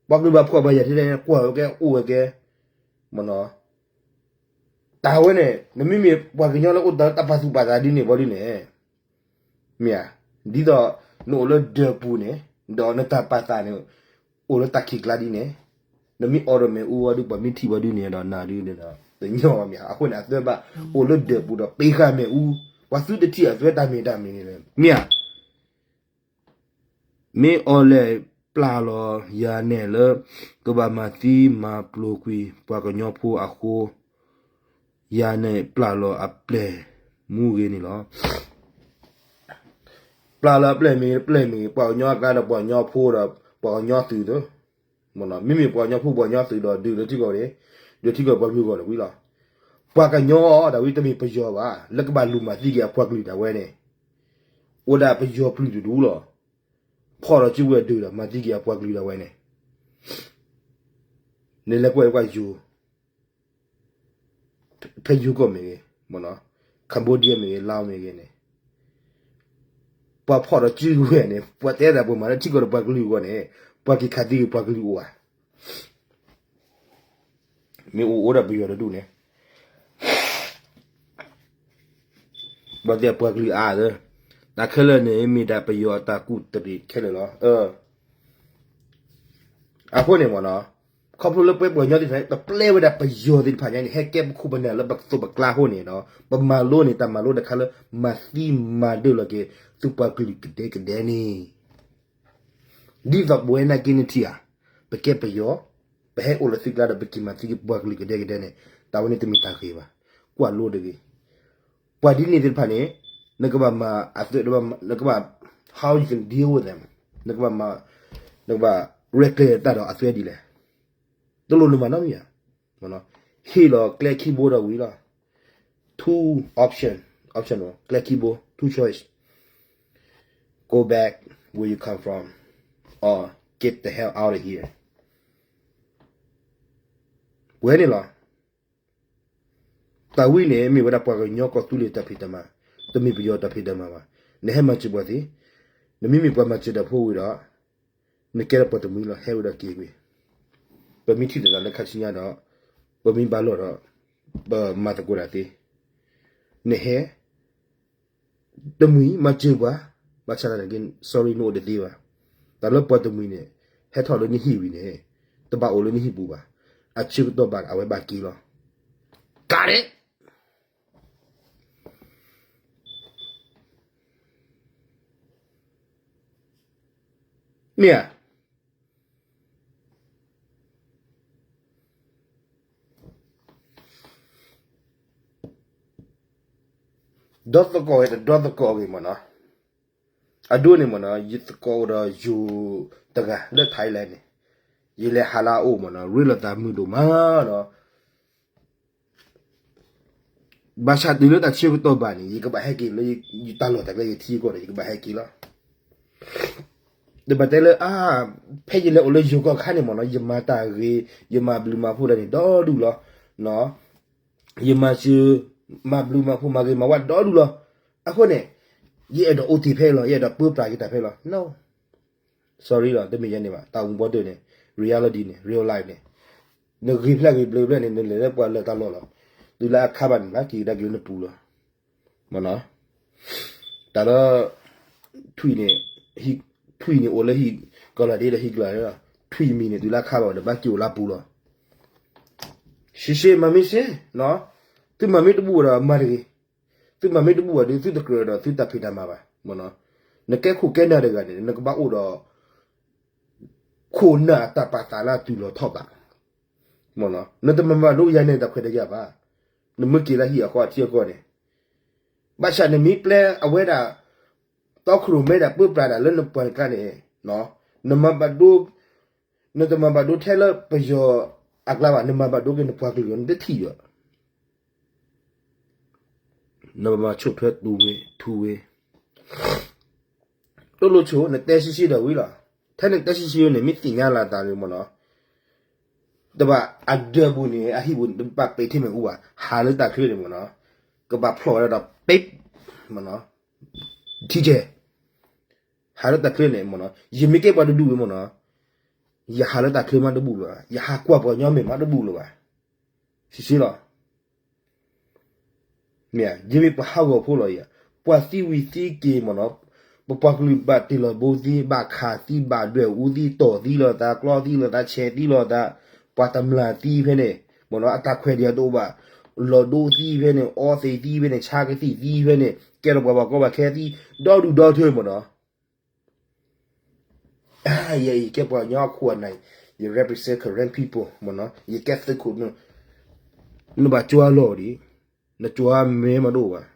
ပှၤကလုာ်ဘၣ်ဖှီၣ်ဘၣ်ယာ်ထဲထဲ ကွၢ်ဝဲကဲ အိၣ်ဝဲကဲ, မ့ၢ်နီၤ, တၢ်ဝဲန့ၣ် နမ့မ့ၢ်ပှၤကညီလၢအိၣ်ဒီးတၢ်ပာ်သူၣ်ပာ်သးဒ်န့ၣ်ဘီဒ်န့ၣ်, မ့ၢ်ဧါ, ဒ်သိး နအိၣ်လၢဒၢးပူၤန့ၣ် ဒီးနတၢ်ပာ်သးန့ၣ် အိၣ်လၢတၢ်ခံးကျါဒ်န့ၣ်, နမ့ၢ်အိးဒီးမ့ၣ်အူဝဲဒုး ပှၤမ့ၢ်ထံၣ်ဝဲဒုးန့ၣ်ဒီးနၤဒုးန့ၣ်ဒီး တညီဘၣ်မ့ၢ်ဧါ, အဃိန့ၣ် အသၢဘၣ် အိၣ်လၢဒၢးပူၤဒီးပ့ဃာ်မ့ၣ်အူ, ပှၤသုတထံၣ်အသၢတၢ်မ့ၢ်တၢ်မ့ၢ်န့ၣ်လၢ မ့ၢ်ဧါ မ့ၢ်အီၤလဲၣ်ပျၢ်လီၤယၤနဲၣ်လၢ ကဘၣ်မၤသံမၤပျိၤကွံာ်ပှၤကညီဖိအဃိ, ယၤနဲၣ်ပျၢ်လီၤအပျဲၢ်မူဂ့ၤန့ၣ်လီၤ. ပျၢ်လီၤအပျဲၢ်မ့ၢ်ပျဲၢ်မ့ၢ် ပှၤကညီအကျါဒီးပှၤကညီဖိဒီး ပှၤကညီသုးသၢ မ့မ့ၢ်ပှၤကညီဖိပှၤကညီသုးဒီးဒုးလၢထံကီၢ်န့ၣ်, ဒုးထံကီၢ်ပှၤကလုာ်အဂီၢ်န့ၣ်ဝံၤလီၤ. ပှၤကညီဒၣ်ဝဲတမ့ၢ်ပယီၤဘၣ် လၢကဘၣ်လူၤမၤသံက့ၤအပှၤကလုာ်ဒၣ်ဝဲန့ၣ်, အိၣ်ဒၣ်ပယီၤပျုၢ်တဒူၣ်လီၤ. ဖီၣ်ဒီးစုကဝဲၤဒုးဒီး မၤသံက့ၤအပှၤကလုာ်ဒၣ်ဝဲန့ၣ်, နလဲၤကွၢ်ကွၢ်ယိၤ ဖဲယိၤကီၢ်မ့ၢ်ဂ့ၤ, Cambodia မ့ၢ်ဂ့ၤ Laos မ့ၢ်ဂ့ၤန့ၣ်, ပှၤဖီၣ်ဒီးစုကဝဲၤန့ၣ် ပှၤတဲဒၣ်ပှၤမၤလၢထံကီၢ်ဒီးပှၤကလုာ်အဂီၢ်န့ၣ်, ပှၤက့ၤခးသံက့ၤပှၤကလုာ်အိၣ်ဧါ. မ့ၢ်အိၣ်အိၣ်ဒီးပယီၤတဒူၣ်န့ၣ်, ဘၣ်သ့ၣ်ပှၤကလုာ်အါသၢ, တၢ်ခဲလၢာ်န့ၣ် မ့ၢ်ဒၣ်ပယီၤအတၢ်ကူၣ်တရံးခဲလၢာ်လီၤ. အဃိန့ၣ်မ့ၢ်နီၤ, ခီဖျိလၢပဝဲပှၤကညီသ့ၣ်တဖၣ်န့ၣ် ပပျဲဝဲဒၣ်ပယီၤသ့ၣ်တဖၣ်ညါန့ၣ် ဟဲကဲပခိၣ်ပနၢ်လၢပသိးပကျါအဃိန့ၣ်ဒီး ပမၤလိန့ၢ်တၢ်မၤလိတခါလၢ မၤသံမၤဒၢလီၤက့ၤ သုပှၤကလုာ်ကဒဲကဒဲန့ၣ် ဒ်သိးပဝဲနာ်က့န့ၣ်ထံၣ်ဧါ, ပကဲပယီၤ, ပဟဲအိၣ်လၢသုကျါဒီး ပက့ၤမၤသံက့ၤပှၤကလုာ်ကဒဲကဒဲန့ၣ် တၢ်ဝဲန့ၣ်တမ့ၢ်တၢ်ဂ့ၤဘၣ်, ကွၢ်လိတဂ့ၤ. ပှၤဒ်န့ၣ်သ့ၣ်တဖၣ်န့ၣ် နကဘၣ်မၤအသ, နကဘၣ်, how you can deal with them, နကဘၣ်မၤ, နကဘၣ် ရဲၣ်ကျဲၤတၢ်ဒီးအသဲဒ်လဲၣ်. တလိၣ်နမၤနီတမံၤဧါ. ဟ့ၣ်လီၤကျဲခံဘိဒီးဝံၤလီၤ. Two option, option ကျဲခံဘိ, two choice, go back where you come from or get the hell out of here. ပဝဲန့ၣ်လီၤ. တၢ်ဝံန့ၣ် မ့ၢ်ဝဲဒၣ်ပှၤကညီကီၢ်သူလ့ၤတၢ်ဖံးတၢ်မၤ, တမ့ၢ်ပယီၤတၢ်ဖံးတၢ်မၤဘၣ်. နဟဲမၤစၢၤပှၤသ့, နမ့မ့ၢ်ပှၤမၤစၢၤတၢ်ဖိဝံၤဒီး နကဲထီၣ်ပှၤတမှံၤလီၤ, ဟဲဝဲဒီးက့ၤကွံာ်. ပမ့ၢ်ထံၣ်လိာ်သးလၢခါဆူညါဒီး ပမ့ၢ်ဘၣ်လိာ်ဒီး ပမၤသကိးတၢ်သ့, နဟဲ တမှံၤမၤစၢၤပှၤ, ဘၣ်ဆၣ်သနာ်က့ sorry နအိၣ်တသ့ဘၣ်. တၢ်လၢပှၤတမှံၤန့ၣ် ဟဲထီၣ်လၢနဟံၣ်ဝံၤန့ၣ် တဘၣ်အိၣ်လၢနဟံၣ်ပူၤဘၣ်. အဆၢကတီၢ်ဘၣ်အဝဲဘၣ်က့ၤလီၤ. Got it. မ့ၢ်ဧါ. ဒီသကိးဝဲတဒီသကိးဂ့ၤမ့ၢ်နီၤ. အဒိန့ၣ်မ့ၢ်နီၤ ယသကိးအိၣ်ဒီးယိၤတဂၤလၢ Thailand န့ၣ်, ယလဲၤဟးလၢအအိၣ်မ့ၢ်နီၤ ရ့လိာ်သးမုာ်ဒိၣ်မးနီၤ. ဘၣ်ဆၣ်တုၤလၢတၢ်ဆၢကတီၢ်ဘၣ်န့ၣ် ယကဘၣ်ဟဲက့ၤလၢယတၢ်လီၢ်တၢ်ကျဲယထံကီၢ်န့ၣ် ယကဘၣ်ဟဲက့ၤလီၤ. တဘၣ်တဲလၢ အါ, ဖဲယလဲၤအိၣ်လၢယိၤကီၢ်ခါန့ၣ်မ့ၢ်နီၤ ယမၤတၢ်ဂ့ၤ ယမၤဘျုးမၤဖှိၣ်တၢ်န့ၣ်ဒီဒူၣ်လီၤ. ယမၤစၢၤ မၤဘျုးမၤဖှိၣ် မၤဂ့ၤမၤဝါဒီဒူၣ်လီၤ. အဃိန့ၣ် ယအဲၣ်ဒိးအိၣ်တ့ၢ်ဖဲအံၤလီၤ ယအဲၣ်ဒိးပၢပြးက့ၤတၢ်ဖဲအံၤလီၤ. No, sorry လီၤ တမ့ၢ်ယဲန့ၣ်ဘၣ် တၢ်အိၣ်မူဘီဒၢးန့ၣ် reality န့ၣ် real life န့ၣ် နဂ့ၤဖျဲၣ်ဂ့ၤဘျၢဖျဲၣ်န့ၣ် နလဲၤလၢပှၤလၢတၢ်လီၢ်လီၤ. တုၤလၢအခါဘၣ်န့ၣ် လၢက့ၤကဒါက့ၤလၢနပူၤလီၤ. မ့ၢ်နီၤ တၢ်လၢ ထွံၣ်န့ၣ် ထွံၣ်န့ၣ်အိၣ်လၢဟံၣ် ကီၤလၤဒ့ဒီးဟံၣ်ကျါန့ၣ်လီၤ. ထွံၣ်မံၤန့ၣ် တုၤလၢအခါဘၣ်ဒီး ဘၣ်က့ၤအိၣ်လၢအပူၤလီၤ. ရှဲရှဲမၤမ့ၢ်ရှဲ, သုမၤမ့ၢ်တဘူၣ်ဒီးမၤတဂ့ၤ. သုမၤမ့ၢ်တဘူၣ်ဘၣ်ဒီး သုတကြၢးဒီးသုတၢ်ဖံးတၢ်မၤဘၣ်. မ့ၢ်နီၤ နကဲခိၣ်ကဲနၢ်တဂၤန့ၣ် နကဘၣ်အိၣ်ဒီး ခိၣ်နၢ်အတၢ်ပာ်သးလၢအတုၤလီၤထီၣ်ဘး. မ့ၢ်နီၤ နတမၤဘၣ်ဒိယၤန့ၣ်တၢ်ခွဲးတၢ်ယာ်ဘၣ်. နမ့ၢ်က့ၤလၢဟံၣ်အဃီအထံအကီၢ်န့ၣ် ဘၣ်ဆၣ်နမ့ၢ်ပျဲအဝဲဒၣ် တီခိၣ်ရိၣ်မဲဒၣ်ပၢပြးဒၣ်လၢနပှၤတကျါန့ၣ် နမၤဘၣ်ဒိ နတမၤဘၣ်ဒိထဲလၢပယီၤအကျါဘၣ် နမၤဘၣ်ဒိက့ၤနပှၤကလုာ် နတထံၣ်ဒီး နမၤဆိၣ်ထွဲတူဝ့ ထူဝ့ တလိၣ်ဆိၣ် နတဲဆံးဆံးဒီးဝံၤလီၤ. ထဲနတဲဆံးဆံးန့ၣ် မ့ၢ်သ့ၣ်ညါလၢအသးန့ၣ်မ့ၢ်နီၤ တဘၣ်အဒၢးပူၤန့ၣ် အဟံၣ်ပူၤန့ၣ် တဘၣ်ပ့းထံမဲာ်အူဘၣ် ဟးလၢတၢ်ချၢန့ၣ်မ့ၢ်နီၤ ကဘၣ်ဖျိးဝဲဒၣ်ဒီး ပ့း မ့ၢ်နီၤ ထံကဲ ဟးလၢတၢ်ချၢန့ၣ်မ့ၢ်နီၤ ယမ့ၢ်ကဲပှၤတဒူၣ်ဝဲမ့ၢ်နီၤ ယဟးလၢတၢ်ချၢမးတဘူၣ်လၢၤဘၣ် ယဟးကွၢ်ပှၤကညီမဲာ်မးတဘူၣ်လၢၤဘၣ် ဆံးဆံးလီၤ. မ့ၢ်ဧါ ယမ့ၢ်ပှၤဟးဂီၤဖိလီၤယၤ ပှၤသံဝံၤသံက့ၤမ့ၢ်နီၤ ပပှၤကလုာ်ဘၣ်တ့ၢ်လီၤဘိသံ ဘၣ်ခးသံ ဘၣ်ဒွဲၣ်အူသံ တီၢ်သံလိာ်သး ကျီသံလိာ်သး ဆဲးသံလိာ်သး ပှၤတမျၢ်သံဖဲန့ၣ် မ့ၢ်နီၤ အတၢ်ခွဲးတၢ်ယာ်တအိၣ်ဘၣ် လီၤဒိသံဖဲန့ၣ် အီသံးသံဖဲန့ၣ် ဆါကသံၣ်သံဖဲန့ၣ် ကဲထီၣ်ပှၤဘၣ်ကီဘၣ်ခဲသံ ဒီဒူၣ်ဒီထၢမ့ၢ်နီၤ ယဲအံၤ ယကဲပှၤကညီအခိၣ်အနၢ်အံၤ ယ represent Karen people မ့ၢ်နီၤ ယကဲသုးခိၣ် နဘၣ်ကၠိအလီၢ်ဒံး နကၠိအမဲမးတအိၣ်ဘၣ်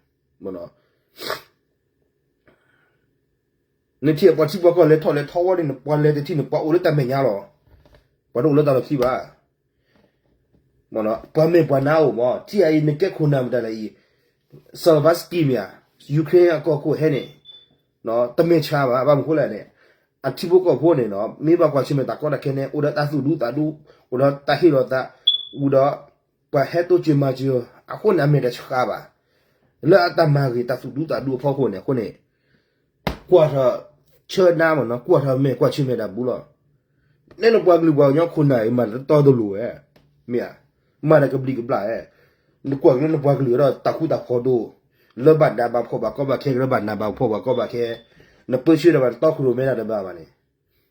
မ့ၢ်နီၤ နထံၣ်ပှၤထံပှၤကီၢ်လဲၤထီၣ်လဲၤထီဝဲန့ၣ် နပှၤလဲၤတထံၣ်န့ၣ် ပှၤအိၣ်လၢတၢ်မဲာ်ညါလီၤ ပှၤတအိၣ်လၢတၢ်လီၢ်ခံဘၣ် ပှၤမဲာ်ပှၤနါအိၣ်မး ထံၣ်အံၤ နကဲခိၣ်နၢ်မတၤလဲၣ်အံၤ Zelenskyy မ့ၢ်ဧါ Ukraine အကီၢ်ခိၣ်ဟဲန့ၣ် တမ့ၢ်ဆါဘၣ် ဘၣ်မနုၤဃိလဲၣ်န့ၣ် အထံဖိကီၢ်ဖိန့ၣ်နီၤ မ့ၢ်ဘၣ်ကွၢ်ဆၢၣ်မဲာ်တၢ်ကီတၢ်ခဲန့ၣ် အိၣ်ဒီးတၢ်သူၣ်ဒူသးဒူ အိၣ်ဒီးတၢ်ဟ့ၣ်လီၤသး အိၣ်ဒီး ပှၤဟဲတိစၢၤမၤစၢၤ အဃိန့ၣ် အမဲာ်တဆှးဘၣ် လၢအတၢ်မၤဂ့ၤတၢ်သူၣ်ဒူသးဒူအဖီခိၣ်န့ၣ် အဃိန့ၣ် ကွၢ်ထီၣ်ဆၢနါမ့ၢ်နီၤ ကွၢ်ထီၣ်မဲာ်ကွၢ်ဆၢၣ်မဲာ်တၢ်ဘူးလီၤ နဲနပှၤကလုာ်ပှၤကညီခိၣ်နၢ်အံၤ မၤတတီတလိၤဝဲ မ့ၢ်ဧါ မၤတကဘျံးကဘျၣ်ဧဲ နကွၢ်က့ၤလၢနပှၤကလုာ်ဒီးတၢ်ဃူတၢ်ဖိးဒိၣ် လၢဘၣ်နးဘၣ်ဖှီၣ်ဘၣ်ကီဘၣ်ခဲ ကရၢဘၣ်နးဘၣ်ဖှီၣ်ဘၣ်ကီဘၣ်ခဲ နပၢဆှၢဒီးဘၣ်နတီခိၣ်ရိၣ်မဲဒၣ်တဘၣ်ဘၣ်န့ၣ်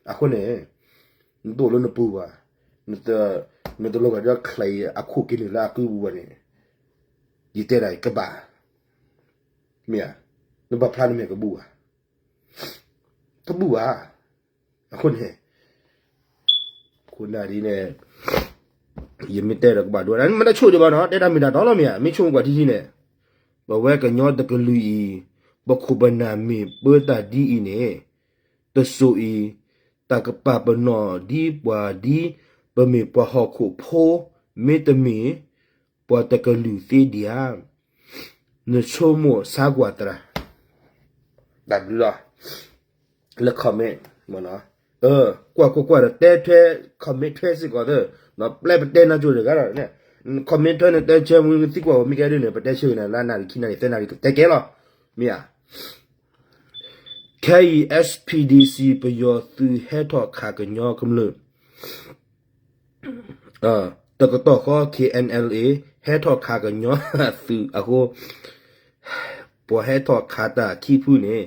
အဃိန့ၣ် နတအိၣ်လၢနပူၤဘၣ် နတလီၤဂာ်ဒီးချံအခိၣ်က့ၤနုာ်လၢအကုပူၤဘၣ်န့ၣ် ယတဲဒၣ်အံၤကဘၣ် မ့ၢ်ဧါ နဘၣ်ဖျါနမဲာ်ကဘူၣ်ဘၣ် တဘူၣ်ဘၣ် အဃိန့ၣ် ခိၣ်နၢ်ဒ်န့ၣ် ယမ့ၢ်တဲဒီးကဘၣ်ဒိ မ့ၢ်တဆိၣ်ဒံးဘၣ်နီၤ တဲတၢ်မ့ၢ်တၢ်တီလီၤမ့ၢ်ဧါ မ့ၢ်ဆိကမိၣ်ကွၢ်ထံထံန့ၣ် ပဝဲကညီတကလုာ်အံၤ ပခိၣ်ပနၢ်မ့ၢ်ပၢတၢ်ဒ်အံၤန့ၣ် တစိၤအံၤ တၢ်ကပာ်ပနီၣ်ဒ်ပှၤဒ် ပမ့ၢ်ပှၤဟီၣ်ခိၣ်ဖိ မ့တမ့ၢ် ပှၤတကလုာ်သ့ဒံးဧါ နဆိကမိၣ်ဆါကွၢ်သရၣ် တၢ်ဘျုးလီၤ လၢ comment မ့ၢ်နီၤ ကွၢ်ကွၢ်ကွၢ်ဒီးတဲထွဲ comment ထွဲစ့ၢ်ကီးသၢ ပျဲပတဲနါကၠိတဂၤဒီး comment ထွဲန့ၣ် တဲဆၢမူသံကွၢ်ဝဲမ့ၢ်ကဲဒ်န့ၣ် ပတဲဆၢက့ၤနၤလၢနၣ်ရံၣ်ခံနၣ်ရံၣ်သၢနၣ်ရံၣ် ပတဲကဲလီၤ မ့ၢ်ဧါ ခဲအံၤ S P D C ပယီၤသုးဟဲထီၣ်ခးကညီကမျၢၢ် တကတီၢ်ဃီ K N L A ဟဲထီၣ်ခးကညီသုးအဃိ ပှၤဟဲထီၣ်ခးတၢ်ခံဖုန့ၣ်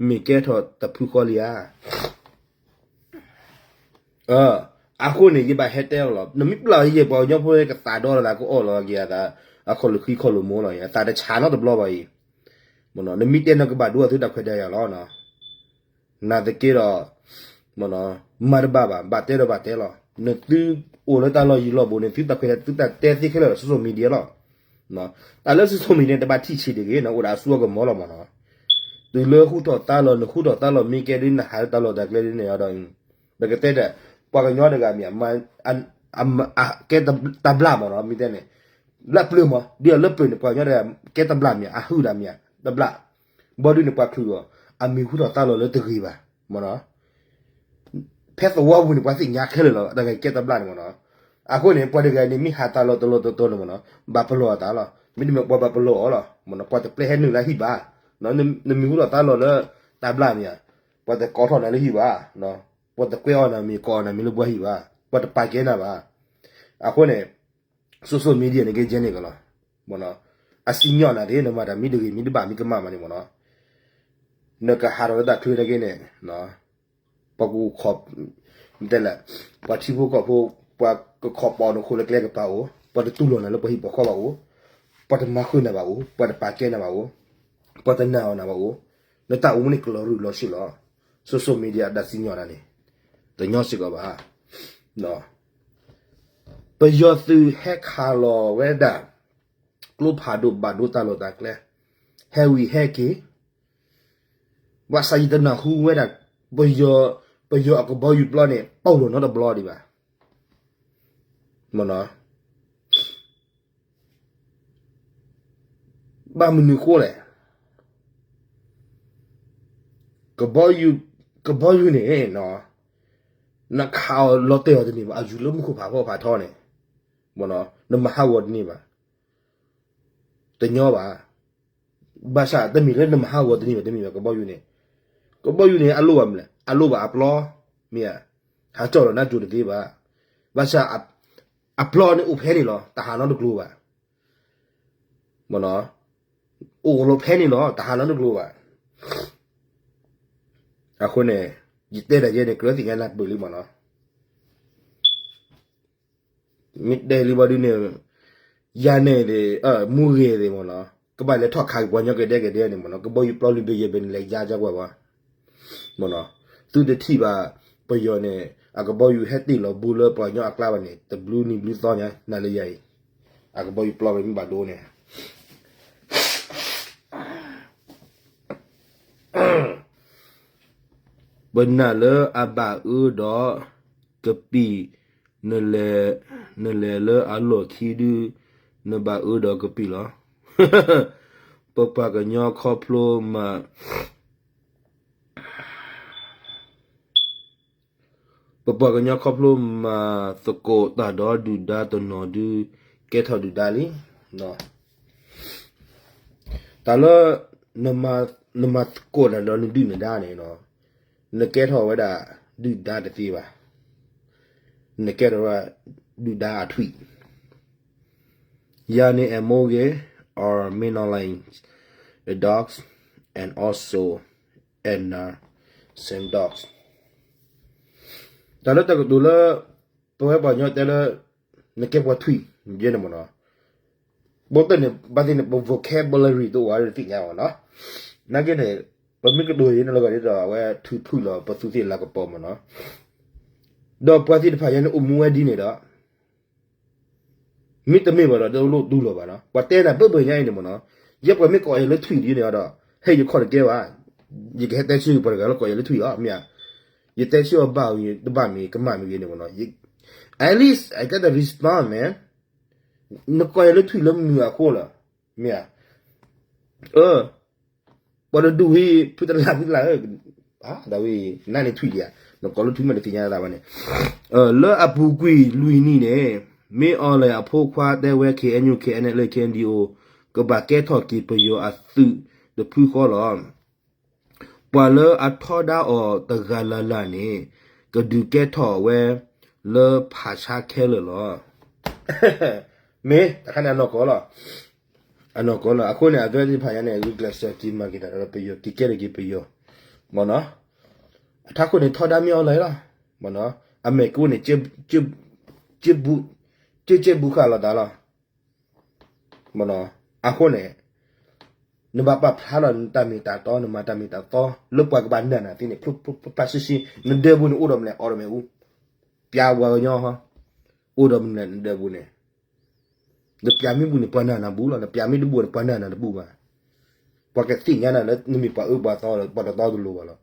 မ့ၢ်ကဲထီၣ်တဖုဃီလံဧါ. အဃိန့ၣ် ယဘၣ်ဟဲတဲအီၤလီၤ. နမ့ၢ်ပျၢ်ယဲၢ်ပှၤကညီဖိကသးဒီလီၤသး ကအီၣ်လီၤက့ၤအသး အခီၣ်လိာ်ဃံခီၣ်လိာ်မူလီၤ. အသးတဆးနီတဘျီဘၣ်အံၤ. နမ့ၢ်တဲနကဘၣ်ဒိအသုတၢ်ခွဲးတၢ်ယာ်လီၤ. နာ်သက့ဒီး မၤတဘၣ်ဘၣ်, ဘၣ်တဲဒီးဘၣ်တဲလီၤ. နသုအိၣ်လၢတၢ်လီၢ်ယံၤလီၢ်ဘူးန့ၣ် သုတၢ်ခွဲးတၢ်ယာ် သုတၢ်တဲသ့ခဲလၢာ်လီၤ social media လီၤ. တၢ်လၢ social media န့ၣ် တဘၣ်ထံၣ်ဆံးတဂ့ၤနီၤ, အိၣ်ဒီးအစိအကမီၤလီၤမးနီၤ. တုၤလၢဟူထီၣ်သါလီၤ နဟူထီၣ်သါလီၤမ့ၢ်ကဲဒ်နဟးလၢတၢ်လီၢ်တၢ်ကျဲဒ်န့ၣ်ဒီး ပကတဲဒီး ပှၤကညီတဂၤမ့ၢ် ကဲတဘျၣ်မးနီၤ မ့ၢ်တဲန့ၣ် ဘျၣ်ပျၢၤမး ဒ်အလၢပျၢၤန့ၣ် ပှၤကညီတဂၤ ကဲတဘျၣ်မ့ၢ် အဟုၣ်ဒၣ်မ့ၢ် တဘျၣ် ဘီဒုန့ၣ် ပှၤချုးအီၤ အမံၤဟူထီၣ်သါလီၤလၢတဂ့ၤဘၣ်မးနီၤ. ဖဲသဝီပူၤန့ၣ် ပှၤသ့ၣ်ညါခဲလၢာ်လီၤ တဂၤကဲတဘျၣ်န့ၣ်မးနီၤ. အဃိန့ၣ် ပှၤတဂၤန့ၣ် မ့ၢ်ဟးသါလီၤတလီၤတတီၤန့ၣ်မးနီၤ ဘၣ်ပလီၢ်အသးလီၤ. မ့တမ့ၢ်ပှၤဘၣ်ပလီၢ်အီၤလီၤမးနီၤ, ပှၤတပျဲဟဲနုာ်လၢဟံၣ်ဘၣ်. နမံၤဟူထီၣ်သါလီၤလၢတဘျၣ်မ့ၢ်ဧါ, ပှၤတကိးထီၣ်နၤလၢဟံၣ်ဘၣ်, ပှၤတကွဲအီၣ်နၤမ့ၢ် ကိးအီၣ်နၤမ့ၢ်လၢပှၤဟံၣ်ဘၣ်, ပှၤတပာ်ကဲနၤဘၣ်. အဃိန့ၣ် social media န့ၣ်က့ ယဲန့ၣ်ကလီၤ. အစံၣ်ညီၣ်နၤသ့ နမၤတၢ်မ့ၢ်တဂ့ၤ မ့ၢ်တဘၣ်မ့ၢ်ကမၣ်မးန့ၣ်မးနီၤ, နကဟးထီၣ်လၢတၢ်ချၢန့ၣ်က့န့ၣ် ပှၤက တဲလဲၣ်, ပှၤထံဖိကီၢ်ဖိ ပှၤကခီၣ်ပီနခိၣ်လၢကျဲကပၤအိၣ်, ပှၤတတူၢ်လိာ်နၤလၢပှၤဟံၣ်ပှၤဃီဘၣ်အိၣ်, ပှၤတမၤဃုာ်နၤဘၣ်အိၣ်, ပှၤတပာ်ကဲနၤဘၣ်အိၣ်, ပှၤတနာ်အီၤနၤဘၣ်အိၣ်, နတၢ်အိၣ်မူန့ၣ်ကလီၤရူၢ်လီၤဆူၣ်လီၤ. social media အတၢ်စံၣ်ညီၣ်နၤန့ၣ် တညီစ့ၢ်ကီးဘၣ်. ပယီၤသုးဟဲခးလီၤဝဲဒၣ် ကျိဖးဒိၣ်ဘၣ်ဒိတၢ်လီၢ်တၢ်ကျဲ, ဟဲဝံၤဟဲက့ၤ, ဘၣ်ဆၣ်ယတနၢ်ဟူဝဲဒၣ် ပယီၤ, ပယီၤအကဘီယူၤပျီန့ၣ် ပီၢ်လီၤနီတဘျီဒံးဘၣ်. မ့ၢ်နီၤ, ဘၣ်မနုၤဃိလဲၣ်, ကဘီယူၤ, ကဘီယူၤန့ၣ် နခးအီၤလီၤတဲာ်အီၤတန့ၢ်ဘၣ်, အယူၤလၢမူခိၣ်ဖးဖီဖးထီန့ၣ်, နမၤဟးဂီၤတန့ၢ်ဘၣ်, တညီဘၣ်. ဘၣ်ဆၣ်တမ့ၢ်လၢနမၤဟးဂီၤတန့ၢ်ဘၣ် တမ့ၢ်ဘၣ် ကဘီယူၤန့ၣ်, ကဘီယူၤန့ၣ် အလိၣ်ဘၣ်မနုၤလဲၣ်, အလိၣ်ဘၣ်အပျီ, မ့ၢ်ဧါ, ဟးကၠီၣ်လီၤနါကၠိတသ့ဘၣ်. ဘၣ်ဆၣ် အပျီန့ၣ်အိၣ်ဖဲန့ၣ်လီၤ, တဟးနီတကျိၤဘၣ်. မ့ၢ်နီၤ, အိၣ်လီၤဖဲန့ၣ်လီၤ, တဟးနီတကျိၤဘၣ်. အဃိန့ၣ် ယတဲဒၣ်ယဲန့ၣ် ကြၢးသ့ၣ်ညါနၢ်ပၢၢ်လံမ့ၢ်နီၤ. မ့ၢ်တဲလံဘၣ်ဒုန့ၣ်, ယၤန့ၣ် မူဂ့ၤသ့ၣ်မ့ၢ်နီၤ, ကဘၣ်လဲၤထီၣ်ခးက့ၤပှၤကညီကဒဲကဒဲန့ၣ်မ့ၢ်နီၤ, ကဘီယူၤပျီလွံၢ်ဘ့ၣ်ယဲၢ်ဘ့ၣ်န့ၣ် လဲၤယါကကွၢ်ဘၣ်. မ့ၢ်နီၤ, သုတထံၣ်ဘၣ် ပယီၤန့ၣ် အကဘီယူၤဟဲတ့ၢ်လီၤဘိလၢပှၤကညီအကျါဘၣ်န့ၣ် တဘျုးနံၤဘျုးသီညါ နၤလၢယၤအံၤ, အကဘီယူၤပျီဝဲမ့ၢ်ဘၣ်ဒိန့ၣ် ပနာ်လၢအဘၣ်အၢဒီးကပံာ်, နလဲၤလၢအလီၢ်ခံဒု, နဘၣ်အၢဒီးကပံာ်လီၤ. ပပှၤကညီခီဖျိမၤ ပပှၤကညီခီဖျိမၤသကိးတၢ်ဒီးဒုၣ်ဒါတနီၤဒုး ကဲထီၣ်ဒုၣ်ဒါလံ. တၢ်လၢ နမၤသကိးတၢ်ဒီးနဒုၣ်နဒါန့ၣ်, နကဲထီၣ်ဝဲဒၣ်ဒုၣ်ဒါတသ့ဘၣ်. နကဲထီၣ်ဝဲဒၣ်ဒုၣ်ဒါအထွံၣ်. Yani and Moge are Mennonite dogs and also and same dogs. တၢ်လၢတၢ်ကတိၤလၢ ပဝဲပှၤကညီတဲလၢ နကဲပှၤထွံၣ် ယဲန့ၣ်မ့ၢ်နီၤ, ဘၣ်တၢ်န့ၣ် ဘၣ်သ့ၣ်န့ၣ် ပ vocabulary တအိၣ်ဝဲတသ့ၣ်ညါဘၣ်နီၤ. နာ်က့န့ၣ် ပမ့ၢ်ကတိၤယဲန့ၣ်လီၤဂာ်ဒ်သိး အဝဲထုးဖုၣ်လီၤပသူသ့ၣ်လၤကပီၤမ့ၢ်နီၤ. ဒီးပှၤသ့ၣ်တဖၣ်ယဲန့ၣ်အိၣ်မူဝဲဒ်န့ၣ်ဒီး မ့တမ့ၢ်ဘၣ်ဒီး တလိၣ်တူၢ်လိာ်ဘၣ်နီၤ. ပှၤတဲနၤဘၣ်ဘၣ်ညါအံၤန့ၣ်မ့ၢ်နီၤ, ယဲပှၤမ့ၢ်ကိးယၤလၢထွံၣ်ဒ်န့ၣ်ဒီး ဟဲယခီၣ်တကဲဘၣ်, ယကဟဲတဲဆၢပှၤတဂၤလၢကိးယၤလၢထွံၣ်လီၤ, မ့ၢ်ဧါ. ယတဲဆၢအီၤဘၣ်အံၤ တဘၣ်မ့ၢ်ကမၣ်မ့ၢ်ဂ့ၤန့ၣ်မ့ၢ်နီၤ, at least I get the response, man. နကိးယၤလၢထွံၣ်လၢမုာ်အဃိလီၤ, မ့ၢ်ဧါ. ပှၤတဒူၣ်ဟံး ဖုတလၢ်ဖုတလၢ်ဧၢ, ဒ်ဝဲ နန့ၣ်ထွံၣ်ဒံးဧါ, နကိးလၢထွံၣ်မ့ၢ်တသ့ၣ်ညါသးဘၣ်န့ၣ်. လၢအပူၤကွံာ်လွံၢ်နံၣ်န့ၣ် မ့ၢ်အီၤလဲၣ်အဖိခွါတဲဝဲ KNU KNLA KNDO ကဘၣ်ကဲထီၣ်က့ၤပယီၤအသုးတဖုဃီလီၤ. ပှၤလၢအထီဒါအီၤတဂၤလၢ်လၢ်န့ၣ် ကဒုးကဲထီၣ်ဝဲလၢဖးဆါခဲလၢာ်လီၤ. မ့ၢ်တခါန့ၣ်အနီၢ်ကီၢ်လီၤ. အနီၢ်ကီၢ်လီၤ. အဃိန့ၣ် အဝဲသ့ၣ်တဖၣ်ညါန့ၣ် ဂုာ်ကျဲးစၢးက့ၤမၤက့ၤတၢ်ဒီးပယီၤ က့ၤကဲထီၣ်က့ၤပယီၤ မ့ၢ်နီၤ. အထးခိၣ်န့ၣ် ထီဒါမ့ၢ်အီၤလီၤလီၤ မ့ၢ်နီၤ. အမဲာ်ကအိၣ်န့ၣ် ကၠ့ကၠ့ဘူးဃာ်လီၤတၢ်လီၤ မ့ၢ်နီၤ. အဃိန့ၣ် နဘၣ်ပာ်ဖျါလီၤနတၢ်မ့ၢ်တၢ်တီ နမၤတၢ်မ့ၢ်တၢ်တီ လၢပှၤကဘၣ်နာ်နၤသ့န့ၣ် ဖျိဖျိဖျိဖျိရှဲရှဲ နဒၢးပူၤန့ၣ် အိၣ်ဒီးမနုၤလဲၣ် အိၣ်ဒီးမ့ၣ်အူ ပျးပှၤကညီဟီ အိၣ်ဒီးမနုၤလဲၣ် နဒၢးပူၤန့ၣ် နပျးမ့ၣ်ပူၤန့ၣ် ပှၤနာ်နၤဘူးလီၤ. နပျးမ့ၣ်တဘူၣ်န့ၣ် ပှၤနာ်နၤတဘူၣ်ဘၣ်. ပှၤကသ့ၣ်ညါနၤလၢနမ့ၢ်ပှၤအၢပှၤသီဒီး ပှၤတတီတလိၤဘၣ်လီၤ.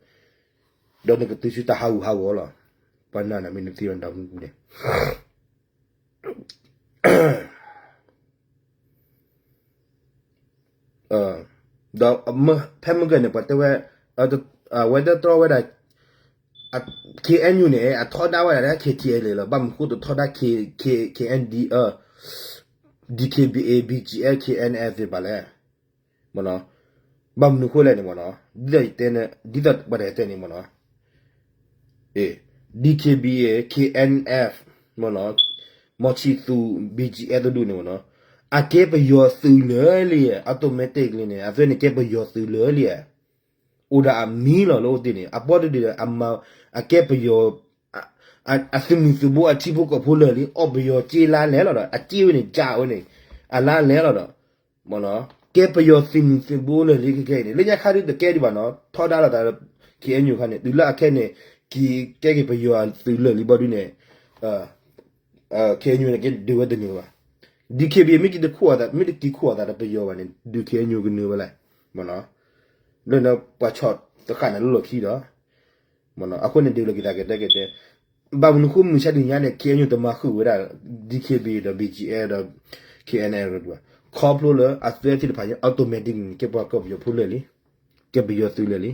ဒီးနကတုၤဆူတၢ်ဟးဂူာ်ဟးဂီၤလီၤ. ပှၤနာ်နၤမ့ၢ်နသ့ဒီးနတၢ်မူပူၤန့ၣ် ဒီးဖဲမုၢ်ဂီၤန့ၣ် ပှၤတဲဝဲ အဝဲတတြီဝဲဒၣ် K N U န့ၣ် အထီဒါဝဲဒၣ်လၢ K T L A လီၤ. ဘၣ်မနုၤဃိတထီဒါ K N D DKBA BGF KNF သ့ၣ်တဖၣ်လဲၣ်. မ့ၢ်နီၤ, ဘၣ်မနုၤဃိလဲၣ်န့ၣ်မ့ၢ်နီၤ, ဒ်သိးယတဲန့ၣ် ဒ်သိးပှၤတဂၤတဲန့ၣ်မ့ၢ်နီၤ, DKBA KNF မ့ၢ်နီၤ, မီၤဆံသူ BGF တဒူၣ်န့ၣ်မ့ၢ်နီၤ, အကဲပယီၤသုးလၢာ်လံ, automatic လံန့ၣ် အဝဲန့ၣ်ကဲပယီၤသုးလၢာ်လံ, အိၣ်ဒၣ်အမံၤလီၤလၢအိၣ်တ့ၢ်န့ၣ် အဘီတဒုဒီး အကဲပယီၤ အသုးမုၢ်သံၣ်ဘိအထံဖိကီၢ်ဖိလၢာ်လံ, အီၣ်ပယီၤစ့လါလဲလီၤဒီး အစ့ဝဲန့ၣ် ကၢ်ဝဲန့ၣ် အလါလဲလီၤဒီး မ့ၢ်နီၤ, ကဲပယီၤသုးမုၢ်သံၣ်ဘိလၢာ်လံခဲခဲအံၤန့ၣ်, လၢညါခါဒုတကဲဒံးဘၣ်နီၤ, ထီဒါလိာ်သး KNU ခါန့ၣ် တုၤလၢအခဲန့ၣ် ကကဲက့ၤပယီၤသုးလၢာ်လံဘီဒုန့ၣ် KNU န့ၣ်က့ၤဒုးဝဲတန့ၢ်ဘၣ်. DKBA မ့ၢ်က့ၤတခိၣ်အသး မ့ၢ်တက့ၤခိၣ်အသးဒီးပယီၤဘၣ်န့ၣ် ဒုး KNU ကနုာ်ဝဲလဲၣ်, မ့ၢ်နီၤ, လၢနပှၤဆီၣ်သဃာ်န့ၣ်လၢလီၢ်ခံဒီး မ့ၢ်နီၤ, အဃိန့ၣ်ဒုးလိာ်က့ၤသးကတဲကတဲ, ဘၣ်မနုၤဃိမုၢ်ဆါတနံၤညါန့ၣ် KNU တမၤဃုာ်ဝဲဒၣ် DKBA ဒီး BGF ဒီး KNF ဘၣ်, ခီဖျိလၢအဝဲသ့ၣ်တဖၣ်ညါ automatic န့ၣ် ကဲပှၤကီၢ်ပယီၤဖိလၢာ်လံ, ကဲပယီၤသုးလၢာ်လံ,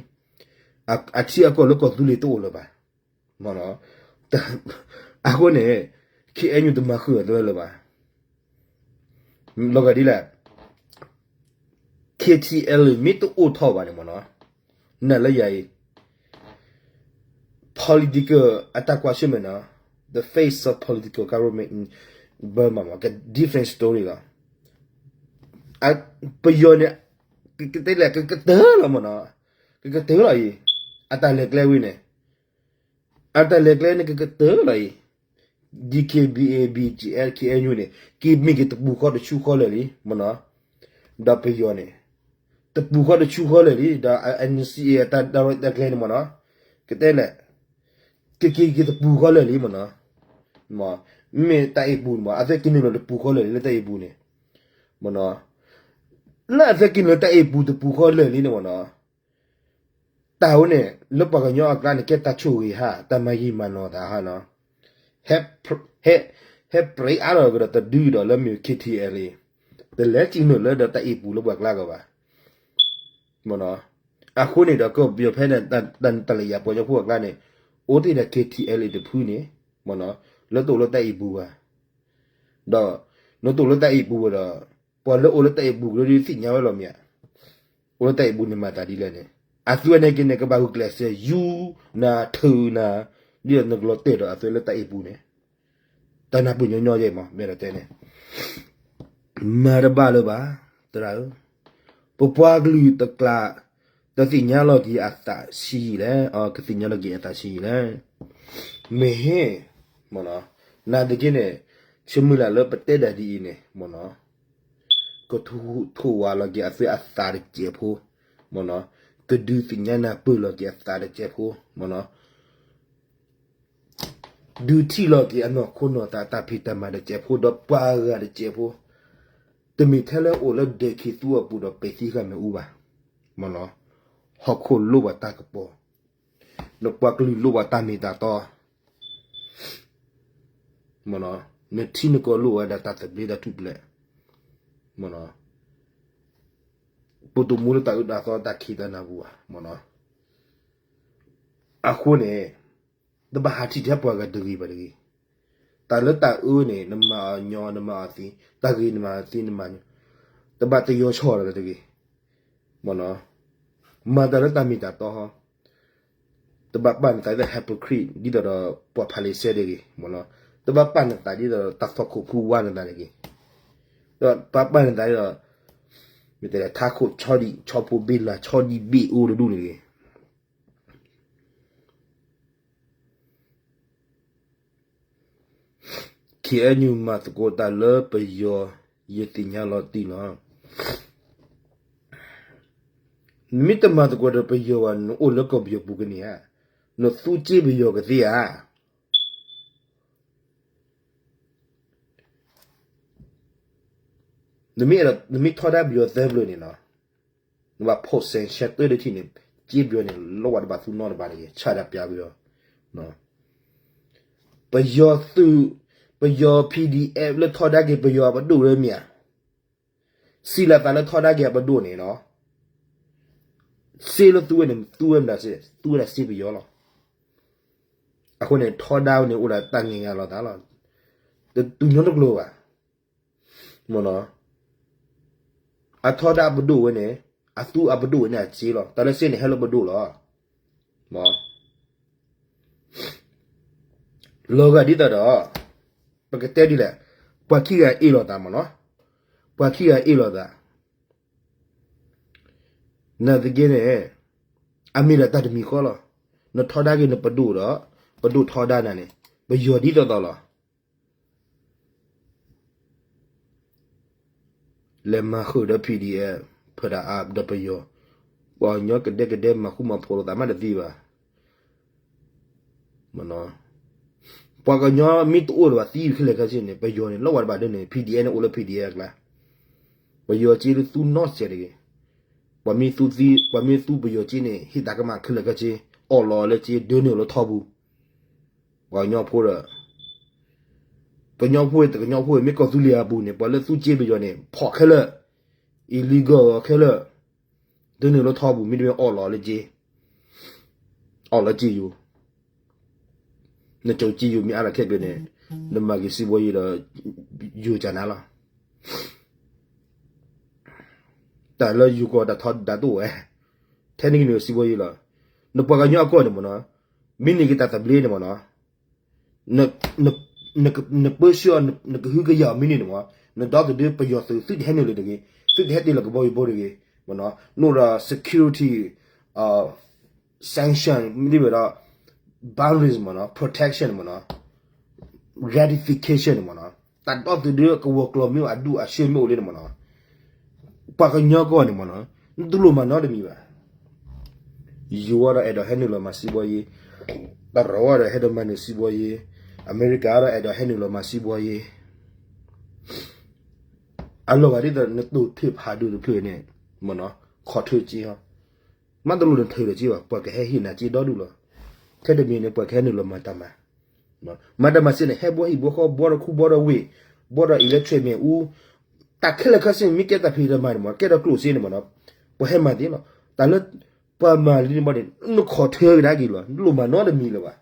အထံအကီၢ်လၢကီၢ်သူလ့ၤတအိၣ်လၢၤဘၣ်, မ့ၢ်နီၤ, အဃိန့ၣ် KNU တမၤဃုာ်အဝဲသ့ၣ်လၢၤဘၣ်. လီၤဂာ်ဒ်လဲၣ်, KTLA မ့ၢ်တအိၣ်ထီၣ်ဘၣ်န့ၣ်မ့ၢ်နီၤ, နာ်လၢယၤအံၤ political အတၢ်ကွၢ်ဆၢၣ်မဲာ်နီၤ, the face of political government in Burma မ့ၢ် က different story လီၤ. ပယီၤန့ၣ် ကတဲလဲၣ် ကကတၢၢ်လီၤမ့ၢ်နီၤ, ကကတၢၢ်လီၤအံၤ, အတၢ်လဲၤကျဲဝံၤန့ၣ် အတၢ်လဲၤကျဲန့ၣ် ကကတၢၢ်လီၤအံၤ, DKBA BGF KNU န့ၣ် က့ၤမ့ၢ်က့ၤတပူၤဃီတဆူဃီလၢာ်လံ မ့ၢ်နီၤ, ဒီးပယီၤန့ၣ် တပူၤဃီတဆူဃီလၢာ်လံ, ဒီး NCA အတၢ်ရဲၣ်တၢ်ကျဲၤန့ၣ်မ့ၢ်နီၤ, ကတဲလဲၣ်, ကက့ၤက့ၤတပူၤဃီလၢာ်လံမ့ၢ်နီၤ, မ့ၢ်တၢ်အ့ၣ်ပူၤန့ၣ်မ့ၢ် အဝဲသ့ၣ်ကနုာ်လီၤတပူၤဃီလၢာ်လံ လၢတၢ်အ့ၣ်ပူၤန့ၣ်, မ့ၢ်နီၤ, လၢအဝဲသ့ၣ်ကနုာ်လီၤတၢ်အ့ၣ်ပူၤတပူၤဃီလၢာ်လံန့ၣ်မ့ၢ်နီၤ တၢ်ဝဲန့ၣ် လၢပှၤကညီအကျါန့ၣ် ကဲတၢ်ဆိၣ်ဂ့ၤဟါ တၢ်မၤယံာ်မၤနီၢ်သးဟါနီၤ, ဟဲ ဟဲပြံအါထီၣ်ကဒီးတဒုဒီးလၢမ့ၢ် KTLA တလဲၤစံၣ်နုာ်လၢဒီးတၢ်အ့ၣ်ပူၤလၢပှၤကျါကီးဘၣ်, မ့ၢ်နီၤ, အဃိန့ၣ်ဒီး ကီၢ်ပယီၤဖဲန့ၣ် တၢ်လၢယၤပှၤကညီဖိအကျါန့ၣ် အိၣ်တ့ၢ်ဒီး KTLA တဖုန့ၣ် မ့ၢ်နီၤ, လၢတအိၣ်လၢတၢ်အ့ၣ်ပူၤဘၣ်, ဒီး နတအိၣ်လၢတၢ်အ့ၣ်ပူၤဘၣ်ဒီး ပှၤလၢအိၣ်လၢတၢ်အ့ၣ်ပူၤကရၢဒုးသ့ၣ်ညါဝဲလီၤမ့ၢ်ဧါ, အိၣ်လၢတၢ်အ့ၣ်ပူၤန့ၣ်မၤသးဒ်လဲၣ်န့ၣ်, အသုဝဲန့ၣ်က့ၤန့ၣ် ကဘၣ်ဂုာ်ကျဲးစၢးယူနၤထုးနၤ, ဒ်သိးနကလီၤတဲာ်ဒီးအသုလၢတၢ်အ့ၣ်ပူၤန့ၣ်, တၢ်နၢ်ပၢၢ်ညီညီယဲၢ်မး မ့ၢ်ဒီးတဲန့ၣ် မၤတဘၣ်လၢၤဘၣ်, သရၣ်ဧၢ, ပပှၤကလုာ်တကျါ တသ့ၣ်ညါလီၤက့ၤအသးဆံးယံာ်လဲၣ်, ကသ့ၣ်ညါလီၤက့ၤအသးဆံးယံာ်လဲၣ်, မ့ၢ်ဟ့ၣ်, မ့ၢ်နီၤ, နာ်သက့န့ၣ် ဆၢမုၢ်လၢ်လၢပတဲဒၣ်ဒ်အံၤန့ၣ် မ့ၢ်နီၤ, ကထိၣ်ဝါလီၤက့ၤအသုအသးတစဲးဖိ, မ့ၢ်နီၤ, ကဒုးသ့ၣ်ညါနၢ်ပၢၢ်လီၤက့ၤအသးတစဲးဖိ, မ့ၢ်နီၤ ဒုးထံၣ်လီၤက့ၤအနီၢ်ခိနီၢ်သးတၢ်ဖံးတၢ်မၤတစဲးဖိ ဒီးပှၤဂၤတစဲးဖိ, တမ့ၢ်ထဲလၢအိၣ်လၢဒဲးခံသူအပူၤဒီးပဲာ်သံဃာ်မ့ၣ်အူဘၣ်, မ့ၢ်နီၤ, ဟီၣ်ခိၣ်လိၣ်ဘၣ်တၢ်ကပီၤ, နပှၤကလုာ်လိၣ်ဘၣ်တၢ်မ့ၢ်တၢ်တီ မ့ၢ်နီၤ, နထံနကီၢ်လိၣ်ဝဲဒၣ်တၢ်သဘျ့တၢ်ထူၣ်ဖျဲး, မ့ၢ်နီၤ, ပတမူလၢတၢ်အၢတၢ်သီတၢ်ခံးတၢ်နၢ်ပူၤဘၣ်, မ့ၢ်နီၤ, အဃိန့ၣ် တဘၣ်ဟးထံၣ်ထဲပှၤဂၤတဂ့ၤဘၣ်တဂ့ၤ, တၢ်လၢတၢ်အၢန့ၣ် နမၤအီၤညီ နမၤအီၤသ့, တၢ်ဂ့ၤနမၤသ့နမၤညီ, တဘၣ်တယီၤဆီၣ်လီၤတဂ့ၤ, မ့ၢ်နီၤ, မၤတၢ်လၢတၢ်မ့ၢ်တၢ်တီဟီ, တဘၣ်ပာ်နသးဒ်သိး hypocrite ဒ်သိးဒီးပှၤဖၤရံၤၡဲတဂ့ၤ, မ့ၢ်နီၤ, တဘၣ်ပာ်နသးဒ်သိးဒီးတၢ်သွၣ်ခိၣ်ဖူဝါနသးတဂ့ၤ, တဘၣ်ပာ်နသးဒ်သိး မ့ၢ်တဲလၢထးခိၣ်ဆီဒံၣ် ဆီဖိဘ့ၣ်လၤ ဆီဒံၣ်ဘ့ၣ်အိၣ်တဒူၣ်န့ၣ်တဂ့ၤ. KNU မၤသကိးတၢ်လၢပယီၤ ယသ့ၣ်ညါလီၤတံၢ်လီၤ. နမ့ၢ်တမၤသကိးဒီးပယီၤဘၣ် နအိၣ်လၢကီၢ်ပယီၤပူၤကန့ၢ်ဧါ. နသူစ့ပယီၤကသ့ဧါ. နမ့ၢ်ထီဒါပယီၤသၢဖျၢၣ်န့ၣ်နီၤ, နဘၣ်ဖိးစဲးဆဲးတၢ်တထံၣ်န့ၣ်, စ့ပယီၤန့ၣ် လီၤဝဲတဘၣ်သူနီတဘၣ်တဂ့ၤ, ဆၣ်ဒၣ်ပျးပယီၤ, ပယီၤသုး, ပယီၤ PDF လၢထီဒါက့ၤပယီၤအပဒိၣ်လၢမ့ၢ်ဧါ, စံးလီၤသးလၢထီဒါက့ၤအပဒိၣ်န့ၣ်နီၤ, စ့လၢသူဝဲန့ၣ် သူဝဲမတၤစ့, သူဝဲဒၣ်စ့ပယီၤလီၤ. အဃိန့ၣ် ထီဒါဝဲန့ၣ်အိၣ်ဒီးတၢ်ငဲၤညါလီၤသးလီၤ, တတူၢ်ညီတကျိၤဘၣ် မ့ၢ်နီၤ, အထီဒါအပဒိၣ်ဝဲန့ၣ်, အသူအပဒိၣ်ဝဲန့ၣ်အစ့လီၤ, တၢ်လၢစ့န့ၣ်ဟဲလၢပဒိၣ်လီၤ. လီၤဂာ်ဒ်သိးဒီး, ပကတဲဒ်လဲၣ်, ပှၤခံဂၤအ့ၣ်လိာ်သးမ့ၢ်နီၤ, ပှၤခံဂၤအ့ၣ်လိာ်သး, နာ်သက့န့ၣ်, အမ့ၢ်ဒီးတၢ်တမံၤဃီလီၤ, နထီဒါက့ၤနပဒိၣ်ဒီး, ပဒိၣ်ထီဒါနၤန့ၣ်, ပယီၤဒ်သိးသိးလီၤ. လဲၤမၤဃုာ်ဒီး PDF ဖၢဒၣ်အါဒီးပယီၤ, ပှၤကညီကဒဲကဒဲမၤဃူမၤဖိးလိာ်သးမးတသ့ဘၣ်. ပှၤကညီမ့ၢ်တအိၣ်ဒီးဘၣ်သံခဲလၢာ်ခဲဆ့န့ၣ် ပယီၤန့ၣ် လီၤဝဲတဘၣ်ဒ်န့ၣ် PDF န့ၣ်အိၣ်လၢ PDF အကျါ, ပယီၤစ့လၢသူနီၢ်စဲးတဂ့ၤ, ပှၤမ့ၢ်သူပယီၤစ့န့ၣ် ဟ့ၣ်သးကမၣ်ခဲလၢာ်ခဲဆ့, အီၣ်လီၤလၢစ့ ဒၢနုာ်လၢထီပူၤ, ပှၤကညီဖိဒီး ကညီဖိတကညီဖိ မ့ၢ်ကီၢ်သူလ့ၤအပူၤန့ၣ် ပှၤလၢသူစ့ပယီၤန့ၣ် ဖီၣ်ခဲလၢာ်, illegal ခဲလၢာ်, ဒၢနုာ်လၢထီပူၤ မ့တမ့ၢ်အီၣ်လီၤလၢစ့, အီၣ်လၢစ့ယိၤ, နကၠီစ့ယိၤမ့ၢ်အါလီၤခဲကၢန့ၣ်, နမၤက့ၤစံးဘီယ့ဒီး ယိၤကနၤလီၤ. တၢ်လၢယိၤကီၢ်တၢ်ထီဒါတအိၣ်ဝဲ, ထဲန့ၣ်ကန့ၣ်စံးဘီယ့လီၤ. နပှၤကညီအကီၢ်န့ၣ်မ့ၢ်နီၤ, မ့ၢ်န့ၢ်က့ၤတၢ်သဘျ့န့ၣ်မ့ၢ်နီၤ, နပၢဆှၢအီၤ နကဟုကယာ်အီၤမ့ၢ်န့ၢ်န့ၣ်မ့ၢ်, နဒီသဒၢပယီၤသုး သုတဟဲနုာ်လၢၤတဂ့ၤ, သုတဟဲတ့ၢ်လီၤကဘီယူၤဘိတဂ့ၤ, မ့ၢ်နီၤ, နအိၣ်ဒီး security, sanction မ့ၢ်ဒ်ဝဲဒီး boundaries မ့ၢ်နီၤ, protection မ့ၢ်နီၤ, ratification န့ၣ်မ့ၢ်နီၤ, တၢ်ဒီသဒၢကဝီၤကျီၤမ့ၢ်အိၣ် အဒူၣ်အဆၢမ့ၢ်အိၣ်လံန့ၣ်မ့ၢ်နီၤ, ပှၤကညီကီၢ်န့ၣ်မ့ၢ်နီၤ, နတလိၣ်မၤနီတမံၤဘၣ်. ယိၤဒီးအဲၣ်ဒိးဟဲနုာ်လီၤမၤစံးဘီယ့, တရီဒီးဟဲဒီးမၤနုာ်စံးဘီယ့, အမဲရကၤဒီးအဲၣ်ဒိးဟဲနုာ်လီၤမၤစံးဘီယ့, အလီၤဂာ်ဒ်သိး နတိၢ်ထဲဖးဒိၣ်တဖျၢၣ်န့ၣ်, မ့ၢ်နီၤ, ခီၣ်ထၢစ့ဟီ, မ့ၢ်တလိၣ်နထၢဒီးစ့ဘၣ်, ပှၤကဟဲဟ့ၣ်နၤစ့ဒီဒူၣ်လီၤ. ထဲတမံၤန့ၣ် ပှၤကဟဲနုာ်လီၤမၤတၢ်မၤ, မၤတၢ်မၤစ့န့ၣ် ဟဲဘှီဟံၣ်ဘှီဃီ ဘှီဒီးခူဘှီဒီးဝ့ၢ်, ဘှီဒီး electric မ့ၣ်အူ, တၢ်ခဲလၢာ်ခဲဆ့န့ၣ် မ့ၢ်ကဲတၢ်ဖံးတၢ်မၤန့ၣ်မ့ၢ်နီၤ, ကဲဒီးကျိၣ်စ့န့ၣ်မ့ၢ်နီၤ, ပှၤဟဲမၤသ့လီၤ. တၢ်လၢပှၤမၤလံန့ၣ်ဘၣ်န့ၣ် နခီၣ်ထၢကဒါက့ၤလီၤ, နတလိၣ်မၤနီတမံၤလၢၤဘၣ်.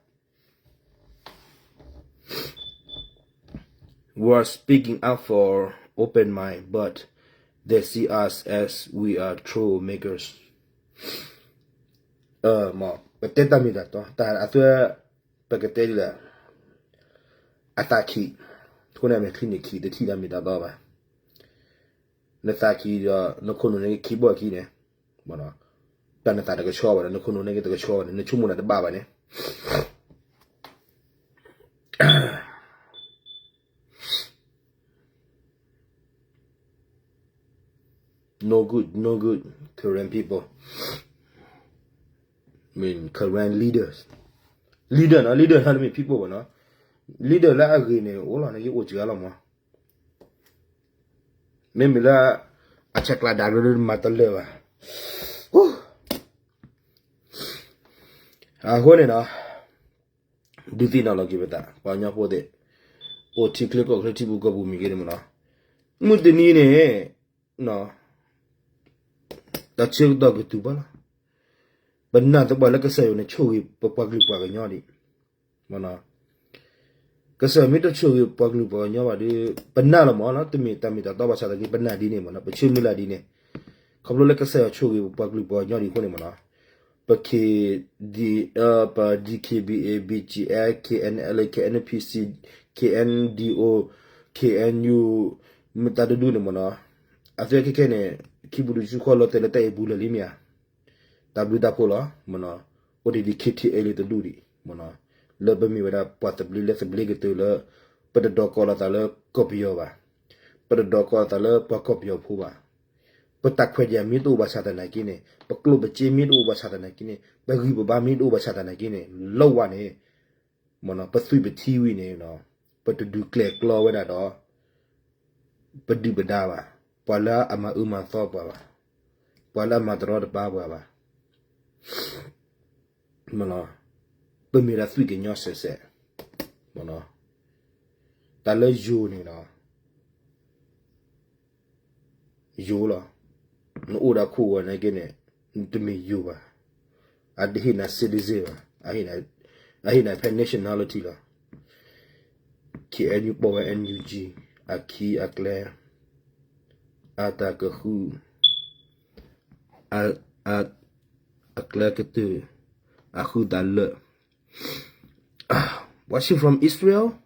We're speaking up for open mind, but they see us as we are troublemakers. ပတဲတၢ်မ့ၢ်တၢ်တီ, တၢ်အသွဲ, ပကတဲဒ်လဲၣ်, အသးခံ, အဃိန့ၣ် အမဲာ်ချံန့ၣ်ခံ, တထံၣ်တၢ်မ့ၢ်တၢ်တီဘၣ်. နသးခံဒီး နခိၣ်နူာ်န့ၣ်ခံဘီခံန့ၣ်, တၢ်နသးတကဆှီဘၣ်ဒီး နခိၣ်နူာ်န့ၣ်တကဆှီဘၣ်န့ၣ် နဆိကမိၣ်နတဘၣ်ဘၣ်န့ၣ် No good, no good, Karen people. I mean, Karen leaders. Leader နီၤ, leader နီၤ တမ့ၢ် people ဘၣ်နီၤ. Leader လၢအဂ့ၤန့ၣ် အိၣ်လီၤန့ၣ် ယအိၣ်စှၤလီၤမး. မ့မ့ၢ်လၢ အဆဲးကျိးဒၣ်ရၢမၤတလၢာ်ဘၣ်. အဃိန့ၣ်နီၤ, ဒုးသ့ၣ်နီၣ်လီၤက့ၤပသး ပှၤကညီဖိသ့ၣ်, အိၣ်ထံချၢကီၢ်ချၢ ထံပူၤကီၢ်ပူၤမ့ၢ်ဂ့ၤန့ၣ်မ့ၢ်နီၤ, မုၢ်တနံၤန့ၣ် တၢ်ဆၢကတီၢ်ကတုၤဘၣ်လီၤ. ပနာ်သပှၢ်လၢကစၢ်ယွၤန့ၣ် ဆိၣ်ဂ့ၤပပှၤကလုာ်ပှၤကညီဒံး, ကစၢ်ယွၤမ့ၢ်တဆိၣ်ဂ့ၤပှၤကလုာ်ပှၤကညီဘၣ်ဒီး ပနာ်လီၤမ့ၢ်နီၤ, တမ့ၢ်တၢ်မ့ၢ်တၢ်တီဘၣ်ဆၣ်သနာ်က့ ပနာ်ဒ်န့ၣ်မ့ၢ်နီၤ, ပဆၢမုၢ်လၢ်ဒ်န့ၣ်, ခီဖျိလၢကစၢ်ယွၤဆိၣ်ဂ့ၤပပှၤကလုာ်ပှၤကညီဒံးအဃိန့ၣ်မ့ၢ်နီၤ, ပ K, ပ D K B A, B G F, K N L A, K N P C, K N D O, K N U, မ့ၢ်တၢ်တဒူန့ၣ်မ့ၢ်နီၤ, အဝဲခဲခဲန့ၣ် ခံပူၤတဆူဃီလီၤတဲာ်လၢတၢ်အဲၣ်ပူၤလၢာ်လံမ့ၢ်ဧါ. တၢ်ဘျုးတၢ်ဖှိၣ်လီၤ. အိၣ်ဒံးဒံး ခ့ထံအဲလံ တဒူၣ်ဒံး လၢပမ့ၢ်ဝဲဒၣ်ပှၤသဘျ့လၢသဘျ့ကတၢၢ်လၢ ပတဒိးကိးလီၤသးလၢကီၢ်ပယီၤဘၣ်, ပတဒိးကိးလီၤသးလၢပှၤကီၢ်ပယီၤဖိဘၣ်. ပတၢ်ခွဲးတၢ်ယာ်မ့ၢ်တအိၣ်ဘၣ်ဆၣ်သနာ်က့န့ၣ်, ပကျိၣ်ပစ့မ့ၢ်တအိၣ်ဘၣ်ဆၣ်သနာ်က့န့ၣ်, ပဂံၢ်ပဘါမ့ၢ်တအိၣ်ဘၣ်ဆၣ်သနာ်က့န့ၣ်, လၢဝဲန့ၣ် ပသွံၣ်ပထံဝံၤန့ၣ် ပတဒုးကျဲၤကျီဝဲဒၣ်ဒီး ပဒုၣ်ပဒါဘၣ်, ပှၤလၢအမၤအၢမၤသီပှၤဘၣ်, ပှၤလၢအမၤတရီတပါပှၤဘၣ်. ပမ့ၢ်ဒၣ်သွံၣ်ကညီစဲးစဲး, တၢ်လၢယိၤန့ၣ်ဒီး ယိၤလီၤ. နအိၣ်ဒီးခိၣ်ဂီၤနာ်က့န့ၣ်, နတမ့ၢ်ယိၤဘၣ်. အတဟ့ၣ်နၤ citizen ဘၣ်, အဟ့ၣ်နၤဖဲ nationality လီၤ. ခ့အဲၣ်ယူၣ် ပိာ်ဝဲ NUG အခံအကျဲ, အတၢ်ကဃု, အကျဲကတၢၢ်, အဃုသးလၢ Watching from Israel,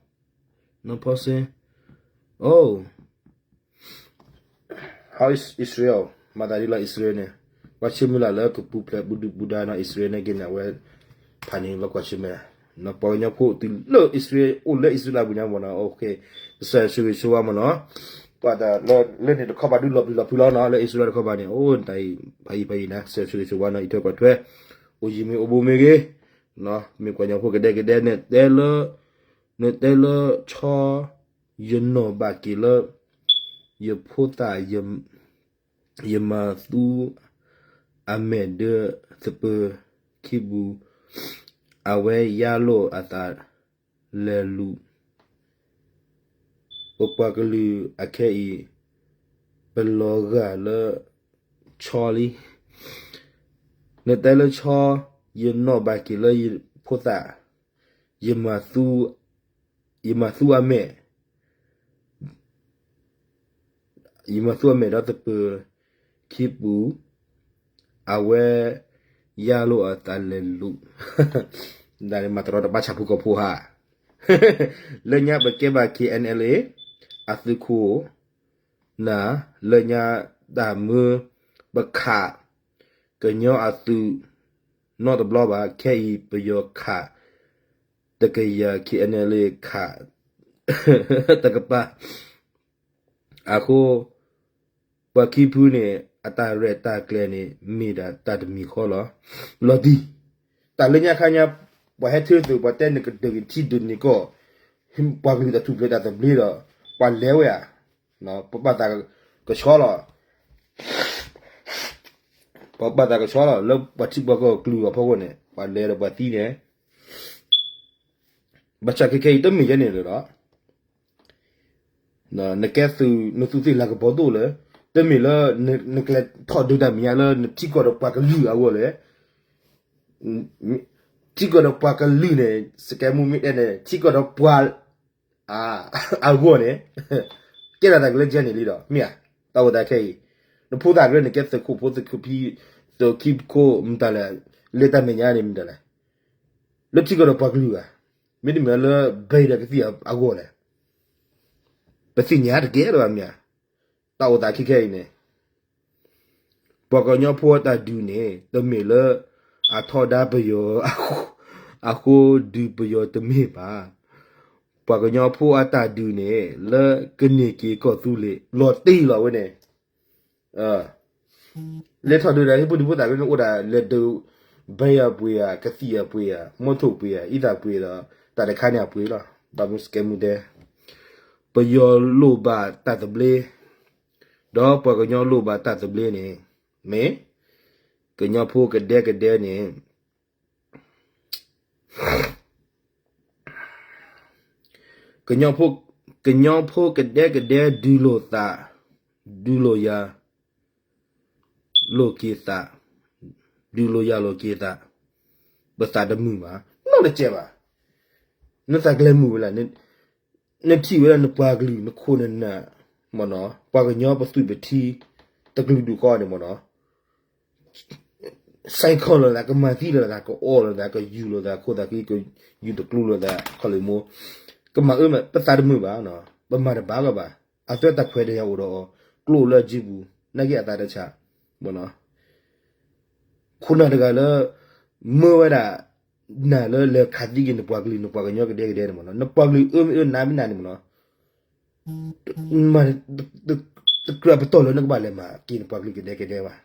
no person. Oh, how is Israel? မၤသးဒ်လီၤ Israel န့ၣ်, ပှၤဆၢမုၢ်လၢ်လၢကပူၤဖျဲးပူၤဒုၣ်ပူၤဒါနီၤ Israel န့ၣ်က့န့ၣ် အဝဲဖးန့ၣ်လီၤကွၢ်ဆၢၣ်မဲာ်, ပှၤကညီဖိတုၤလၢ Israel အိၣ်လၢ Israel အပူၤန့ၣ်မ့ၢ်နီၤ, ကစၢ်ယ့ၣ်ၡူးဆိၣ်ဂ့ၤဆိၣ်ဝါမ့ၢ်နီၤ, ပှၤတၢ်လၢန့ၣ်တခီပၤဒုးလီၤပျံၤလီၤဖုးလီၤနီၤ, လၢ Israel တခီပၤန့ၣ်, အိၣ်တၢ်အံၤ ဖးယံၤဖးယံၤနၤ ကစၢ်ယ့ၣ်ၡူးဆိၣ်ဂ့ၤဆိၣ်ဝါနီၤ, အံးထွဲကွၢ်ထွဲ, အိၣ်ယံၤမ့ၢ်အိၣ်ဘူးမ့ၢ်ဂ့ၤ, မ့ၢ်ပှၤကညီဖိကဒဲကဒဲ နတဲလၢ နတဲလၢဆီ ယနီၢ်ဘၣ်က့ၤလၢ ယဖိသၣ် ယမၤသူအမဲာ်ဒၢသပၢၤခံပူၤ, အဝဲယါလိာ်အသးလဲၤလူၤ, ပပှၤကလုာ်အခဲအံၤ ပလီၤဂာ်လၢဆီလံ. နတဲလၢဆီ ယနီၢ်ဘၣ်က့ၤလၢယဖိသၣ် ယမၤသူ, ယမၤသူအမဲာ်, ယမၤသူအမဲာ်ဒီးသပၢၤခံပူၤ, အဝဲယါလိာ်အသးလဲၤလူၤ, မၤတရီတပါဆၣ်ဖိကီၢ်ဖိဧါ, လၢညါပကဲဘၣ် KNLA အသုးခိၣ် နၤ, လၢညါတၢ်မၢပခး ကညီအသုးနီတဘျီဘၣ်, ခဲအံၤပယီၤခးတကယၤ KNLA ခး တကပၤ, အဃိ ပှၤခံဖုန့ၣ် အတၢ်ရဲၣ်တၢ်ကျဲၤန့ၣ် မ့ၢ်ဒၣ်တၢ်တမံၤဃီလီၤ. လီၤတံၢ်, တၢ်လၢညါခါညါ ပှၤဟဲထၢသုး ပှၤတဲနကဒုးက့ၤထံဒုးန့ၢ်ကီၢ်, ပှၤကလုာ်တၢ်ထူၣ်ဖျဲးတၢ်သဘျ့ဒီး ပှၤလဲၤဝဲဧါ, ပဘၣ်သးကဆှီလီၤ, ပဘၣ်သးကဆှီလီၤ လၢပှၤထံပှၤကီၢ်ကလုာ်အဖီခိၣ်န့ၣ် ပှၤလဲၤဒီးပှၤသံန့ၣ် ဘၣ်ဆၣ်ခဲခဲအံၤတမ့ၢ်ယဲန့ၣ်လၢၤဒီး နကဲသုး နသုးသ့ၣ်လၤကပီၤဒိၣ်လၢ တမ့ၢ်လၢ နကျဲထီၣ်ဒုးတၢ်မဲာ်ညါလၢ နထံကီၢ်ဒီးပှၤကလုာ်အဂီၢ်လဲၣ်, ထံကီၢ်ဒီးပှၤကလုာ်န့ၣ် စကဲမူမ့ၢ်တဲန့ၣ် ထံကီၢ်ဒီးပှၤ အဂီၢ်န့ၣ် ကဲထီၣ်တၢ်ကလၢကဲန့ၣ်လံဒီး မ့ၢ်ဧါ, တၢ်အိၣ်သးခဲအံၤ နဖိသၣ်ကရၢ နကဲသုးခိၣ်ဖိသုးခိၣ်ဖံ သုးခိၣ်မတၤလဲၣ်, လၢတၢ်မဲာ်ညါန့ၣ်မတၤလဲၣ်, လၢထံကီၢ်ဒီးပှၤကလုာ်ဧါ, မ့တမ့ၢ်လၢ ဘဲဒီးကသံၣ်အဂီၢ်လဲၣ်, ပသ့ၣ်ညါတကဲလၢၤဘၣ်မ့ၢ်ဧါ, တၢ်အိၣ်သးခဲခဲအံၤန့ၣ် ပှၤကညီဖိအတၢ်ဒုးန့ၣ် တမ့ၢ်လၢ အထီဒါပယီၤ အဃိဒုးပယီၤတမ့ၢ်ဘၣ်, ပှၤကညီဖိအတၢ်ဒုးန့ၣ် လၢကန့ၢ်က့ၤကီၢ်သူလ့ၤ လီၤတံၢ်လီၤဝဲန့ၣ် လဲၤထီၣ်ဒုးဒီးဟံၣ်ဖိဒံဖိသၣ်ကရၢန့ၣ်အိၣ်ဒၣ်လဲၤဒုး ဘဲအပှ့ၤဧါ ကသံၣ်အပှ့ၤဧါ မိထိၣ်ပှ့ၤဧါ အံသၣ်ပှ့ၤဒီး တၢ်တခါန့ၣ်အပှ့ၤလီၤ, ဘၣ်မနုၤစကဲမူတဲ ပယီၤလိၣ်ဘၣ်တၢ်သဘျ့ ဒီးပှၤကညီလိၣ်ဘၣ်တၢ်သဘျ့န့ၣ် မ့ၢ် ကညီဖိကဒဲကဒဲန့ၣ် ကညီဖိ ကညီဖိကဒဲကဒဲ ဒုးလိာ်သး ဒုးလိာ်ယၤ လိာ်က့ၤသး ဒုးလိာ်ယၤလိာ်က့ၤသး ပသးတမုာ်ဘၣ် နီတစဲးဘၣ်, နသးကလဲၤမုာ်ဝဲလဲၣ်, နထံၣ်ဝဲဒၣ်နပှၤကလုာ် နခိၣ်နနၢ် မ့ၢ်နီၤ ပှၤကညီပသွံၣ်ပထံ တကလုာ်ဒူၣ်ဃီန့ၣ်မ့ၢ်နီၤ စဲးခီၣ်လိာ်သး ကမၤသံလိာ်သး ကအိၣ်လိာ်သး ကယူၤလိာ်သး ခိၣ်သးကံ ကယူၤတကျူလိာ်သး ခီၣ်လ့ၣ်မိၢ် ကမၤအၢမး ပသးတမုာ်ဘၣ်နီၤ ပမၤတဘၣ်ကီဘၣ် အသွဲတၢ်ခွဲးတၢ်ယာ်အိၣ်ဒီး ကျိၣ်လၢအစုပူၤ နာ်က့အသးတဆး, မ့ၢ်နီၤ, ခိၣ်နၢ်တဂၤလၢ မၢဝဲဒၣ် နၤလၢလဲၤခးသံက့ၤနပှၤကလုာ် နပှၤကညီကဒဲကဒဲန့ၣ်မ့ၢ်နီၤ, နပှၤကလုာ်အၢမ့ၢ်အၢနးမ့ၢ်နးန့ၣ်မ့ၢ်နီၤ, တကြၢးပတီၢ်လၢနကဘၣ်လဲၤမၤက့ၤနပှၤကလုာ်ကဒဲကဒဲဘၣ်.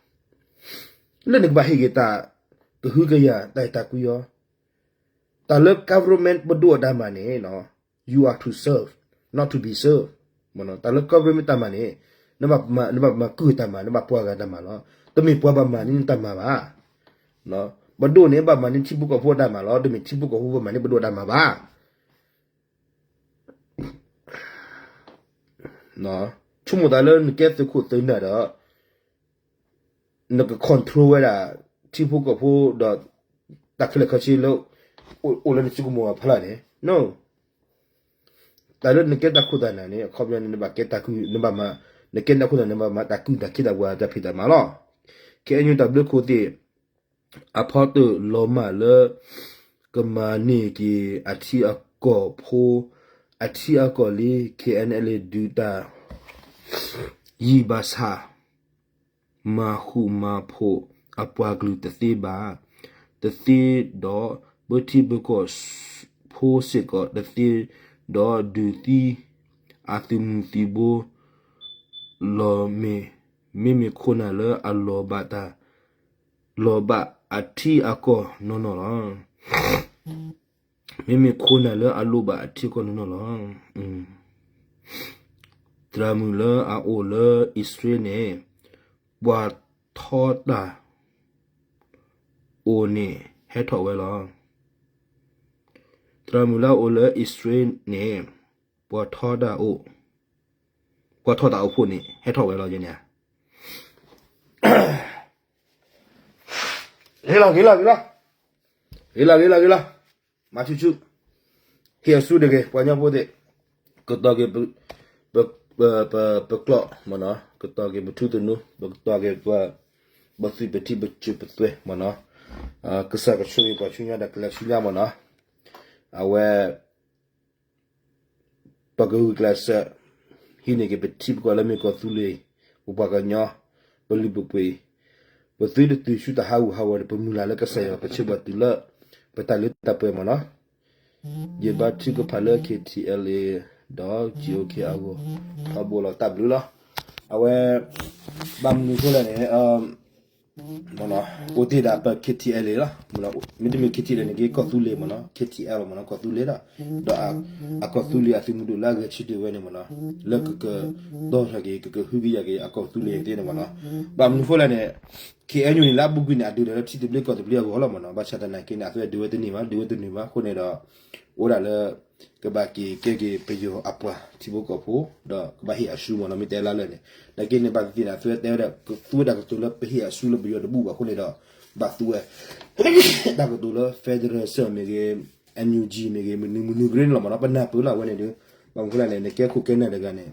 လၢနကဘၣ်ဟ့ၣ်က့ၤတၢ်ကဟုကယာ် တၢ်အဲၣ်တၢ်ကွံအီၤ, တၢ်လၢ government ပဒိၣ်အတၢ်မၤန့ၣ် you are to serve, not to be served. တၢ်လၢ government တၢ်မၤန့ၣ် နဘၣ်မၤကုၢ်တၢ်မၤ, နဘၣ်ပှၤဂၤတၢ်မၤလီၤ. တမ့ၢ်ပှၤဘၣ်မၤန့ၢ်နတၢ်မၤဘၣ်. ပဒိၣ်န့ၣ် ဘၣ်မၤန့ၢ်ထံဖိကီၢ်ဖိအတၢ်မၤလီၤ. တမ့ၢ်ထံဖိကီၢ်ဖိဘၣ်မၤန့ၢ်ပဒိၣ်တၢ်မၤဘၣ်. ဆိကမိၣ်သးလၢနကဲသုးခိၣ်သုးနၢ်ဒီး နက control ဝဲဒၣ် ထံဖိကီၢ်ဖိဒီး တၢ်ခဲလၢာ်ခဲဆ့လၢ အိၣ်လၢနစုကမိၣ်အဖီလာ်န့ၣ် တၢ်လၢနကဲတၢ်ခိၣ်တၢ်နၢ်န့ၣ် အခီပညီန့ၣ် နဘၣ်ကဲတၢ်ကုၢ်, နဘၣ်မၤ, နကဲတၢ်ခိၣ်တၢ်နၢ် နဘၣ်မၤတၢ်ကုၢ်တၢ်ခ့တၢ်ပှၤတၢ်ဖံးတၢ်မၤလီၤ. ခဲအံၤ တၢ်ဘျုးခိၣ်သ့ၣ် အဖီတၢၣ်လီၤမၢ်လၢ ကမၤန့ၢ်က့ၤအထံအကီၢ်ဖိ, အထံအကီၢ်လံ KNLA ဒုးတၢ် ယံာ်ဘၣ်ဆၣ် မၤဃူမၤဖိးအပှၤကလုာ်တသ့ဘၣ်, တသ့ဒီး ပထံပကီၢ်ဖိစ့ၢ်ကီးတသ့ဒီး ဒုးသံအသုးမုၢ်သံၣ်ဘိလီၤ. မ့မ့ၢ်ခိၣ်နၢ်လၢအလိၣ်ဘၣ်တၢ် လိၣ်ဘၣ်အထံအကီၢ်နီၢ်နီၢ်လီၤ. မ့မ့ၢ်ခိၣ်နၢ်လၢအလိၣ်ဘၣ်အထံအကီၢ်နီၢ်နီၢ်လီၤ. သရၣ်မုၣ်လၢအအိၣ်လၢအံၣ်စရ့လးန့ၣ် ပှၤထီတၢ်အိၣ်န့ၣ် ဟဲထီၣ်ဝဲလီၤ. သရၣ်မုၣ်လၢအအိၣ်လၢအံၣ်စရ့လးန့ၣ် ပှၤထီတၢ်အိၣ်, ပှၤထီတၢ်အိၣ်ဖှိၣ်န့ၣ် ဟဲထီၣ်ဝဲလီၤန့ၣ်ဧါ. ဂ့ၤလီၤ ဂ့ၤလီၤ ဂ့ၤလီၤ, ဂ့ၤလီၤ ဂ့ၤလီၤ ဂ့ၤလီၤ, မၤဆူၣ်ဆူၣ်, ဟ့ၣ်အစုတဂ့ၤ ပှၤကညီဖိသ့ၣ်, ကတီၤက့ၤ ပကျိာ်မ့ၢ်နီၤ, ကတီၤက့ၤပထူသနူ, ပကတီၤက့ၤ ပသုးပထံပစၢၢ်ပသွဲၣ်မ့ၢ်နီၤ, ကစၢ်ကဆိၣ်ဂ့ၤပှၤဆူညါဒီးကလဲၤဆူညါမ့ၢ်နီၤ, အဝဲ ပကဂုာ်ကျဲးစၢး ဟံးန့ၢ်က့ၤပထံပကီၢ်လၢမ့ၢ်ကီၢ်သူလ့ၤ, ပပှၤကညီ, ပလုၢ်ပပှ့ၤ, ပသုတတုၤဆူတၢ်ဟးဂူာ်ဟးဂီၤဒီး ပမုၢ်လၢ်လၢကစၢ်ယွၤ ပဆိၣ်ဘၣ်တုၤလၢ ပတၢ်လၢတၢ်ပှဲၤမ့ၢ်နီၤ, ယဘါထုကဖၣ်လၢ KTLA ဒီး GOK အဂီၢ်, ထီဘိလီၤ တၢ်ဘျုးလီၤ, အဝဲ ဘၣ်မနုၤအဃိလဲၣ်န့ၣ် မ့ၢ်နီၤ, အိၣ်တ့ၢ်ဒၣ်ပ KTLA လီၤ, မ့တမ့ၢ် KTLA န့ၣ်က့ ကီၢ်သူလ့ၤမ့ၢ်နီၤ, KTL မ့ၢ်နီၤ, ကီၢ်သူလ့ၤဒီး, ဒီးအကီၢ်သူလ့ၤအသုးမုၢ်ဒိၣ်လၢအဂဲၤဆၢထၢၣ်ဝဲန့ၣ်မ့ၢ်နီၤ, လၢကကတီၤထီၣ်က့ၤ ကကဟုကယာ်က့ၤအကီၢ်သူလ့ၤသ့န့ၣ်မ့ၢ်နီၤ, ဘၣ်မနုၤအဃိလဲၣ်န့ၣ်, KNU န့ၣ် လၢအပူၤကွံာ်န့ၣ် အဒုးတၢ်လၢထံသဘျ့ကီၢ်သဘျ့အဂီၢ်လီၤမ့ၢ်နီၤ, ဘၣ်ဆၣ်သနာ်က့န့ၣ် အသုဝဲဒုးဝဲတန့ၢ်ဘၣ်, ဒုးဝဲတန့ၢ်ဘၣ်အဃိန့ၣ်ဒီး, အိၣ်ဒၣ်လၢ ကဘၣ်က့ၤကဲက့ၤပယီၤအပှၤထံဖိကီၢ်ဖိ, ဒီးကဘၣ်ဟ့ၣ်အစုမ့ၢ်နီၤ, မ့ၢ်တဲလၢလၢာ်န့ၣ်, နာ်က့န့ၣ် ဘၣ်သ့ၣ်သ့ၣ်န့ၣ် အသုဝဲတဲဝဲဒၣ် ကသူဝဲတၢ်ကတိၤလၢပဟ့ၣ်အစုလၢပယီၤတဘူၣ်ဘၣ်အဃိန့ၣ်ဒီး, ဘၣ်သူဝဲ တၢ်ကတိၤလၢ federal မ့ၢ်ဂ့ၤ, NUG မ့ၢ်ဂ့ၤ, မနုၤမနုၤကရ့န့ၣ်လီၤမ့ၢ်နီၤ, ပနၢ်ပၢၢ်လီၤဝဲန့ၣ်ဒီး, ဘၣ်မနုၤအဃိလဲၣ်န့ၣ် နကဲခိၣ်ကဲနၢ်တဂၤန့ၣ်,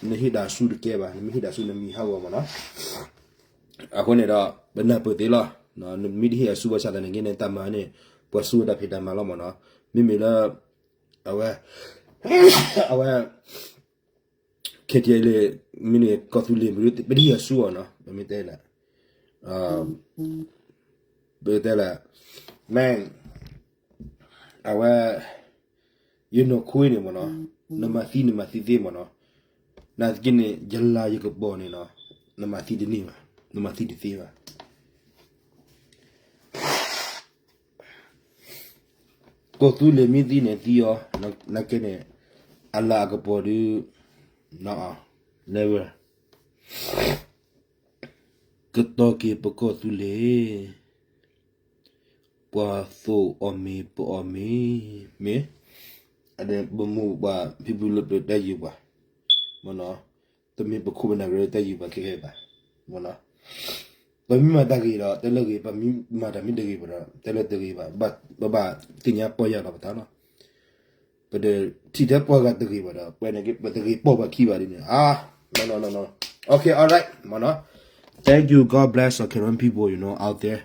နဟ့ၣ်တၢ်အစုတကဲဘၣ်, နမ့ၢ်ဟ့ၣ်တၢ်အစုနမံၤဟးဂီၤမ့ၢ်နီၤ, အဃိန့ၣ်ဒီး ပနၢ်ပၢၢ်သ့လီၤ, နမ့ၢ်တဟ့ၣ်အစုဘၣ်ဆၣ်သနာ်က့န့ၣ် တၢ်မၤန့ၣ် ပှၤစုဝဲတၢ်ဖံးတၢ်မၤလီၤမ့ၢ်နီၤ, မ့မ့ၢ်လၢ အဝဲ အဝဲ KTLA မ့ၢ်န့ၣ် ကီၢ်သူလ့ၤမ့ၢ် ပတဟ့ၣ်အစုအီၤနီၤ, ပမ့ၢ်တဲလၢ ပတဲလၢ မ့ၢ် အဝဲ ယနီၢ်ခိန့ၣ်မ့ၢ်နီၤ, နမၤသံနမၤသံသ့မ့ၢ်နီၤ, နာ်သက့န့ၣ် ယလၤယကပီၤန့ၣ်နီၤ, နမၤသံတန့ၢ်ဘၣ်, နမၤသံတသ့ဘၣ်. ကီၢ်သူလ့ၤမ့ၢ်သံန့ၣ်သံအီၤ, နာ်က့န့ၣ် အလၤအကပီၤဒုး never, ကတီၤက့ၤပကီၢ်သူလ့ၤ, ပှၤသိၣ်အီၣ်မ့ၤပအီၣ်မ့ၤ, မ့ၢ် အဒဲပမိၢ်ပှၢ်ဖံဖုလၢပတၢ်ယုၢ်ပှၤ, မ့ၢ်နီၤ, တမ့ၢ်ပခိၣ်ပနၢ်ကရၢတၢ်ယုၢ်ပှၤခဲခဲဘၣ်, မ့ၢ်နီၤ, ပမ့ၢ်မၤတၢ်ဂ့ၤဒီး တဲလၢဂ့ၤ, ပမ့ၢ်မၤတၢ်မ့ၢ်တဂ့ၤဘၣ်ဒီး တဲလၢတဂ့ၤဘၣ်, ပဘၣ်သ့ၣ်ညါပီၢ်ယၢ်လီၤပသးလီၤ. ပတထံၣ်ထဲပှၤဂၤတဂ့ၤဘၣ်ဒီး ပဝဲန့ၣ်က့ ပတဂ့ၤပိာ်ပှၤခံဘၣ်ဒ်န့ၣ်, အါ, no, no, no, no. Okay, all right, မ့ၢ်နီၤ. Thank you, God bless our Karen people, you know, out there.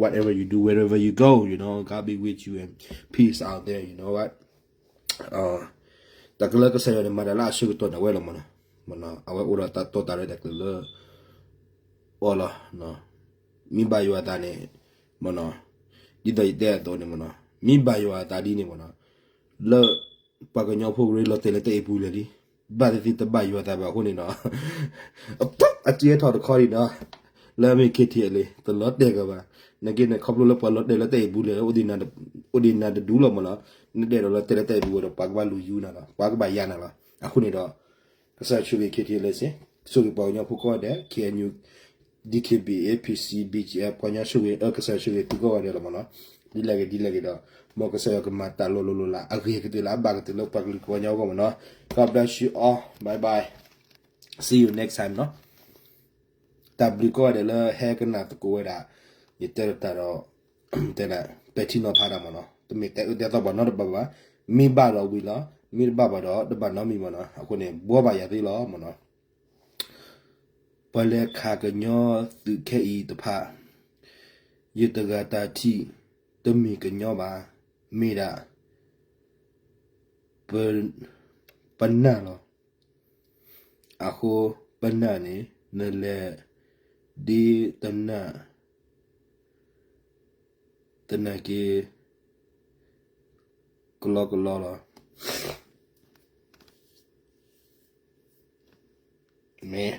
Whatever you do, wherever you go, you know, God be with you and peace out there, you know what? တၢ်ကလၢကစၢ်ယွၤန့ၣ် မၤတၢ်လၢအဆၢကတီၢ်ဒၣ်ဝဲလီၤမ့ၢ်နီၤ, မ့ၢ်နီၤ, အဝဲအိၣ်ဒီးတၢ်တီတၢ်ရဲၣ်တၢ်ကျဲၤလၢ အီၤလီၤ. မ့ၢ်ဘၣ်ယွၤအသးန့ၣ် မ့ၢ်နီၤ, ဒ်သိးယတဲအသိးန့ၣ်မ့ၢ်နီၤ, မ့ၢ်ဘၣ်ယွၤအသးဒ်န့ၣ်မ့ၢ်နီၤ, လၢ ပှၤကညီဖိကရ့လီၤတဲာ်လၢတၢ်အံၤပူၤလဲၣ်လံ, ဘၣ်သ့ၣ်သ့ၣ်တဘၣ်ယွၤအသးဘၣ်အဃိန့ၣ်ဒီး အကဲထီၣ်တခီဒံးနီၤ, လၢအမ့ၢ် KTLA တလီၤတဲာ်ကဘၣ်, နက့န့ၣ် ခီဖျိလၢပှၤလီၤတဲာ်လၢတၢ်အံၤပူၤလဲၣ် အိၣ်ဒံးနၤတဒူလီၤမ့ၢ်နီၤ, နတဲဒီးလီၤတဲာ်လၢတၢ်အံၤပူၤဝဲဒီး ပှၤကဘၣ်လူၤယူနၤလီၤ, ပှၤကဘၣ်ယါနၤလီၤ. အဃိန့ၣ်ဒီး ကစၢ်ယွၤဆိၣ်ဂ့ၤ KTLA စ့ၢ်, ဆိၣ်ဂ့ၤပှၤကညီဖိကိးဂၤဒဲး KNU, DKBA, PC, BGF ပှၤကညီဆိၣ်ဂ့ၤ အကစၢ်ယွၤဆိၣ်ဂ့ၤသုကိးဂၤဒဲးလီၤမ့ၢ်နီၤ, ဒ်လဲၣ်ဂ့ၤဒ်လဲၣ်ဂ့ၤဒီး မ်ကစၢ်ယွၤကမၤတၢ်လိၤလိၤလၢ်လၢ် အဂ့ၤကတၢၢ်လၢအဘၣ်ကတၢၢ်လၢပှၤကလုာ်ပှၤကညီအဂီၢ်မ့ၢ်နီၤ. God bless you all. Bye bye. See you next time နီၤ. တၢ်ဘျုးကိးဂၤဒဲးလၢဟဲကနၣ်သကိးဝဲဒၣ်, ယတဲတၢ်ဒီး တဲဒၣ် ပဲာ်ထံနီၤဖးတၢ်မ့ၢ်နီၤ, တမ့ၢ်တဲအၢတဲသီပှၤနီတဘျီဘၣ်, မ့ၢ်ဘၣ်လီၤဝံၤလီၤ, မ့ၢ်တဘၣ်ဘၣ်ဒီးတဘၣ်နီတမံၤမ့ၢ်နီၤ, အဃိန့ၣ် ဘှီဘၣ်ယၤသ့လီၤမ့ၢ်နီၤ. ပှၤလဲၤခးကညီသုးခဲအံၤတဖၣ်, ယတဂၤတၢ်ထံၣ်တမ့ၢ်ကညီဘၣ်, မ့ၢ်ဒၣ် ပနၢ်လီၤ. အဃိပနၢ်န့ၣ် နလဲၤဒ်တနၢ်, တနၢ်က့ ကလီကလီလီၤ. မ့ၢ်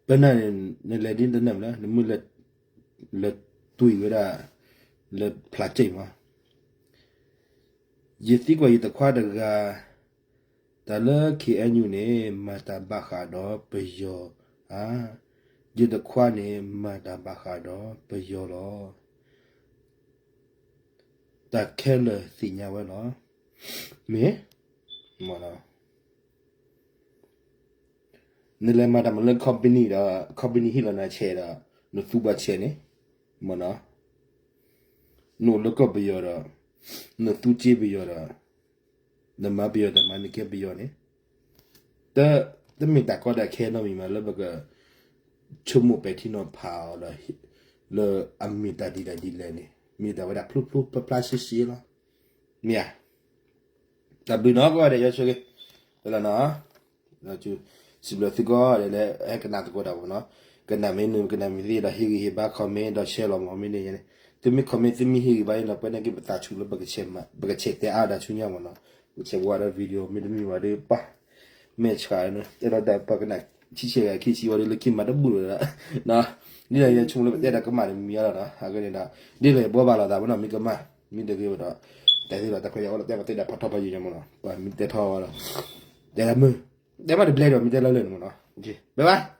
ပနၢ်န့ၣ် နလဲၤဒ်တနၢ်မ့ၢ်လၢ နမ့ၢ်လဲၤ လဲၤတွံၢ်ဝဲဒၣ် လၢဖျးစဲးမး, ယသံကွၢ်ယတခွါတဂၤ, တၢ်လၢ KNU န့ၣ် မၤတၢ်ဘၣ်ဃးဒီးပယီၤဧါ, ယတခွါန့ၣ် မၤတၢ်ဘၣ်ဃးဒီးပယီၤလီၤ. တၢ်ခဲလၢာ်သ့ၣ်ညါဝဲလီၤ. မ့ၢ် နလဲၤမၤတၢ်မၤလၢ company ဒီး company ဟ့ၣ်လီၤနၤဆဲးဒီး နသူပှၤဆဲးန့ၣ် မ့ၢ်နီၤ, နအိၣ်လၢကီၢ်ပယီၤဒီး နသူစ့ပယီၤဒီး နမၤပယီၤတၢ်မၤ နကဲပယီၤန့ၣ် တမ့ၢ်တၢ်ကီတၢ်ခဲနီတမံၤမး လၢပက ဆိကမိၣ်ပဲာ်ထံနီၤဖးအီၤဒီး လၢအမ့ၢ်တၢ်ဒ်လဲၣ်ဒ်လဲၣ်န့ၣ် မ့ၢ်တၢ်ဝဲဒၣ်ဖျိဖျိဖျါဖျါရှဲရှဲလီၤ. မ့ၢ်ဧါ. တၢ်ဘျုးနီၤ ကိးဂၤဒဲး ယွၤဆိၣ်ဂ့ၤ လီၤနီၤ. စံးဘျုးသုကိးဂၤဒဲးလၢ ဟဲကနၣ်သကိးတၢ်မ့ၢ်နီၤ, ကနၣ်မ့ၢ်နုာ် ကနၣ်မ့ၢ်သ့ဒီး ဟ့ၣ်ဂံၢ်ဟ့ၣ်ဘါ comment ဒီး share လီၤမ့ၢ် မ့ၢ်န့ၣ်န့ၣ်, သုမ့ၢ် comment သုမ့ၢ်ဟ့ၣ်ဂံၢ်ဘါန့ၣ်ဒီး ပဝဲန့ၣ်က့ၤပသးဆူၣ်လၢ ပကဆဲးတဲအါဒၣ်ဆူညါမ့ၢ်နီၤ, ပကဆဲးဝဲဒီး video မ့တမ့ၢ်ဘၣ်ဒီး ပၢ် မဲာ်ဆှး အဲၣ်ဒိးတၢ်ပှၤကနၣ် ဆံဆဲးဂၤ ခံဆံဝဲဒီး လၢခံမၤတဘူၣ်လၢၤဒီး ဒ်လဲၣ်ယဆိကမိၣ်လၢပတဲတၢ်ကမၣ်တမံၤအါလီၤနီၤ, အဂ့ၢ်န့ၣ်ဒီး ဒ်လဲၣ်ယဘှီဘၣ်လိာ်သးမ့ၢ်နီၤ မ့ၢ်ကမၣ် မ့ၢ်တဂ့ၤဝဲဒီး တၢ်သ့ဒီးတၢ်ခွဲးယာ်အိၣ်လၢတဲပသ့ဒၣ်ဖးထီဖးယံာ်ညါမ့ၢ်နီၤ, ပှၤမ့ၢ်တဲထီၣ်ဝဲဒီး တဲဒၣ်မုာ် တဲမ့ၢ်တဘျဲဒီး မ့ၢ်တဲလၢလၢာ်န့ၣ်မ့ၢ်နီၤ, bye bye.